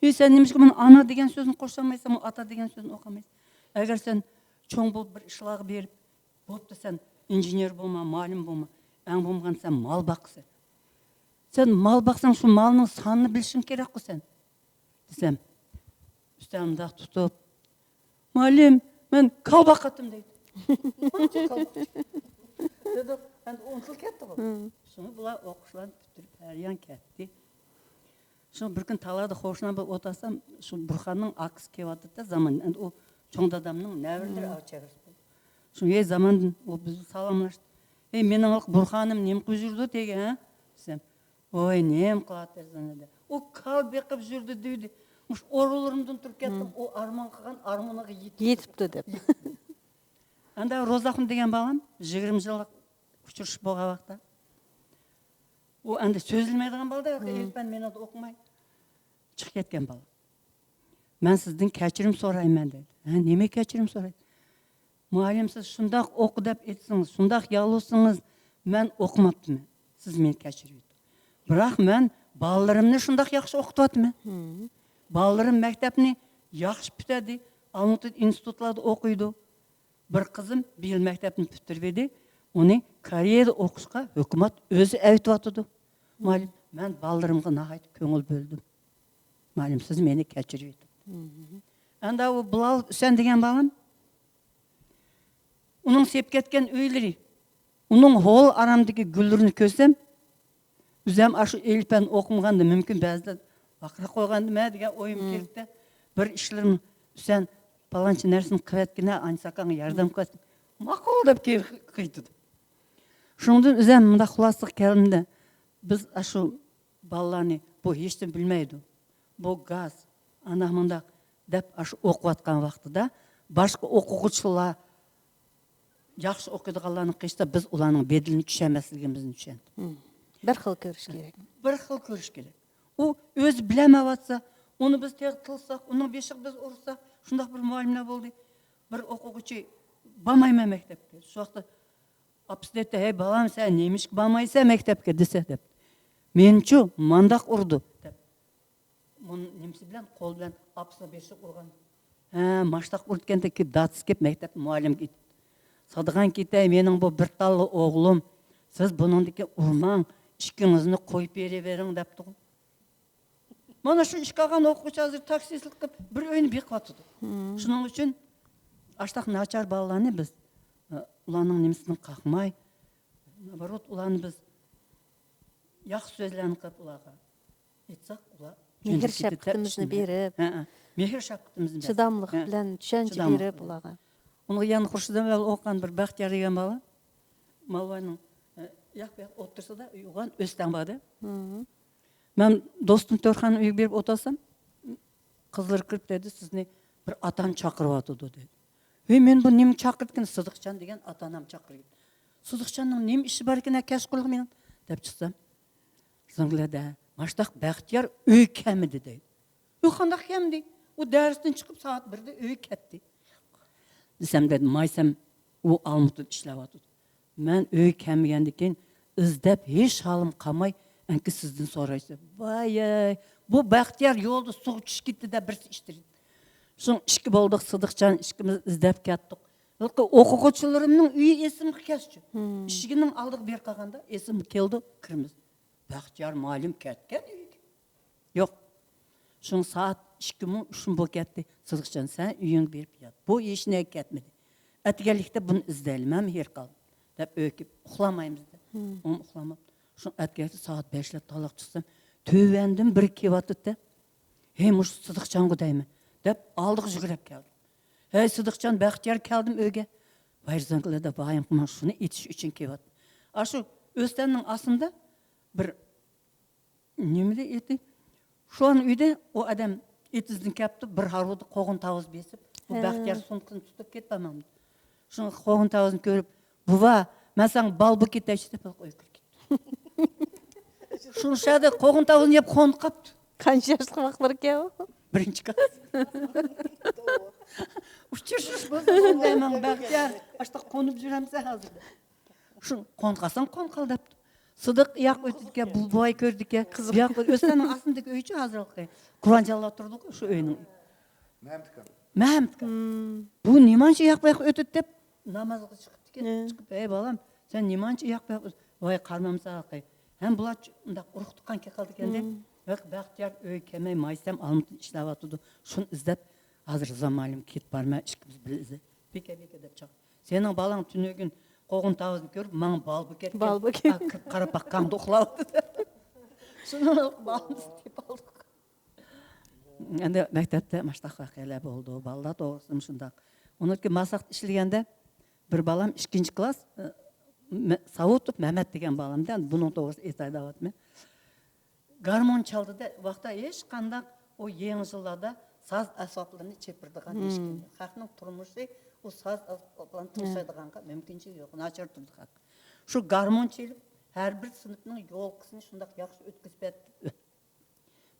ئى، سەن نېمىشقا مانا ئانا دېگەن سۆزنى قوشالمايسەن، ئاتا دېگەن سۆزنى ئوقۇمايسەن؟ ئەگەر سەن چوڭ بولۇپ بىر ئىشلارغا بېرىپ، بوپتۇ، سەن ئىنژېنېر بولما، مۇئەللىم بولما، ئەڭ بولمىغاندا سەن مال باقىسەن. سەن مال باقساڭ، شۇ مالنىڭ سانىنى بىلىشىڭ كېرەكقۇ سەن. دېسەم، ئۈستەلنى مۇنداق تۇتۇپ، مۇئەللىم، مەن كاۋا باقاتتىم دەيدۇ. دېدۇق، ئەمدى ئۇنتۇلۇپ كەتتىغۇ. شۇڭا بۇلار ئوقۇشلارنى پۈتتۈرۈپ ھەر يان كەتتى. شۇ بىر كۈنى تالادا خوشنا بولۇپ ئولتۇرسام، شۇ بۇرخاننىڭ ئاكىسى كېلىۋاتىدۇ زامان. ئەمدى ئۇ چوڭ دادامنىڭ نەۋرىلىرى ئاچىغىسى. شۇ، ھەي زامان، ئۇ بىزگە سالاملاشتى. ھەي، مېنىڭ بۇرخانىم نېمە قىلىپ يۈرىدۇ تېگى، ھە؟ دېسەم، ۋاي، نېمە قىلىۋاتىسەن دېدى. ئۇ كاۋا بېقىپ يۈردى دېدى. مۇشۇ ئورۇنلىرىمدىن تۇرۇپ كەتتىم، ئۇ ئارمان قىلغان ئارمىنىغا يېتىپ يېتىپتۇ دەپ. ئەمدى روزاخۇن دېگەن بالام، يىگىرمە يىللىق ئۇچرىشىپ بولغان ۋاقىتتا. ئۇ ئەمدى سۆزلىمەيدىغان بالىدا، ئېلپەن مېنىڭدا ئوقۇماي چىقىپ كەتكەن بالا. مەن سىزدىن كەچۈرۈم سورايمەن دېدى. ھە، نېمە كەچۈرۈم سورايسىز؟ مۇئەللىم، سىز شۇنداق ئوقۇ دەپ ئېيتسىڭىز، شۇنداق يالۋۇرسىڭىز، مەن ئوقۇماپتىمەن. سىز مېنى كەچۈرۈۋېتىڭ. بىراق مەن بالىلىرىمنى شۇنداق ياخشى ئوقۇتۇۋاتىمەن. بالىلىرىم مەكتەپنى ياخشى پۈتتۈردى، ئالمۇتىدا ئىنستىتۇتلاردا ئوقۇيدۇ. بىر قىزىم بىيىل مەكتەپنى پۈتتۈرۈۋىدى، ئۇنى كورېيەدە ئوقۇشقا ھۆكۈمەت ئۆزى ئەۋېتىۋاتىدۇ. مۇئەللىم، مەن بالىلىرىمغا ناھايىتى كۆڭۈل بۆلدۈم. مۇئەللىم، سىز مېنى كەچۈرۈۋېتىڭ. ئەمدى ئۇ بىلال ھۈسەن دېگەن بالام، ئۇنىڭ سېپ كەتكەن ئۆيلىرى، ئۇنىڭ ھول ئارامدىكى گۈللىرىنى كۆرسەم، ئۆزۈم ئاشۇ ئېلپەن ئوقۇمىغاندا مۇمكىن بەزىدە ۋارقىراپ قويغاندىمەن دېگەن ئويۇم كېلىدۇ. بىر ئىشلىرىم، ھۈسەن، پالانچە نەرسىنى قىلىۋەتكىنە، ئانچە ئاكاڭغا ياردەم قىلىۋەتكىن. ماقۇل دەپ كېيىن قايتىدۇ. شۇنىڭدىن ئۆزۈم مۇنداق خۇلاسىگە كەلدىمدە، بىز ئاشۇ بالىلارنى بۇ ھېچنېمە بىلمەيدۇ. بۇ گاز، ئانداق مۇنداق دەپ ئاشۇ ئوقۇۋاتقان ۋاقتىدا باشقا ئوقۇغۇچىلار ياخشى ئوقۇيدىغانلارنىڭ قېشىدا بىز ئۇلارنىڭ بەدىلىنى چۈشەنمەسلىكىمىزنى چۈشەندۇق. بىر خىل كۆرۈش كېرەك. بىر خىل كۆرۈش كېرەك. ئۇ ئۆزى بىلەلمەيۋاتسا، ئۇنى بىز تېخى تىللىساق، ئۇنىڭ بېشىغا بىز ئۇرساق، شۇنداق بىر مۇئەللىملەر بولدى. بىر ئوقۇغۇچى بارمايمەن مەكتەپكە. شۇ ۋاقىتتا ئاپىسى دەيتتى، ھەي بالام، سەن نېمىشقا بارمايسەن مەكتەپكە دېسە دەپ. مېنىچۇ مانداق ئۇردى دەپ. بۇنى نېمىسى بىلەن، قول بىلەن ئاپىسىنىڭ بېشىغا ئۇرغان. ھە، ماشتاق ئۇرىدىكەندەكى دادىسى كېلىپ مەكتەپتە مۇئەللىمگە ئېيتىپتۇ، سادىغان كېتەي، مېنىڭ بۇ بىر تاللا ئوغلۇم، سىز بۇنىڭدىكى ئۇرماڭ، ئىككىڭىزنى قويۇپ بېرىۋېرىڭ دەپتىغۇ. مانا شۇ ئىككى ئالغان ئوقۇغۇچى ھازىر تاكسىستلىق قىلىپ بىر ئۆينى بېقىۋاتىدۇ. شۇنىڭ ئۈچۈن ئاشتاق ناچار بالىلارنى بىز، ئۇلارنىڭ نېمىسىنى قاقماي، نابارات ئۇلارنى بىز ياخشى سۆزلەرنى قىلىپ ئۇلارغا ئېيتساق، ئۇلار مېھىر شەپقىتىمىزنى بېرىپ، ھە، ھە. مېھىر شەپقىتىمىزنى بېرىپ. چىداملىق بىلەن چۈشەنچە بېرىپ ئۇلارغا. ئۇنىڭغا يەنە خۇرشىدىم بىلەن ئوقۇغان بىر بەختىيار دېگەن بالا مالۋاينىڭ، ئە، ياق بۇ ياق ئوتتۇرىسىدا ئۆي ئوقۇغان ئۆستەڭ بار-دە. مەن دوستۇم تۆرخاننىڭ ئۆيىگە بېرىپ ئولتۇرسام، قىزلىرى كىرىپ دەيدۇ، سىزنى بىر ئاتام چاقىرىۋاتىدۇ دەيدۇ. ھەي، مېنى بۇ نېمە چاقىرىدىكىن؟ سىدىقجان دېگەن ئاتا-ئانام چاقىرغان. سىدىقجاننىڭ نېمە ئىشى باركىن، ھە، كەچقۇرۇنلۇق مېنىڭ؟ دەپ چىقسام، زىڭگىلەردە ماشتاق بەختىيار ئۆيگە كەلمىدى دەيدۇ. ئۇ قانداق كەلمىدى؟ ئۇ دەرستىن چىقىپ سائەت بىردە ئۆيگە كەتتى. دېسەم دەيدۇ، مايسەم ئۇ ئالمۇتىدا ئىشلەۋاتىدۇ. مەن ئۆيگە كەلمىگەندىن كېيىن ئىزدەپ ھېچ ھالىم قالماي، ئەنكى سىزدىن سورايسىز. ۋايەي، بۇ بەختىيار يولدا سۇغا چۈشۈپ كېتتى دەپ بىرسى ئىتتىرىدۇ. شۇڭا ئىككى بولدۇق، سىدىقجان ئىككىمىز ئىزدەپ كەتتۇق. ھېلىقى ئوقۇغۇچىلىرىمنىڭ ئۆيى ئېسىمگە كەلسىچۇ. ئىشىكنىڭ ئالدىغا بېرىپ قالغاندا ئېسىمگە كېلىدۇ، كىرىمىز. بەختىيار مۇئەللىم كەتكەن ئۆيگە. يوق. شۇڭا سائەت ئىككىمۇ، ئۈچمۇ بولۇپ كەتتى. سىدىقجان، سەن ئۆيۈڭگە بېرىپ يات. بۇ ھېچنەگە كەتمىدى. ئەتىگەنلىكتە بۇنى ئىزدەيلى، مەنمۇ ھېرىپ قالدىم. دەپ ئۆيگە كېلىپ ئۇخلىمايمىز دە. ئۇمۇ ئۇخلىماپتۇ. شۇ ئەتىگەنلىكتە سائەت بەشلەردە تالاق چىقسام، تۆۋەندىن بىرى كېلىۋاتىدۇ-دە. ھەي، مۇشۇ سىدىقجانغۇ دەيمەن. دەپ ئالدىغا يۈگۈرۈپ كەلدىم. ھەي، سىدىقجان، بەختىيار كەلدىم ئۆيگە. ۋاي زاڭگىلار دەپ ۋايىم قىلماڭ، شۇنى ئېيتىش ئۈچۈن كېلىۋاتىمەن. ئاشۇ ئۆستەڭنىڭ ئاستىدا بىر نېمىدى ئېتى؟ شۇ ئان ئۆيدە ئۇ ئادەم ئېتىزدىن كەپتۇ، بىر ھارۋىدا قوغۇن تاۋۇز بېسىپ، بۇ ھە. بەختىيار سومكىسىنى تۇتۇپ كېتىپ ماڭدى. شۇ قوغۇن تاۋۇزنى كۆرۈپ، بوۋا، مەن ساڭا بال بۇكېت دەيچى دەپ ئۆيگە كىرىپ كەتتى. شۇ شەدە قوغۇن تاۋۇزنى يەپ قونۇپ قاپتۇ. قانچە ياشلىق ۋاقىتلىرىكەن ئۇ؟ بىرىنچى كلاس. ئۇچرىشىش بولسا دەيمەن، بەختىيار، ئاشتا قونۇپ يۈرەمسەن ھازىر؟ شۇ قونۇپ قالساڭ قونۇپ قال دەپتۇ. سىدىق ياق ئۆتىدىكەن، بۇ بوۋاي كۆردىكەن. قىزىق. ياق ئۆستەڭنىڭ ئاستىدىكى ئۆيچۇ ھازىرقى. قۇرئان چاللا تۇردۇق شۇ ئۆينىڭ. مەمتىكان. مەمتىكان. بۇ نېمانچە ياق بۇ ياق ئۆتىدۇ دەپ نامازغا چىقىپتىكەن. چىقىپ، ئەي بالام، سەن نېمانچە ياق بۇ ياق ئۆت-، ۋاي قارىمامسا ھەم بۇلار ئۇنداق ئۇرۇق تۇغقان كېلىپ قالدىكەن دە. بەختىيار ئۆيگە كەلمەي مايسەم ئالمىتىدا ئىشلەۋاتىدۇ. شۇنى ئىزدەپ ھازىر زامالىم كېتىپ بارىمەن، ئىككىمىز بىللە ئىزدەپ. بىكە، بىكە دەپ چاق. سېنىڭ بالاڭ تۈنۈگۈن قوغۇن تاۋۇزنى كۆرۈپ، ماڭا بال بۇكەت بال بۇكەت. كىرىپ قاراپ باققاندا ئۇخلاۋاتىدۇ. شۇنىڭ بالىمىزنى تېپىپ ئالدۇق. ئەمدى مەكتەپتە ماشتاق ۋەقەلەر بولدى. بالىلار توغرىسىدىمۇ شۇنداق. ئۇنىڭكى ماساقتا ئىشلىگەندە بىر بالام ئىككىنچى كلاس، ئە، مە-، ساۋۇتوف مەمەت دېگەن بالامدا، بۇنىڭ توغرىسىدا ئېيتاي دەۋاتىمەن. گارمون چالدى دە، ۋاقىتتا ھېچقانداق ئۇ يېڭى يىللاردا ساز ئەسۋابلىرىنى چېپىرىدىغان ھېچكىم يوق. خەقنىڭ تۇرمۇشى ئۇ ساز ئەسۋاب بىلەن توسايدىغانغا مۇمكىنچىلىك يوق. ناچار تۇردى خەق. شۇ گارمون چېلىپ، ھەر بىر سىنىپنىڭ يولكىسىنى شۇنداق ياخشى ئۆتكۈزۈپ بەردى.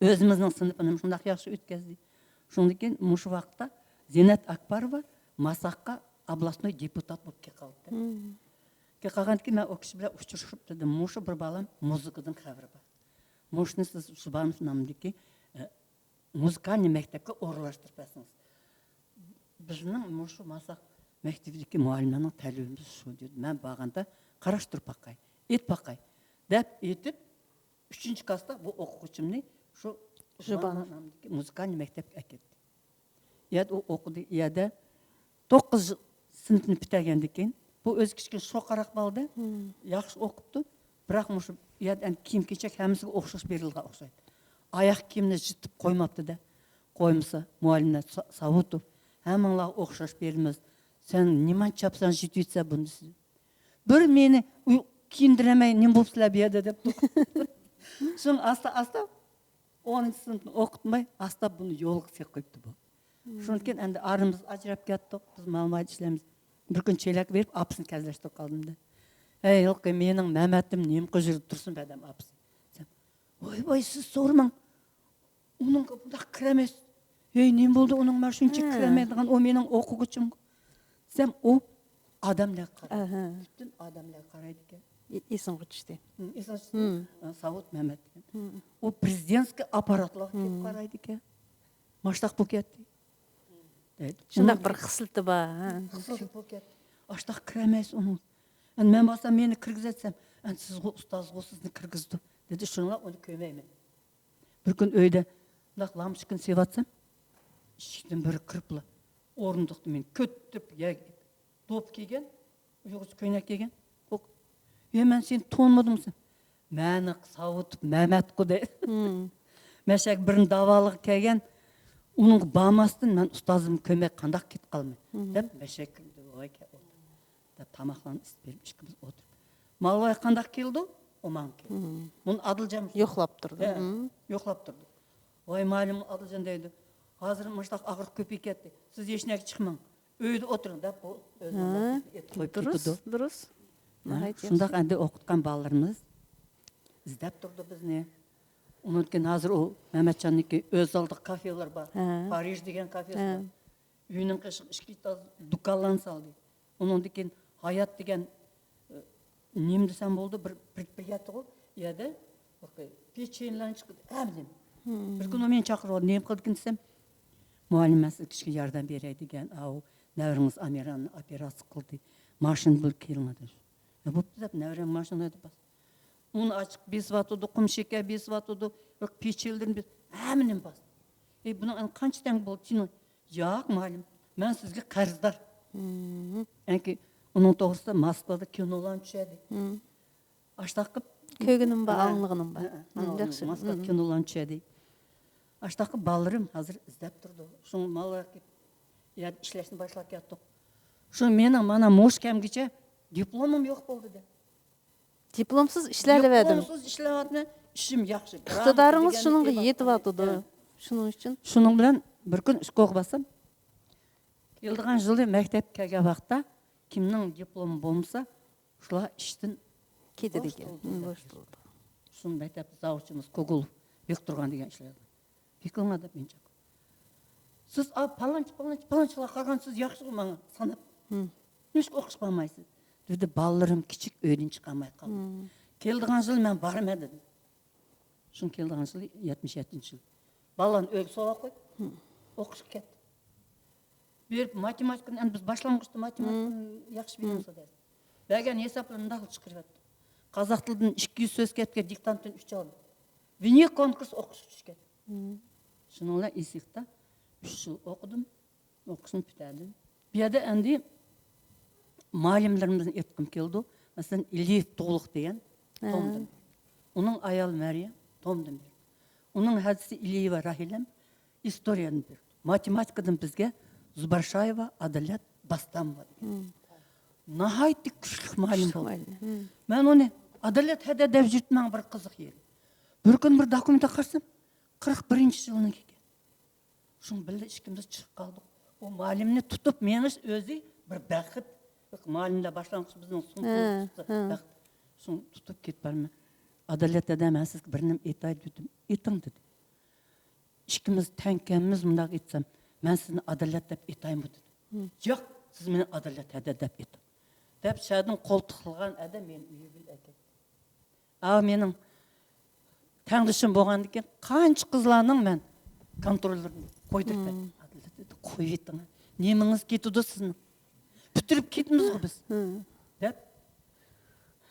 ئۆزىمىزنىڭ سىنىپىنى شۇنداق ياخشى ئۆتكۈزدى. شۇندىن كېيىن مۇشۇ ۋاقىتتا زىننەت ئاكباروۋا ماساققا ئابلاستنوي دېپۇتات بولۇپ كېلىپ قالدى. كېلىپ قالغاندىن كېيىن مەن ئۇ كىشى بىلەن ئۇچرىشىپ دېدىم، مۇشۇ بىر بالام مۇزىكىدىن خەۋىرى بار. مۇشۇنى سىز زۇبانوف نامىدىكى، ئە، مۇزىكالنىي مەكتەپكە ئورۇنلاشتۇرۇپ بەرسىڭىز. بىزنىڭ مۇشۇ ماساق مەكتىپىدىكى مۇئەللىملەرنىڭ تەلىپىمىز شۇ دېدى. مەن بارغاندا قاراشتۇرۇپ باقاي، ئېيتىپ باقاي دەپ ئېيتىپ، ئۈچىنچى كلاستا بۇ ئوقۇغۇچىمنى شۇ زۇبانوف نامىدىكى مۇزىكالنىي مەكتەپكە ئەكەتتى. يەردە ئۇ ئوقۇدى، يەردە توققۇز سىنىپنى پۈتتۈرگەندىن كېيىن، بۇ ئۆزى كىچىككىنە شوخراق بالا ئىدى، ياخشى ئوقۇپتۇ. بىراق مۇشۇ يەردە ئەمدى كىيىم-كېچەك ھەممىسىگە ئوخشاش بېرىلغان ئوخشايدۇ. ئاياغ كىيىمنى يىرتىپ قويماپتۇ-دە. قويمىسا، مۇئەللىملەر سا-، ساۋۇتوف، ھەممىڭلارغا ئوخشاش بېرىمىز. سەن نېمانچە چاپسان يىرتىۋېتىسەن بۇنى دېسە. بىر مېنى ئۇ-، كىيىندۈرەلمەي نېمە بوپسىلەر بۇ يەردە دەپ تۇردى. شۇڭا ئاستا-ئاستا ئونىنچى سىنىپنى ئوقۇتماي، ئاستا بۇنى يولغا سېلىپ قويۇپتۇ بۇ. شۇندىن كېيىن ئەمدى ئارىمىز ئاجراپ كەتتۇق. بىز مالمايدا ئىشلەيمىز. بىر كۈنى چېلەككە بېرىپ، ئاپىسىنى كەزلەشتۈرۈپ قالدىم دە. ھەي، ھېلىقى مېنىڭ مەمەتىم نېمە قىلىپ يۈرۈپ تۇرسۇن بەدەم ئاپىسى. دېسەم، ۋاي، ۋاي، سىز سورىماڭ. ئۇنىڭغا بۇنداق كىرەلمەيسىز. ھەي، نېمە بولدى ئۇنىڭ؟ مانا شۇنچە كىرەلمەيدىغان، ئۇ مېنىڭ ئوقۇغۇچىم. دېسەم، ئۇ ئادەملەرگە قارايدۇ. پۈتۈن ئادەملەرگە قارايدىكەن. ئېسىڭغا چۈشتى. ئېسىڭغا چۈشتى. ساۋۇت مەمەت دېگەن. ئۇ پرېزىدېنتسكىي ئاپپاراتلارغا كېلىپ قارايدىكەن. ماشتاق بولۇپ كەتتى. شۇنداق بىر خىسلىتى بار. خىسلىتى بولۇپ كەتتى. ئاشتاق كىرەلمەيسىز ئۇنىڭ. ئەنە مەن بارسام مېنى كىرگۈزەتسەم، ئەنە سىزغۇ ئۇستازغۇ سىزنى كىرگۈزىدۇ دېدى. شۇنىڭغا ئۇنى كۆرمەيمەن. بىر كۈنى ئۆيدە مۇنداق لامپۇچكىنى سېۋەتسەم، ئىشىكتىن بىرى كىرىپلا ئورۇندۇقتا مېنى كۆتۈرۈپ يەرگە دوپ كىيگەن، ئۇيغۇرچە كۆينەك كىيگەن. يا مەن سېنى تونۇمىدىم دېسەم، مەنى ساۋۇتۇپ مەمەتقۇ دەيدۇ. مەشەگە بىرنى داۋالىغا كەلگەن، ئۇنىڭغا بارماستىن مەن ئۇستازىمنى كۆرمەي قانداق كېتىپ قالىمەن دەپ مەشەگە كىردى. دەپ تاماقلارنى ئىسىتىپ بېرىپ ئىككىمىز ئولتۇرۇپ. مالۋاي قانداق كېلىدۇ؟ ئۇ ماڭا كېلىدۇ. بۇنى ئادىلجان يوقلاپ تۇردى. ھە، يوقلاپ تۇردى. ۋاي مالىم ئادىلجان دەيدۇ. ھازىر مۇشۇنداق ئاغرىق كۆپىيىپ كەتتى. سىز ھېچنەگە چىقماڭ. ئۆيدە ئولتۇرۇڭ دەپ بۇ ئۆزىنىڭ ۋەزىپىسىنى ئېيتىپ قويۇپ كېتىدۇ. دۇرۇس، دۇرۇس. ھە، ناھايىتى ياخشى. شۇنداق ئەمدى ئوقۇتقان بالىلىرىمىز ئىزدەپ تۇردى بىزنى. ئۇنىڭدىن كېيىن ھازىر ئۇ مەمەتجاننىڭكى ئۆز ئالدىغا كافېلار بار. ھە. پارىژ دېگەن كافېسى بار. ئۆينىڭ قېشىغا ئىككى ئېتاژ دۇكانلارنى سالدى. ئۇنىڭدىن كېيىن ھايات دېگەن، ئە، نېمە دېسەم بولىدۇ، بىر، بىر، بىر ياتىغۇ يەردە پېچىنىلەرنى چىقىرىدۇ، ھەممىنى. بىر كۈنى ئۇ مېنى چاقىرىۋالدى، نېمە قىلدىكىن دېسەم، مۇئەللىم، مەن سىزگە كىچىككىنە ياردەم بېرەي دېگەن، ئاۋۇ نەۋرىڭىز ئامىراننى ئوپېراتسىيە قىلدى، ماشىنا بىلەن كېلىڭلار دېدى. بە، بوپتۇ دەپ نەۋرەم ماشىنا ھەيدەپ باستى. ئۇن ئاچچىق بېسىۋاتىدۇ، قۇم شېكەر بېسىۋاتىدۇ، پېچىنىلىرىنى بېس-، ھەممىنى باستى. ئەي، بۇنىڭ ئەنە قانچە تەڭگە بولدى؟ ياق، مۇئەللىم، مەن سىزگە قەرزدار. ئەنكى ئۇنىڭ توغرىسىدا ماسكۋادا كىنولارنى چۈشەردى. ئاشتاق قىلىپ كۆرگىنىم بار، ھە، ئاڭلىغىنىم بار. ھە، ھە، ئاڭلىغىنىم. ياخشى. ماسكۋادا كىنولارنى چۈشەردى. ئاشتاق قىلىپ بالىلىرىم ھازىر ئىزدەپ تۇرىدۇ. شۇڭا مانا يەردە ئىشلەشنى باشلاپ كەتتۇق. شۇ مېنىڭ مانا مۇشۇ كەمگىچە دىپلومۇم يوق بولدى دە. دىپلومسىز ئىشلەۋەردىم. دىپلومسىز ئىشلەۋاتىمەن. ئىشىم ياخشى. ئىقتىدارىڭىز شۇنىڭغا يېتىۋاتىدۇ. شۇنىڭ ئۈچۈن. شۇنىڭ بىلەن بىر كۈن ئىشقا بارسام، كېلىدىغان يىلى مەكتەپكە كەلگەن ۋاقىتتا كىمنىڭ دىپلومى بولمىسا، شۇلار ئىشتىن كېتىدىكەن. بوشىتىلىدۇ. شۇ مەكتەپتە زاۋۇتچىمىز كوگۇل بېقىپ تۇرغان دېگەن ئىشلار. بېقىڭلار دەپ مېنى چاقىرىدۇ. سىز پالانچى، پالانچى، پالانچىلارغا قارىغان، سىز ياخشىغۇ ماڭا ساناپ. نېمىشقا ئوقۇشقا بارمايسىز؟ دېدى، بالىلىرىم كىچىك، ئۆيدىن چىقالماي قالدى. كېلىدىغان يىلى مەن بارىمەن دېدىم. شۇڭا كېلىدىغان يىلى يەتمىش يەتتىنچى يىل. بالىلارنى ئۆيگە سولاپ قويۇپ، ئوقۇشقا كەتتىم. بېرىپ ماتېماتىكىنى، ئەمدى بىز باشلانغۇچتا ماتېماتىكىنى ياخشى بىلىمىز دەيدۇ. بەرگەن ھېسابلىرىنى مۇنداق چىقىرىۋەتتى. قازاق تىلىدىن ئىككى يۈز سۆز كەتكەن، دىكتانتتىن ئۈچ ئالدىم. ۋنې كونكۇرس ئوقۇشقا چۈشكەن. شۇنىڭ بىلەن ئىنستىتۇتتا ئۈچ يىل ئوقۇدۇم. ئوقۇشنى پۈتتۈردۈم. بۇ يەردە ئەمدى مۇئەللىملىرىمىزنى ئېيتقۇم كېلىدۇ. مەسىلەن، ئىلىيېۋ تۇغلۇق دېگەن تومدىن. ئۇنىڭ ئايالى مەريەم تومدىن بېرىدۇ. ئۇنىڭ ھەدىسى ئىلىيېۋا راھىلەم ئىستورىيەدىن بېرىدۇ. ماتېماتىكىدىن بىزگە زۇبارشايېۋا، ئادالەت باستاموۋا دېگەن. ناھايىتى كۈچلۈك مۇئەللىم بولدى. مەن ئۇنى ئادالەت ھەدە دەپ يۈرۈپ، ماڭا بىر قىزىق يېرى. بىر كۈنى بىر دوكۇمېنتقا قارىسام، قىرىق بىرىنچى يىلنىڭكى ئىكەن. شۇڭا بىللە ئىككىمىز چىقىپ قالدۇق. ئۇ مۇئەللىمنى تۇتۇپ مېڭىش ئۆزى بىر بەخت. مۇئەللىملەر باشلانغۇچ بىزنىڭ سىنىپىمىزدا بەخت. شۇڭا تۇتۇپ كېتىپ بارىمەن. ئادالەت ھەدە، مەن سىزگە بىر نېمە ئېيتاي دېدىم. ئېيتىڭ دېدى. ئىككىمىز تەڭكەنمىز، مۇنداق ئېيتسام، مەن سىزنى ئادالەت دەپ ئېيتايمۇ دېدىم. ياق، سىز مېنى ئادالەت ھەدە دەپ ئېيتىڭ دەپ شەدىن قولتۇقلىغان ئادەم مېنى ئۆيگە ئەكەتتى. ئا، مېنىڭ تەڭدىشىم بولغاندىكىن قانچە قىزلارنىڭ مەن كونتروللىرىنى قويدۇرۇپ، قويۇۋېتىڭ. نېمىڭىز كېتىدۇ سىزنىڭ؟ پۈتتۈرۈپ كېتىمىزغۇ بىز. دەپ.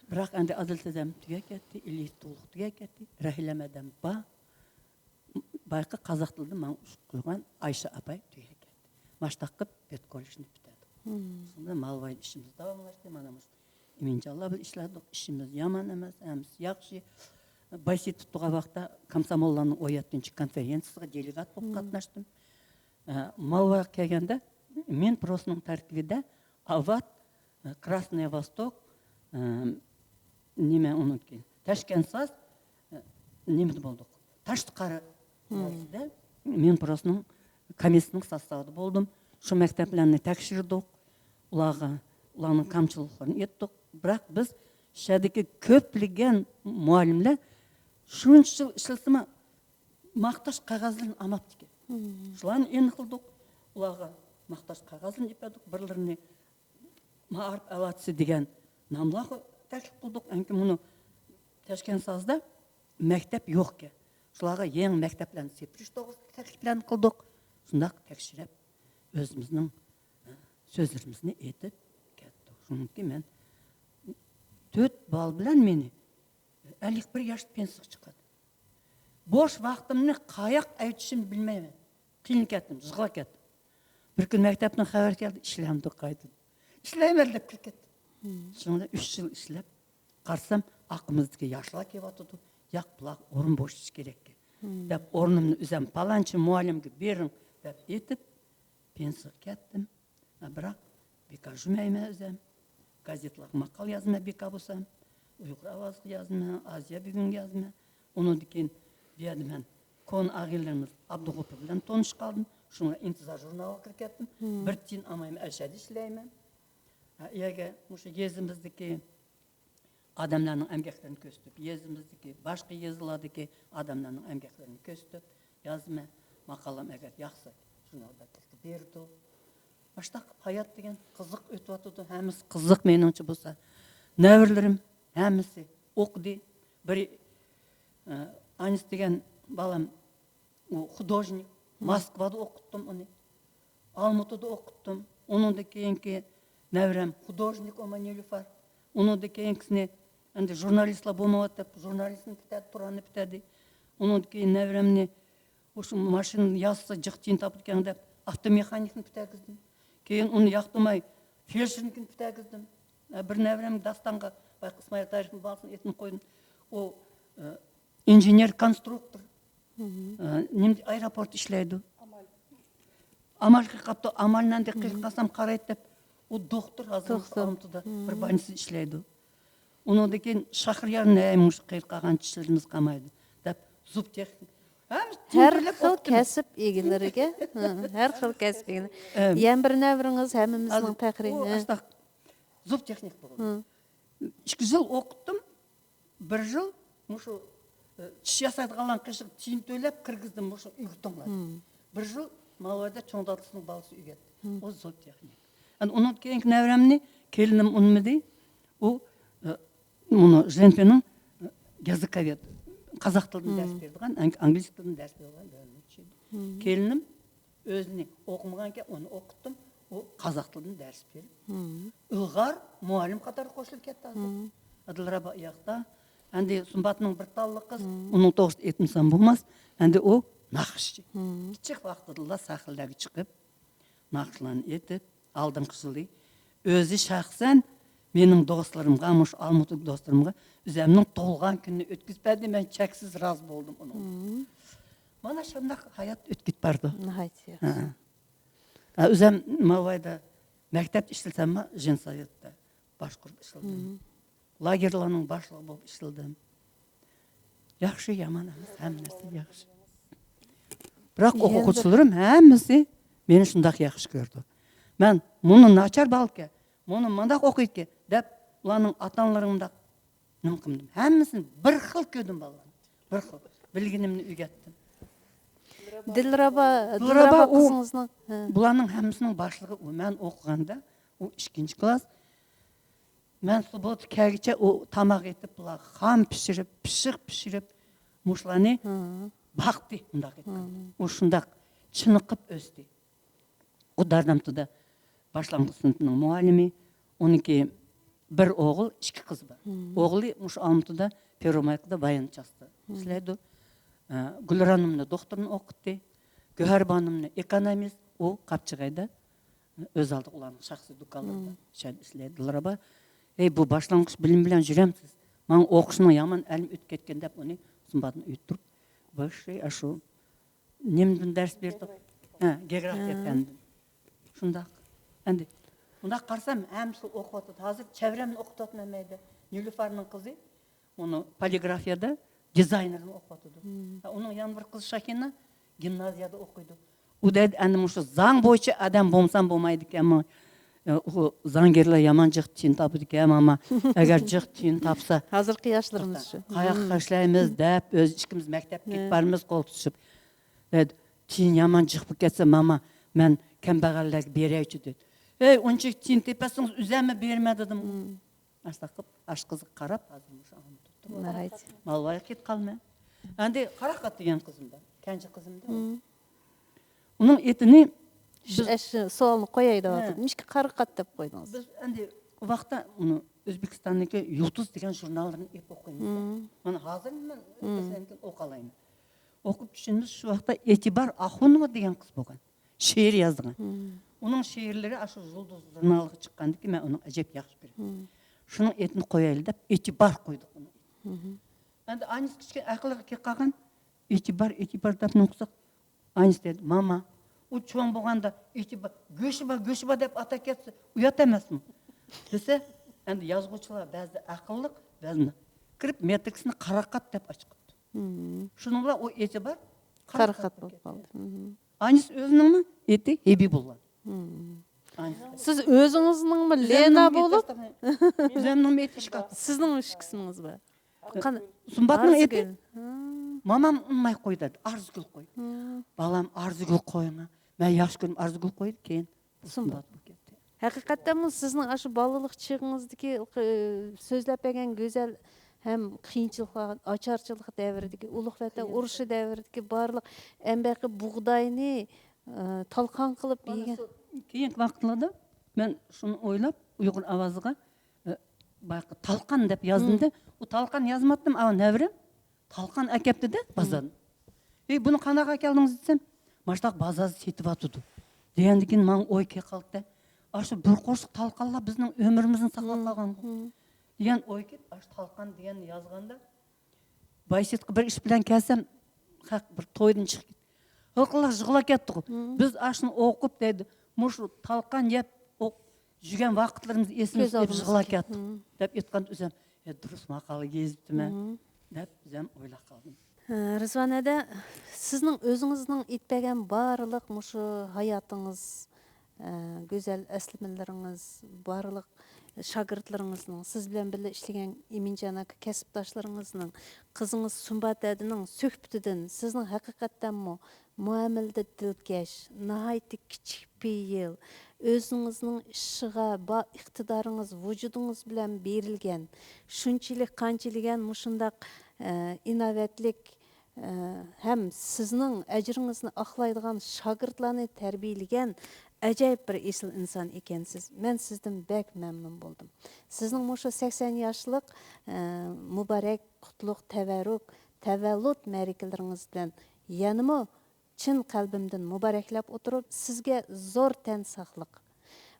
بىراق ئەمدى ئادالەت ھەدەم تۈگەپ كەتتى، ئىلىيېۋ تۇغلۇق تۈگەپ كەتتى، راھىلەم ھەدەم بار. بايىقى قازاق تىلىدا ماڭا ئۇچۇر قويغان ئايشە ئاپاي تۈگەپ كەتتى. ماشتاق قىلىپ پېدكوللېجنى پۈتتۈردۇق. شۇنىڭ بىلەن ماۋۇ بايدا ئىشىمىز داۋاملاشتى. مانا مۇشۇ ئىمىنجانلار بىلەن ئىشلەتتۇق. ئىشىمىز يامان ئەمەس، ھەممىسى ياخشى. بايسېيىت تۇتۇلغان ۋاقىتتا كومسوموللارنىڭ ئون يەتتىنچى كونفېرېنسىيىسىغا دېلېگات بولۇپ قاتناشتىم. ئە، ماۋۇ كەلگەندە مىنپروسنىڭ تەركىبىدە ئاۋات، ئە، كراسنوي ۋوستوك، ئە، نېمە ئۇنىڭكى، تاشكەنت ساز، ئە، نېمىدە بولدۇق؟ تاشتى قارا ۋىلايىتىدە مىنپروسنىڭ كومىسسىيىسىنىڭ ساستاۋىدا بولدۇم. شۇ مەكتەپلەرنى تەكشۈردۇق. ئۇلارغا، ئۇلارنىڭ كەمچىلىكلىرىنى ئېيتتۇق. بىراق بىز شەدىكى كۆپلىگەن مۇئەللىملەر شۇنچە يىل ئىشلىسىمۇ ماختاش قەغەزلىرىنى ئالماپتىكەن. شۇلارنى ئېنىقلىدۇق. ئۇلارغا ماختاش قەغەزلىرىنى ئېلىپ بەردۇق. بىرلىرىنى مائارىپ ئەۋاتىسى دېگەن ناملارغا تەكلىپ قىلدۇق. ئەنكى مۇنۇ تاشكەنت سازدا مەكتەپ يوقكەن. شۇلارغا يېڭى مەكتەپلەرنى سېپىرىش توغرىسىدا تەكلىپلەرنى قىلدۇق. شۇنداق تەكشۈرۈپ، ئۆزىمىزنىڭ، ئە، سۆزلىرىمىزنى ئېيتىپ كەتتۇق. شۇنىڭكى مەن تۆت بالا بىلەن مېنى ئەللىك بىر ياشتا پېنسىيىگە چىقاردى. بوش ۋاقتىمنى قاياق ئەۋېتىشىمنى بىلمەيمەن. قىينىلىپ كەتتىم، يىغلاپ كەتتىم. بىر كۈنى مەكتەپتىن خەۋەر كەلدى، ئىشلەمدۇق قايتىدىن. ئىشلەيمەن دەپ كىرىپ كەتتىم. شۇنىڭ بىلەن ئۈچ يىل ئىشلەپ، قارىسام، ئارقىمىزدىكى ياشلار كېلىۋاتىدۇ. ياق، بۇلارغا ئورۇن بوشىتىش كېرەككەن دەپ، ئورنۇمنى ئۆزۈم پالانچى مۇئەللىمگە بېرىڭ دەپ ئېيتىپ، پېنسىيىگە كەتتىم. بىراق بىكار يۈرمەيمەن ئۆزۈم. گازېتلارغا ماقالە يازىمەن، بىكار بولسام. ئۇيغۇر ئاۋازىغا يازىمەن، ئازىيا بۈگۈنگە يازىمەن. ئۇنىڭدىن كېيىن بۇ يەردە مەن كونا ئاغىنىلىرىمىز ئابدۇغوپۇر بىلەن تونۇشۇپ قالدىم. شۇنىڭ بىلەن ئىنتىزار ژۇرنالىغا كىرىپ كەتتىم. بىر تىيىن ئالمايمەن، ئەشەدە ئىشلەيمەن. ھە، ئۇ يەرگە مۇشۇ يېزىمىزدىكى ئادەملەرنىڭ ئەمگەكلىرىنى كۆرسىتىپ، يېزىمىزدىكى، باشقا يېزىلاردىكى ئادەملەرنىڭ ئەمگەكلىرىنى كۆرسىتىپ يازىمەن. ماقالام ئەگەر ياقسا، ژۇرنال بەتلىككە بېرىدۇ. مۇشۇنداق ھايات دېگەن قىزىق ئۆتۈۋاتىدۇ. ھەممىسى قىزىق مېنىڭچە بولسا. نەۋرىلىرىم ھەممىسى ئوقۇدى. بىرى، ئە، ئانىسى دېگەن بالام، ئۇ خۇدوژنىك. موسكۋادا ئوقۇتتۇم ئۇنى. ئالمۇتىدا ئوقۇتتۇم. ئۇنىڭدىن كېيىنكى نەۋرەم خۇدوژنىك، ئۇمۇ نىلۇفار. ئۇنىڭدىن كېيىنكىسىنى ئەمدى ژۇرنالىستلار بولمايۋاتىدۇ دەپ، ژۇرنالىستنى پۈتتۈردى، تۇراننى پۈتتۈردى. ئۇنىڭدىن كېيىن نەۋرەمنى، ئۇ شۇ ماشىنا ياسىسا جىق تىيىن تاپىدىكەن دەپ، ئاپتومېخانىكنى پۈتتۈرگۈزدۈم. كېيىن ئۇنى ياقتۇرماي، فېلشېرنىڭكىنى پۈتتۈرگۈزدۈم. بىر نەۋرەم داستانغا، بايىقى ئىسمائىل تايىشنىڭ بالىسىنىڭ ئېتىنى قويدۇم. ئۇ، ئە، ئىنژېنېر كونسترۇكتور. ئە، نېمە، ئايروپورتتا ئىشلەيدۇ. ئامال قېلىپ قاپتۇ، ئامال نەندە قېلىپ قالسام قارايدۇ دەپ، ئۇ دوختۇر ھازىر ئالمۇتىدا بىر بولنىستا ئىشلەيدۇ. ئۇنىڭدىن كېيىن شاخرىيار، نە، مۇشۇ قېلىپ قالغان چىشلىرىمىز قالمايدۇ. زوبتېخنىك. ھەر خىل كەسىپ ئىگىلىرىگە، ھە، ھەر خىل كەسىپ ئىگىلىرى. يەنە بىر نەۋرىڭىز ھەممىمىزنىڭ پەخرى. ئۇ ئاشتاق زوبتېخنىك بولغان. ئىككى يىل ئوقۇتتۇم. بىر يىل مۇشۇ، ئە، چىش ياسايدىغانلارنىڭ قېشىغا تىيىن تۆلەپ كىرگۈزدۈم مۇشۇ ئۆگىتىڭلار. بىر يىل ماۋادا چوڭ دادىسىنىڭ بالىسى ئۆگەتتى. ئۇ زوبتېخنىك. ئەنە ئۇنىڭ كېيىنكى نەۋرەمنى كېلىنىم ئۇنىمىدى. ئۇ، ئە، مۇنۇ ژېنپىنىڭ، ئە، يازىكوۋېد، قازاق تىلىدىن دەرس بېرىدىغان، ئەڭ-، ئانگلىز تىلىدىن دەرس بېرىدىغان بۆلۈمنىڭ ئىچىدە. كېلىنىم ئۆزىنى ئوقۇمىغانكەن، ئۇنى ئوقۇتتۇم. ئۇ قازاق تىلىدىن دەرس بېرىپ، ئىلغار مۇئەللىم قاتارىغا قوشۇلۇپ كەتتى ھازىر. دىلرەبا ئۇياقتا. ئەندى سۇمباتنىڭ بىر تاللىق قىز، ئۇنىڭ توغرىسىدا ئېيتمىسام بولماس. ئەندى ئۇ ناخشىچى. كىچىك ۋاقتىدىلا سەھنىلەرگە چىقىپ، ناخشىلارنى ئېيتىپ، ئالدىنقى يىلى ئۆزى شەخسەن مېنىڭ دوستلىرىمغا، مۇشۇ ئالمۇتىدىكى دوستلىرىمغا ئۆزەمنىڭ تۇغۇلغان كۈنىنى ئۆتكۈزۈپ بەردى. مەن چەكسىز رازى بولدۇم ئۇنىڭغا. مانا شۇنداق ھايات ئۆتكۈپ بارىدۇ. ناھايىتى ياخشى. ھە. ھە، ئۆزەم ماۋايدا مەكتەپتە ئىشلىسەممۇ، ژېنسوۋېتتا باشقۇرۇپ ئىشلىدىم. لاگېرلارنىڭ باشلىقى بولۇپ ئىشلىدىم. ياخشى، يامان ئەمەس، ھەممە نەرسە ياخشى. بىراق ئوقۇغۇچىلىرىم ھەممىسى مېنى شۇنداق ياخشى كۆرىدۇ. مەن مۇنى ناچار بالىكەن، مۇنى مۇنداق ئوقۇيدىكەن دەپ، ئۇلارنىڭ ئاتا-ئانىلىرىمۇنداق نېمە قىلمىدىم. ھەممىسىنى بىر خىل كۆردۈم بالىلارنى. بىر خىل. بىلگىنىمنى ئۆگەتتىم. دىلرەبا، دىلرەبا ئۇ قىزىڭىزنىڭ، ھە. بۇلارنىڭ ھەممىسىنىڭ باشلىقى ئۇ. مەن ئوقۇغاندا ئۇ ئىككىنچى كلاس. مەن سۇبوتا كەلگۈچە ئۇ تاماق ئېتىپ، بۇلار خام پىشۇرۇپ، پىششىق پىشۇرۇپ، مۇشۇلارنى باقتى، مۇنداق ئېيتقاندا. ئۇ شۇنداق چېنىقىپ ئۆستى. ئۇ داردامتىدا باشلانغۇچ سىنىپنىڭ مۇئەللىمى، ئۇنىڭكى بىر ئوغۇل، ئىككى قىز بار. ئوغلى مۇشۇ ئالمۇتىدا پېرومايكىدا ۋايېننىي چاستىدا ئىشلەيدۇ. ئە، گۈلرانىمنى دوختۇرنى ئوقۇتتى. گۆھەربانىمنى ئېكونومىست، ئۇ قاپچىغايدا ئۆز ئالدىغا ئۇلارنىڭ شەخسىي دۇكانلىرىدا ئىشلەيدۇ. دىلرەبا، ھەي، بۇ باشلانغۇچ بىلىم بىلەن يۈرەمسىز؟ ماڭا ئوقۇشنىڭ يامان ئەلىم ئۆتۈپ كەتكەن دەپ ئۇنى سۇمباتنى ئۆتتۈرۈپ، باشلىشى ئاشۇ نېمىدىن دەرس بېرىدۇ؟ ھە، گېئوگرافىيە پەنىدىن. شۇنداق. ئەندى مۇنداق قارىسام، ھەممىسى ئوقۇۋاتىدۇ. ھازىر چەۋرەمنى ئوقۇتۇۋاتىمەن مەيدە. نىلۇفارنىڭ قىزى، ئۇنى پولىگرافىيەدە دىزاينېرنى ئوقۇۋاتىدۇ. ھە، ئۇنىڭ يەنە بىر قىزى شاكىنا گىمنازىيەدە ئوقۇيدۇ. ئۇ دەيدۇ، ئەندى مۇشۇ زاڭ بويىچە ئادەم بولمىسام بولمايدىكەنمۇ. ئۇ زاڭگېرلار يامان جىق تىيىن تاپىدىكەن، ماما. ئەگەر جىق تىيىن تاپسا، ھازىرقى ياشلىرىمىز شۇ. قاياققا ئىشلەيمىز دەپ، ئۆز ئىككىمىز مەكتەپكە كېتىپ بارىمىز، قول تۇتۇشۇپ. دەيدۇ، تىيىن يامان جىق بولۇپ كەتسە، ماما، مەن كەمبەغەللەرگە بېرەيچۇ دەيدۇ. ھەي، ئۇنچە تىيىن تېپەتسىڭىز، ئۆزەممۇ بېرىمەن دېدىم. ئاشۇنداق قىلىپ، ئاشقىزىغا قاراپ، ھازىر مۇشۇ ئاڭلىتىپ تۇرۇپ. ناھايىتى. ماۋۇ ۋاياق كېتىپ قالىمەن. ئەندى قاراقات دېگەن قىزىم بار. كەنجى قىزىمدا. ئۇنىڭ ئېتىنى بىز ئەش-، سوئالنى قوياي دەۋاتىدىم. نېمىشقا قاراقات دەپ قويدىڭىز؟ بىز ئەندى ئۇ ۋاقىتتا ئۇنى ئۆزبېكىستاندىكى يۇلتۇز دېگەن ژۇرناللىرىنى ئېلىپ ئوقۇيمىز. مانا ھازىر مەن ئۆتكەزگەندىن ئوقالايمەن. ئوقۇپ چۈشىنىمىز شۇ ۋاقىتتا ئېتىبار ئاخۇنوۋا دېگەن قىز بولغان. شېئىر يازىدىغان. ئۇنىڭ شېئىرلىرى ئاشۇ يۇلتۇز ژۇرنالىغا چىققاندىكىن مەن ئۇنى ئەجەب ياخشى كۆرەتتىم. شۇنىڭ ئېتىنى قويايلى دەپ ئېتىبار قويدۇق ئۇنىڭ ئېتىنى. ئەندى ئانىسى كىچىككىنە ئەقلىگە كېلىپ قالغان، ئېتىبار، ئېتىبار دەپ نېمە قىلساق، ئانىسى دەيدۇ، ماما، ئۇ چوڭ بولغاندا ئېتىبار، گۆشى بار، گۆشى بار دەپ ئاتاپ كەتسە، ئۇيات ئەمەسمۇ؟ دېسە، ئەندى يازغۇچىلار بەزىدە ئەقىللىق، بەزىدە كىرىپ مېترىكىسىنى قاراقات دەپ ئاچىقىپتۇ. شۇنىڭ بىلەن ئۇ ئېتىبار قاراقات بولۇپ قالدى. ئانىسى ئۆزىنىڭمۇ ئېتى ھېبى بولغان. ئانىسى. سىز ئۆزىڭىزنىڭمۇ لېنا بولۇپ، ئۆزۈمنىڭمۇ ئېتى ئىشكاپ. سىزنىڭ ئىككى ئىسمىڭىز بار. قان-، سۇمباتنىڭ ئېتى. ئارزۇگۈل. ھا. مامام ئۇنىماي قويدى، ئارزۇگۈل قوي. بالام، ئارزۇگۈل قويما. مەن ياخشى كۆرىمەن، ئارزۇگۈل قويدى، كېيىن سۇمبات بولۇپ كەتتى. ھەقىقەتەنمۇ سىزنىڭ ئاشۇ بالىلىق چېغىڭىزدىكى، ئى، سۆزلەپ بەرگەن گۈزەل ھەم قىيىنچىلىقلار، ئاچارچىلىق دەۋرىدىكى، ئۇلۇغ ۋەتەن ئۇرۇشى دەۋرىدىكى بارلىق ئەمبەقى بۇغداينى، ئى، تالقان قىلىپ يېگەن. كېيىنكى ۋاقىتلاردا مەن شۇنى ئويلاپ، ئۇيغۇر ئاۋازىغا، ئى، بايىقى تالقان دەپ يازدىم-دە، ئۇ تالقان يازماتتىم، ئاۋۇ نەۋرەم تالقان ئەكەپتىدە بازاردىن. ئەي، بۇنى قاناق ئەكەلدىڭىز دېسەم، ماشۇنداق بازاردا سېتىۋاتىدۇ. دېگەندىكىن ماڭا ئوي كېلىپ قالدى. ئاشۇ بىر قورساق تالقانلار بىزنىڭ ئۆمرىمىزنى ساقلاپ قالغانغۇ. دېگەن ئوي كېلىپ، ئاشۇ تالقان دېگەننى يازغاندا، بايسېتقا بىر ئىش بىلەن كەلسەم، خەق بىر تويدىن چىقىپ كېتىپ، ھالقىلار يىغلاپ كەتتىغۇ. بىز ئاشۇنى ئوقۇپ دەيدۇ، مۇشۇ تالقان يەپ ئوق-، يۈگەن ۋاقىتلىرىمىز ئېسىمىزگە كېلىپ يىغلاپ كەتتۇق، دەپ ئېيتقاندا ئۆزۈم، يا، دۇرۇس ماقالە يېزىپتىمەن، دەپ ئۆزۈم ئويلاپ قالدىم. رىزۋان ھەدە، سىزنىڭ ئۆزىڭىزنىڭ ئېيتىپ بەرگەن بارلىق مۇشۇ ھاياتىڭىز، ئە، گۈزەل ئەسلىمىلىرىڭىز، بارلىق شاگىرتلىرىڭىزنىڭ، سىز بىلەن بىللە ئىشلىگەن ئىمىنجان ئاكا كەسىپداشلىرىڭىزنىڭ، قىزىڭىز سۇمبات ھەدىنىڭ سۆھبىتىدىن سىزنىڭ ھەقىقەتەنمۇ مۇئامىلىدە دىلكەش، ناھايىتى كىچىك پېئىل، ئۆزىڭىزنىڭ ئىشىغا با-، ئىقتىدارىڭىز، ۋۇجۇدىڭىز بىلەن بېرىلگەن، شۇنچىلىك قانچىلىگەن مۇشۇنداق، ئە، ئىناۋەتلىك، ئە، ھەم سىزنىڭ ئەجرىڭىزنى ئاقلايدىغان شاگىرتلارنى تەربىيەلىگەن ئاجايىپ بىر ئېسىل ئىنسان ئىكەنسىز. مەن سىزدىن بەك مەمنۇن بولدۇم. سىزنىڭ مۇشۇ سەكسەن ياشلىق، ئە، مۇبارەك، قۇتلۇق، تەۋەررۈك، تەۋەللۇت مەرىكىلىرىڭىز بىلەن يەنىمۇ چىن قەلبىمدىن مۇبارەكلەپ ئولتۇرۇپ، سىزگە زور تەن ساقلىق.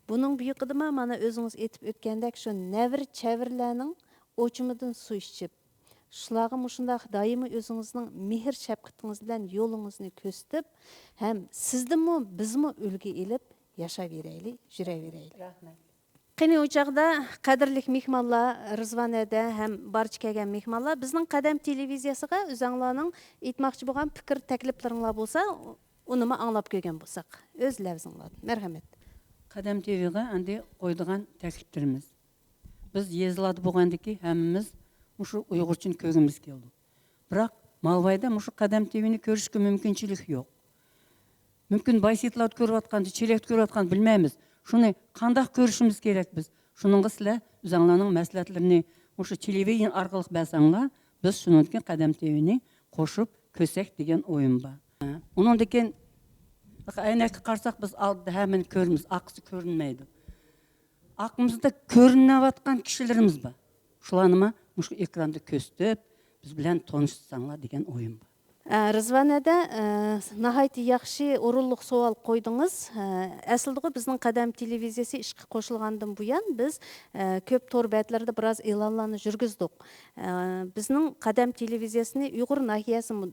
بۇنىڭ بۇيىقىدىمۇ مانا ئۆزىڭىز ئېيتىپ ئۆتكەندەك، شۇ نەۋرە چەۋرىلەرنىڭ ئوچىمىدىن سۇ ئىچىپ، شۇلارغا مۇشۇنداق دائىمىي ئۆزىڭىزنىڭ مېھىر شەپقىتىڭىز بىلەن يولىڭىزنى كۆرسىتىپ، ھەم سىزدىنمۇ بىزمۇ ئۈلگە ئېلىپ ياشاۋېرەيلى، يۈرەۋېرەيلى. رەھمەت. قېنى، ئۇ چاغدا قەدىرلىك مېھمانلار، رىزۋان ھەدە ھەم بارچە كەلگەن مېھمانلار، بىزنىڭ قەدەم تېلېۋىزىيەسىگە ئۆزەڭلارنىڭ ئېيتماقچى بولغان پىكىر، تەكلىپلىرىڭلار بولسا، ئۇنىمۇ ئاڭلاپ كۆرگەن بولساق. ئۆز لەۋزىڭلاردىن. مەرھەمەت. قەدەم تىۋىغا ئەمدى قويىدىغان تەكلىپلىرىمىز. بىز يېزىلاردا بولغاندىكى ھەممىمىز مۇشۇ ئۇيغۇرچىنى كۆرگۈمىز كېلىدۇ. بىراق ماۋايدا مۇشۇ قەدەم تىۋىنى كۆرۈشكە مۇمكىنچىلىك يوق. مۇمكىن، بايسىتلاردا كۆرۈۋاتقاندا، چېلەكتە كۆرۈۋاتقاندا بىلمەيمىز. شۇنى قانداق كۆرۈشىمىز كېرەك بىز؟ شۇنىڭغا سىلەر ئۆزەڭلارنىڭ مەسلىھەتلىرىنى مۇشۇ تېلېۋىزىيە ئارقىلىق بەرسەڭلار، بىز شۇنىڭدىن كېيىن قەدەم تىۋىنى قوشۇپ كۆرسەك دېگەن ئويۇم بار. ئۇنىڭدىن كېيىن ئەينەككە قارىساق، بىز ئالدىدا ھەممىنى كۆرىمىز، ئارقىسى كۆرۈنمەيدۇ. ئارقىمىزدا كۆرۈنمەيۋاتقان كىشىلىرىمىز بار. شۇلارنىمۇ مۇشۇ ئېكراندا كۆرسىتىپ، بىز بىلەن تونۇشتۇرساڭلار دېگەن ئويۇم بار. ئە، رىزۋان ھەدە، ئە، ناھايىتى ياخشى، ئورۇنلۇق سوئال قويدىڭىز. ئە، ئەسلىدىغۇ بىزنىڭ قەدەم تېلېۋىزىيەسى ئىشقا قوشۇلغاندىن بۇيان، بىز، ئە، كۆپ تور بەتلىرىدە بىراز ئېلانلارنى يۈرگۈزدۇق. ئە، بىزنىڭ قەدەم تېلېۋىزىيەسىنى ئۇيغۇر ناھىيەسىمۇ-،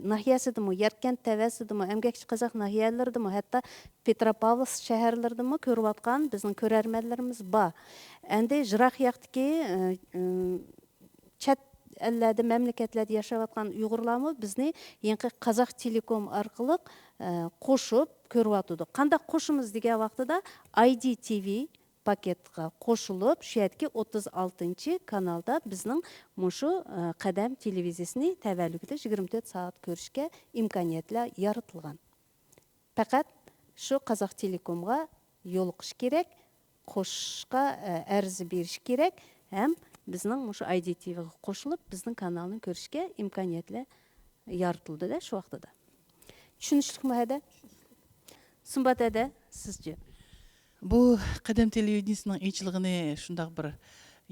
ناھىيەسىدىمۇ، ياركەنت تەۋەسىدىمۇ، ئەمگەكچى قازاق ناھىيەلىرىدىمۇ، ھەتتا پېتروپاۋلسك شەھەرلىرىدىمۇ كۆرۈۋاتقان بىزنىڭ كۆرەرمەنلىرىمىز بار. ئەمدى يىراق ياقتىكى، ئە، ئە، چەت ئەللەردە، مەملىكەتلەردە ياشاۋاتقان ئۇيغۇرلارمۇ بىزنى يېڭى قازاق تېلېكوم ئارقىلىق، ئە، قوشۇپ كۆرۈۋاتىدۇ. قانداق قوشىمىز دېگەن ۋاقتىدا، ئاي دى تى ۋى پاكېتقا قوشۇلۇپ، شۇ يەردىكى ئوتتۇز ئالتىنچى كانالدا بىزنىڭ مۇشۇ، ئە، قەدەم تېلېۋىزىيەسىنى تەۋەلىكىدە يىگىرمە تۆت سائەت كۆرۈشكە ئىمكانىيەتلەر يارىتىلغان. پەقەت شۇ قازاق تېلېكومغا يولۇقۇش كېرەك، قوشۇشقا، ئە، ئەرز بېرىش كېرەك ھەم بىزنىڭ مۇشۇ ئاي دى تى ۋىغا قوشۇلۇپ، بىزنىڭ كانالنى كۆرۈشكە ئىمكانىيەتلەر يارىتىلدى-دە شۇ ۋاقتىدا. چۈشىنىشلىكمۇ ھەدە؟ سۇمبات ھەدە، سىزچە؟ بۇ قەدەم تېلېۋىدېنىيىسىنىڭ ئېچىلغىنى شۇنداق بىر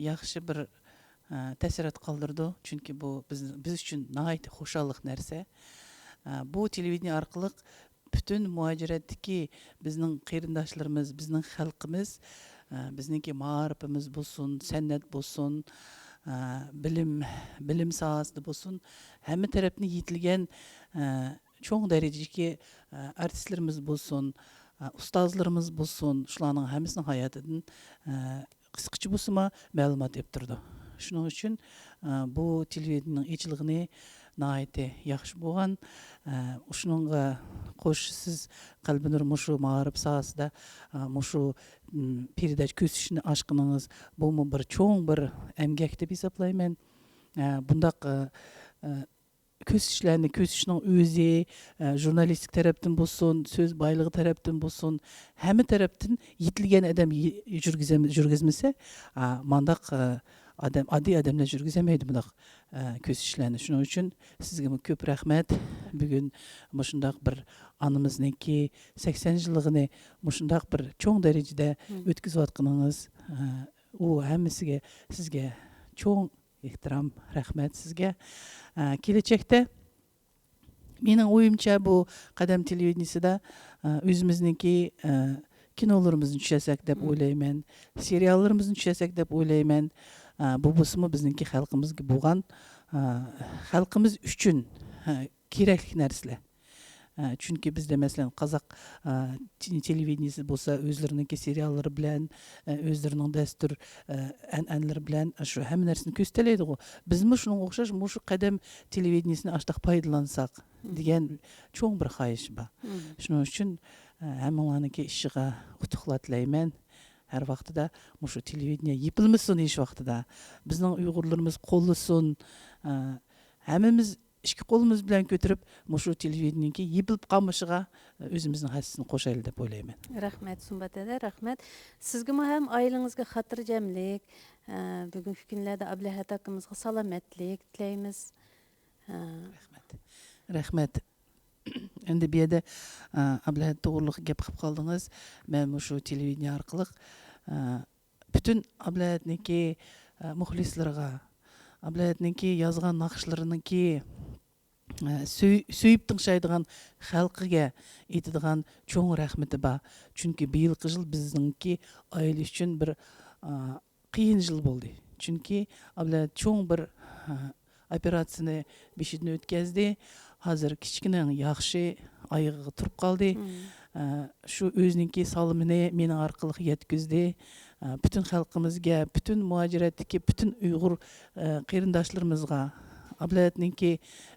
ياخشى بىر، ئە، تەسىرات قالدۇرىدۇ. چۈنكى بۇ بىز، بىز ئۈچۈن ناھايىتى خۇشاللىق نەرسە. ئە، بۇ تېلېۋىدېنىيە ئارقىلىق پۈتۈن مۇھاجىرەتتىكى بىزنىڭ قېرىنداشلىرىمىز، بىزنىڭ خەلقىمىز، ئە، بىزنىڭكى مائارىپىمىز بولسۇن، سەنئەت بولسۇن، ئە، بىلىم، بىلىم ساھەسىدە بولسۇن، ھەممە تەرەپتىن يېتىلگەن، ئە، چوڭ دەرىجىدىكى، ئە، ئارتىسلىرىمىز بولسۇن، ئە، ئۇستازلىرىمىز بولسۇن، شۇلارنىڭ ھەممىسىنىڭ ھاياتىدىن، ئە، قىسقىچە بولسىمۇ مەلۇمات بېرىپ تۇرىدۇ. شۇنىڭ ئۈچۈن، ئە، بۇ تېلېۋىدېنىيەنىڭ ئېچىلغىنى ناھايىتى ياخشى بولغان. ئە، شۇنىڭغا قوش سىز، قەلبىنۇر، مۇشۇ مائارىپ ساھەسىدە، ئە، مۇشۇ، م، پېرېداچ كۆرسىتىشنى ئاچقىنىڭىز، بۇمۇ بىر چوڭ بىر ئەمگەك دەپ ھېسابلايمەن. ئە، بۇنداق، ئە، ئە، كۆرسىتىشلەرنى كۆرسىتىشنىڭ ئۆزى، ئە، ژۇرنالىستىك تەرەپتىن بولسۇن، سۆز بايلىقى تەرەپتىن بولسۇن، ھەممە تەرەپتىن يېتىلگەن ئادەم يى-، يۈرگۈزەم-، يۈرگۈزمىسە، ئا، مانداق، ئە، ئادەم، ئاددىي ئادەملەر يۈرگۈزەلمەيدۇ مۇنداق، ئە، كۆرسىتىشلەرنى. شۇنىڭ ئۈچۈن سىزگىمۇ كۆپ رەھمەت. بۈگۈن مۇشۇنداق بىر ئانىمىزنىڭكى سەكسەن يىللىقىنى مۇشۇنداق بىر چوڭ دەرىجىدە مم. ئۆتكۈزۈۋاتقىنىڭىز، ئە، ئۇ ھەممىسىگە، سىزگە چوڭ ئېھتىرام، رەھمەت سىزگە. ئە، كېلەچەكتە مېنىڭ ئويۇمچە، بۇ قەدەم تېلېۋىدېنىيىسىدا، ئە، ئۆزىمىزنىڭكى، ئە، كىنولىرىمىزنى چۈشۈرسەك دەپ مم. ئويلايمەن، سېرىياللىرىمىزنى چۈشۈرسەك دەپ ئويلايمەن. ئە، بۇ بولسىمۇ بىزنىڭكى خەلقىمىزگە بولغان، ئە، خەلقىمىز ئۈچۈن، ئە، كېرەكلىك نەرسىلەر. ئە، چۈنكى بىزدە، مەسىلەن، قازاق، ئە، تې-، تېلېۋىدېنىيىسى بولسا ئۆزلىرىنىڭكى سېرىياللىرى بىلەن، ئە، ئۆزلىرىنىڭ دەستۇر، ئە، ئەنئەنىلىرى بىلەن، ئە، شۇ ھەممە نەرسىنى كۆرسىتەلەيدىغۇ. بىزمۇ شۇنىڭغا ئوخشاش مۇشۇ قەدەم تېلېۋىدېنىيىسىنى ئاشتاق پايدىلانساق دېگەن چوڭ بىر خاھىشى بار. شۇنىڭ ئۈچۈن، ئە، ھەممىڭلارنىڭكى ئىشىغا ئۇتۇقلار تىلەيمەن. ھەر ۋاقتىدا مۇشۇ تېلېۋىدېنىيە يېپىلمىسۇن ھېچ ۋاقتىدا. بىزنىڭ ئۇيغۇرلىرىمىز قوللىسۇن. ئە، ھەممىمىز ئىككى قولىمىز بىلەن كۆتۈرۈپ، مۇشۇ تېلېۋىدېنىيەنىڭكى يېپىلىپ قالمىشىغا ئۆزىمىزنىڭ ھەسسىسىنى قوشايلى دەپ ئويلايمەن. رەھمەت، سۇمبات ھەدە، رەھمەت. سىزگىمۇ ھەم ئائىلىڭىزگە خاتىرجەملىك، ئە، بۈگۈنكى كۈنلەردە ئابلەھەت ئاكىمىزغا سالامەتلىك تىلەيمىز. ئە، رەھمەت. رەھمەت. ئەمدى بۇ يەردە، ئە، ئابلەھەت توغرىلىق گەپ قىلىپ قالدىڭىز. مەن مۇشۇ تېلېۋىدېنىيە ئارقىلىق، ئە، پۈتۈن ئابلەتنىڭكى، ئە، مۇخلىسلىرىغا، ئابلەتنىڭكى يازغان ناخشىلىرىنىڭكى، ئە، سۆي-، سۆيۈپ تىڭشايدىغان خەلقىگە ئېيتىدىغان چوڭ رەھمىتى بار. چۈنكى بىيىلقى يىل بىزنىڭكى ئائىلە ئۈچۈن بىر، ئە، قىيىن يىل بولدى. چۈنكى ئابلەت چوڭ بىر، ئە، ئوپېراتسىيىنى بېشىدىن ئۆتكەزدى. ھازىر كىچىككىنە ياخشى ئايىغىغا تۇرۇپ قالدى. ئە، شۇ ئۆزىنىڭكى سالىمىنى مېنىڭ ئارقىلىق يەتكۈزدى. ئە، پۈتۈن خەلقىمىزگە، پۈتۈن مۇھاجىرەتتىكى پۈتۈن ئۇيغۇر، ئە، قېرىنداشلىرىمىزغا ئابلەتنىڭكى،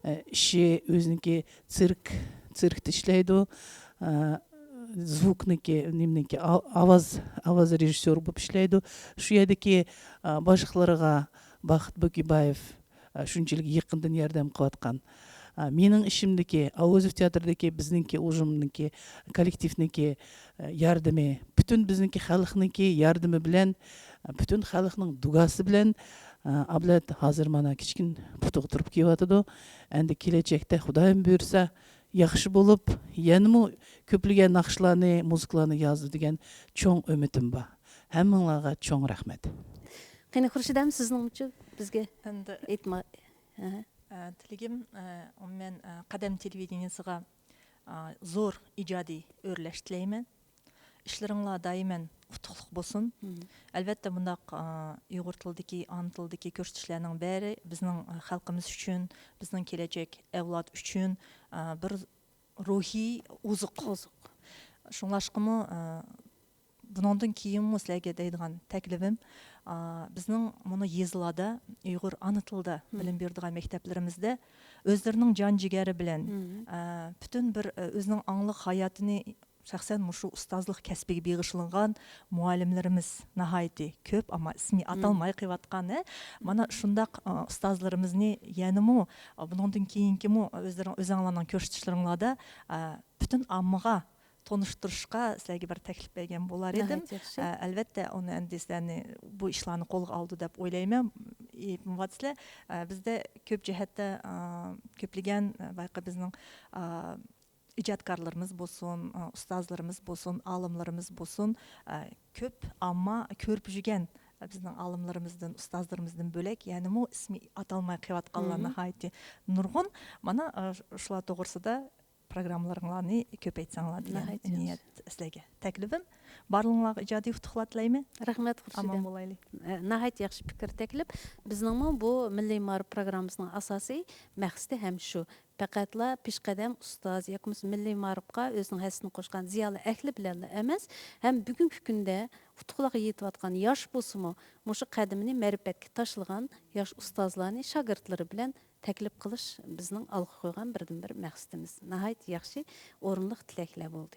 ئە، ئىشى، ئۆزىنىڭكى سىرك، سىركتا ئىشلەيدۇ. ئە، زۋۇكنىڭكى، نېمىنىڭكى، ئا-، ئاۋاز، ئاۋاز رېژىسسيورى بولۇپ ئىشلەيدۇ. شۇ يەردىكى، ئە، باشلىقلىرىغا، باخىت بۆكۈبايېۋ، ئە، شۇنچىلىك يېقىندىن ياردەم قىلىۋاتقان، ئە، مېنىڭ ئىشىمدىكى، ئاۋازوف تىياتىرىدىكى بىزنىڭكى ئۇژۇمنىڭكى، كوللېكتىپنىڭكى، ئە، ياردىمى، پۈتۈن بىزنىڭكى خەلقنىڭكى ياردىمى بىلەن، ئە، پۈتۈن خەلقنىڭ دۇگاسى بىلەن، ئە، ئابلەت ھازىر مانا كىچىككىنە پۇتىغا تۇرۇپ كېلىۋاتىدۇ. ئەمدى كېلەچەكتە خۇدايىم بۇيرۇسا، ياخشى بولۇپ، يەنىمۇ كۆپلىگەن ناخشىلارنى، مۇزىكىلارنى يازىدۇ دېگەن چوڭ ئۈمىدىم بار. ھەممىڭلارغا چوڭ رەھمەت. قېنى، خۇرشىد ھەم سىزنىڭچۇ بىزگە ئەمدى ئېيتما-، ھە. ئە، تىلىكىم، ئە، ئومۇمەن، ئە، قەدەم تېلېۋىدېنىيەسىغا، ئە، زور ئىجادىي ئۆرلەش تىلەيمەن. ئىشلىرىڭلار دائىمەن ئۇتۇقلۇق بولسۇن. ئەلۋەتتە، بۇنداق، ئە، ئۇيغۇر تىلىدىكى، ئانا تىلدىكى كۆرسىتىشلەرنىڭ بەرى بىزنىڭ، ئە، خەلقىمىز ئۈچۈن، بىزنىڭ كېلەچەك ئەۋلاد ئۈچۈن، ئە، بىر روھىي ئوزۇق. ئوزۇق. شۇڭلاشقىمۇ، ئە، بۇنىڭدىن كېيىنمۇ سىلەرگە دەيدىغان تەكلىپىم، ئا، بىزنىڭ مۇنۇ يېزىلاردا ئۇيغۇر ئانا تىلىدا بىلىم بېرىدىغان مەكتەپلىرىمىزدە ئۆزلىرىنىڭ جان جىگەرى بىلەن، ئا، پۈتۈن بىر، ئا، ئۆزىنىڭ ئاڭلىق ھاياتىنى شەخسەن مۇشۇ ئۇستازلىق كەسپىگە بېغىشلىغان مۇئەللىملىرىمىز ناھايىتى كۆپ، ئەمما ئىسمى ئاتالماي قېلىۋاتقان، ھە؟ مانا شۇنداق، ئا، ئۇستازلىرىمىزنى يەنىمۇ، ئا، بۇنىڭدىن كېيىنكىمۇ ئۆزلىرىڭ-، ئۆزۈڭلارنىڭ كۆرسىتىشلىرىڭلاردا، ئا، پۈتۈن ئاممىغا تونۇشتۇرۇشقا سىلەرگە بىر تەكلىپ بەرگەن بولار ئىدىم. ناھايىتى ياخشى. ئە، ئەلۋەتتە، ئۇنى ئەمدى سىلەرنى بۇ ئىشلارنى قولغا ئالدى دەپ ئويلايمەن. ئېيتىۋاتىسىلەر، ئە، بىزدە كۆپ جەھەتتە، ئا، كۆپلىگەن، ئە، بايىقى بىزنىڭ، ئا، ئىجادكارلىرىمىز بولسۇن، ئا، ئۇستازلىرىمىز بولسۇن، ئالىملىرىمىز بولسۇن، ئە، كۆپ ئامما كۆرۈپ يۈرگەن بىزنىڭ ئالىملىرىمىزدىن، ئۇستازلىرىمىزدىن بۆلەك يەنىمۇ ئىسمى ئاتالماي قېلىۋاتقانلار ناھايىتى نۇرغۇن. مانا، ئە، شۇلار توغرىسىدا پروگراممىلىرىڭلارنى كۆپەيتسەڭلار دېگەن نىيەت سىلەرگە. تەكلىپىم. بارلىقىڭلارغا ئىجادىي ئۇتۇقلار تىلەيمەن. رەھمەت، خۇرشىدە. ئامان بولايلى. ئە، ناھايىتى ياخشى پىكىر، تەكلىپ. بىزنىڭمۇ بۇ مىللىي مائارىپ پروگراممىسىنىڭ ئاساسىي مەقسىتى ھەم شۇ. پەقەتلا پېشقەدەم ئۇستاز ياكى بولمىسا مىللىي مائارىپقا ئۆزىنىڭ ھەسسىسىنى قوشقان زىيالىي ئەھلى بىلەنلا ئەمەس، ھەم بۈگۈنكى كۈندە ئۇتۇقلارغا يېتىۋاتقان ياش بولسىمۇ، مۇشۇ قەدىمىنى مەرىپەتكە تاشلىغان ياش ئۇستازلارنى شاگىرتلىرى بىلەن تەكلىپ قىلىش بىزنىڭ ئالغا قويغان بىردىنبىر مەقسىتىمىز. ناھايىتى ياخشى، ئورۇنلۇق تىلەكلەر بولدى.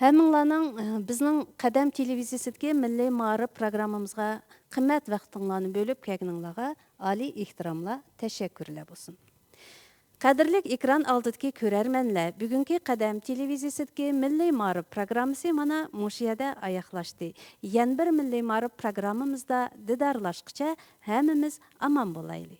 ھەممىڭلارنىڭ، ئە، بىزنىڭ قەدەم تېلېۋىزىيىسىدىكى مىللىي مائارىپ پروگراممىمىزغا قىممەت ۋاقتىڭلارنى بۆلۈپ كەلگىنىڭلارغا ئالىي ئېھتىراملار، تەشەككۈرلەر بولسۇن. قەدىرلىك ئېكران ئالدىدىكى كۆرەرمەنلەر، بۈگۈنكى قەدەم تېلېۋىزىيىسىدىكى مىللىي مائارىپ پروگراممىسى مانا مۇشۇ يەردە ئاياغلاشتى. يەنە بىر مىللىي مائارىپ پروگراممىمىزدا دىدارلاشقىچە ھەممىمىز ئامان بولايلى.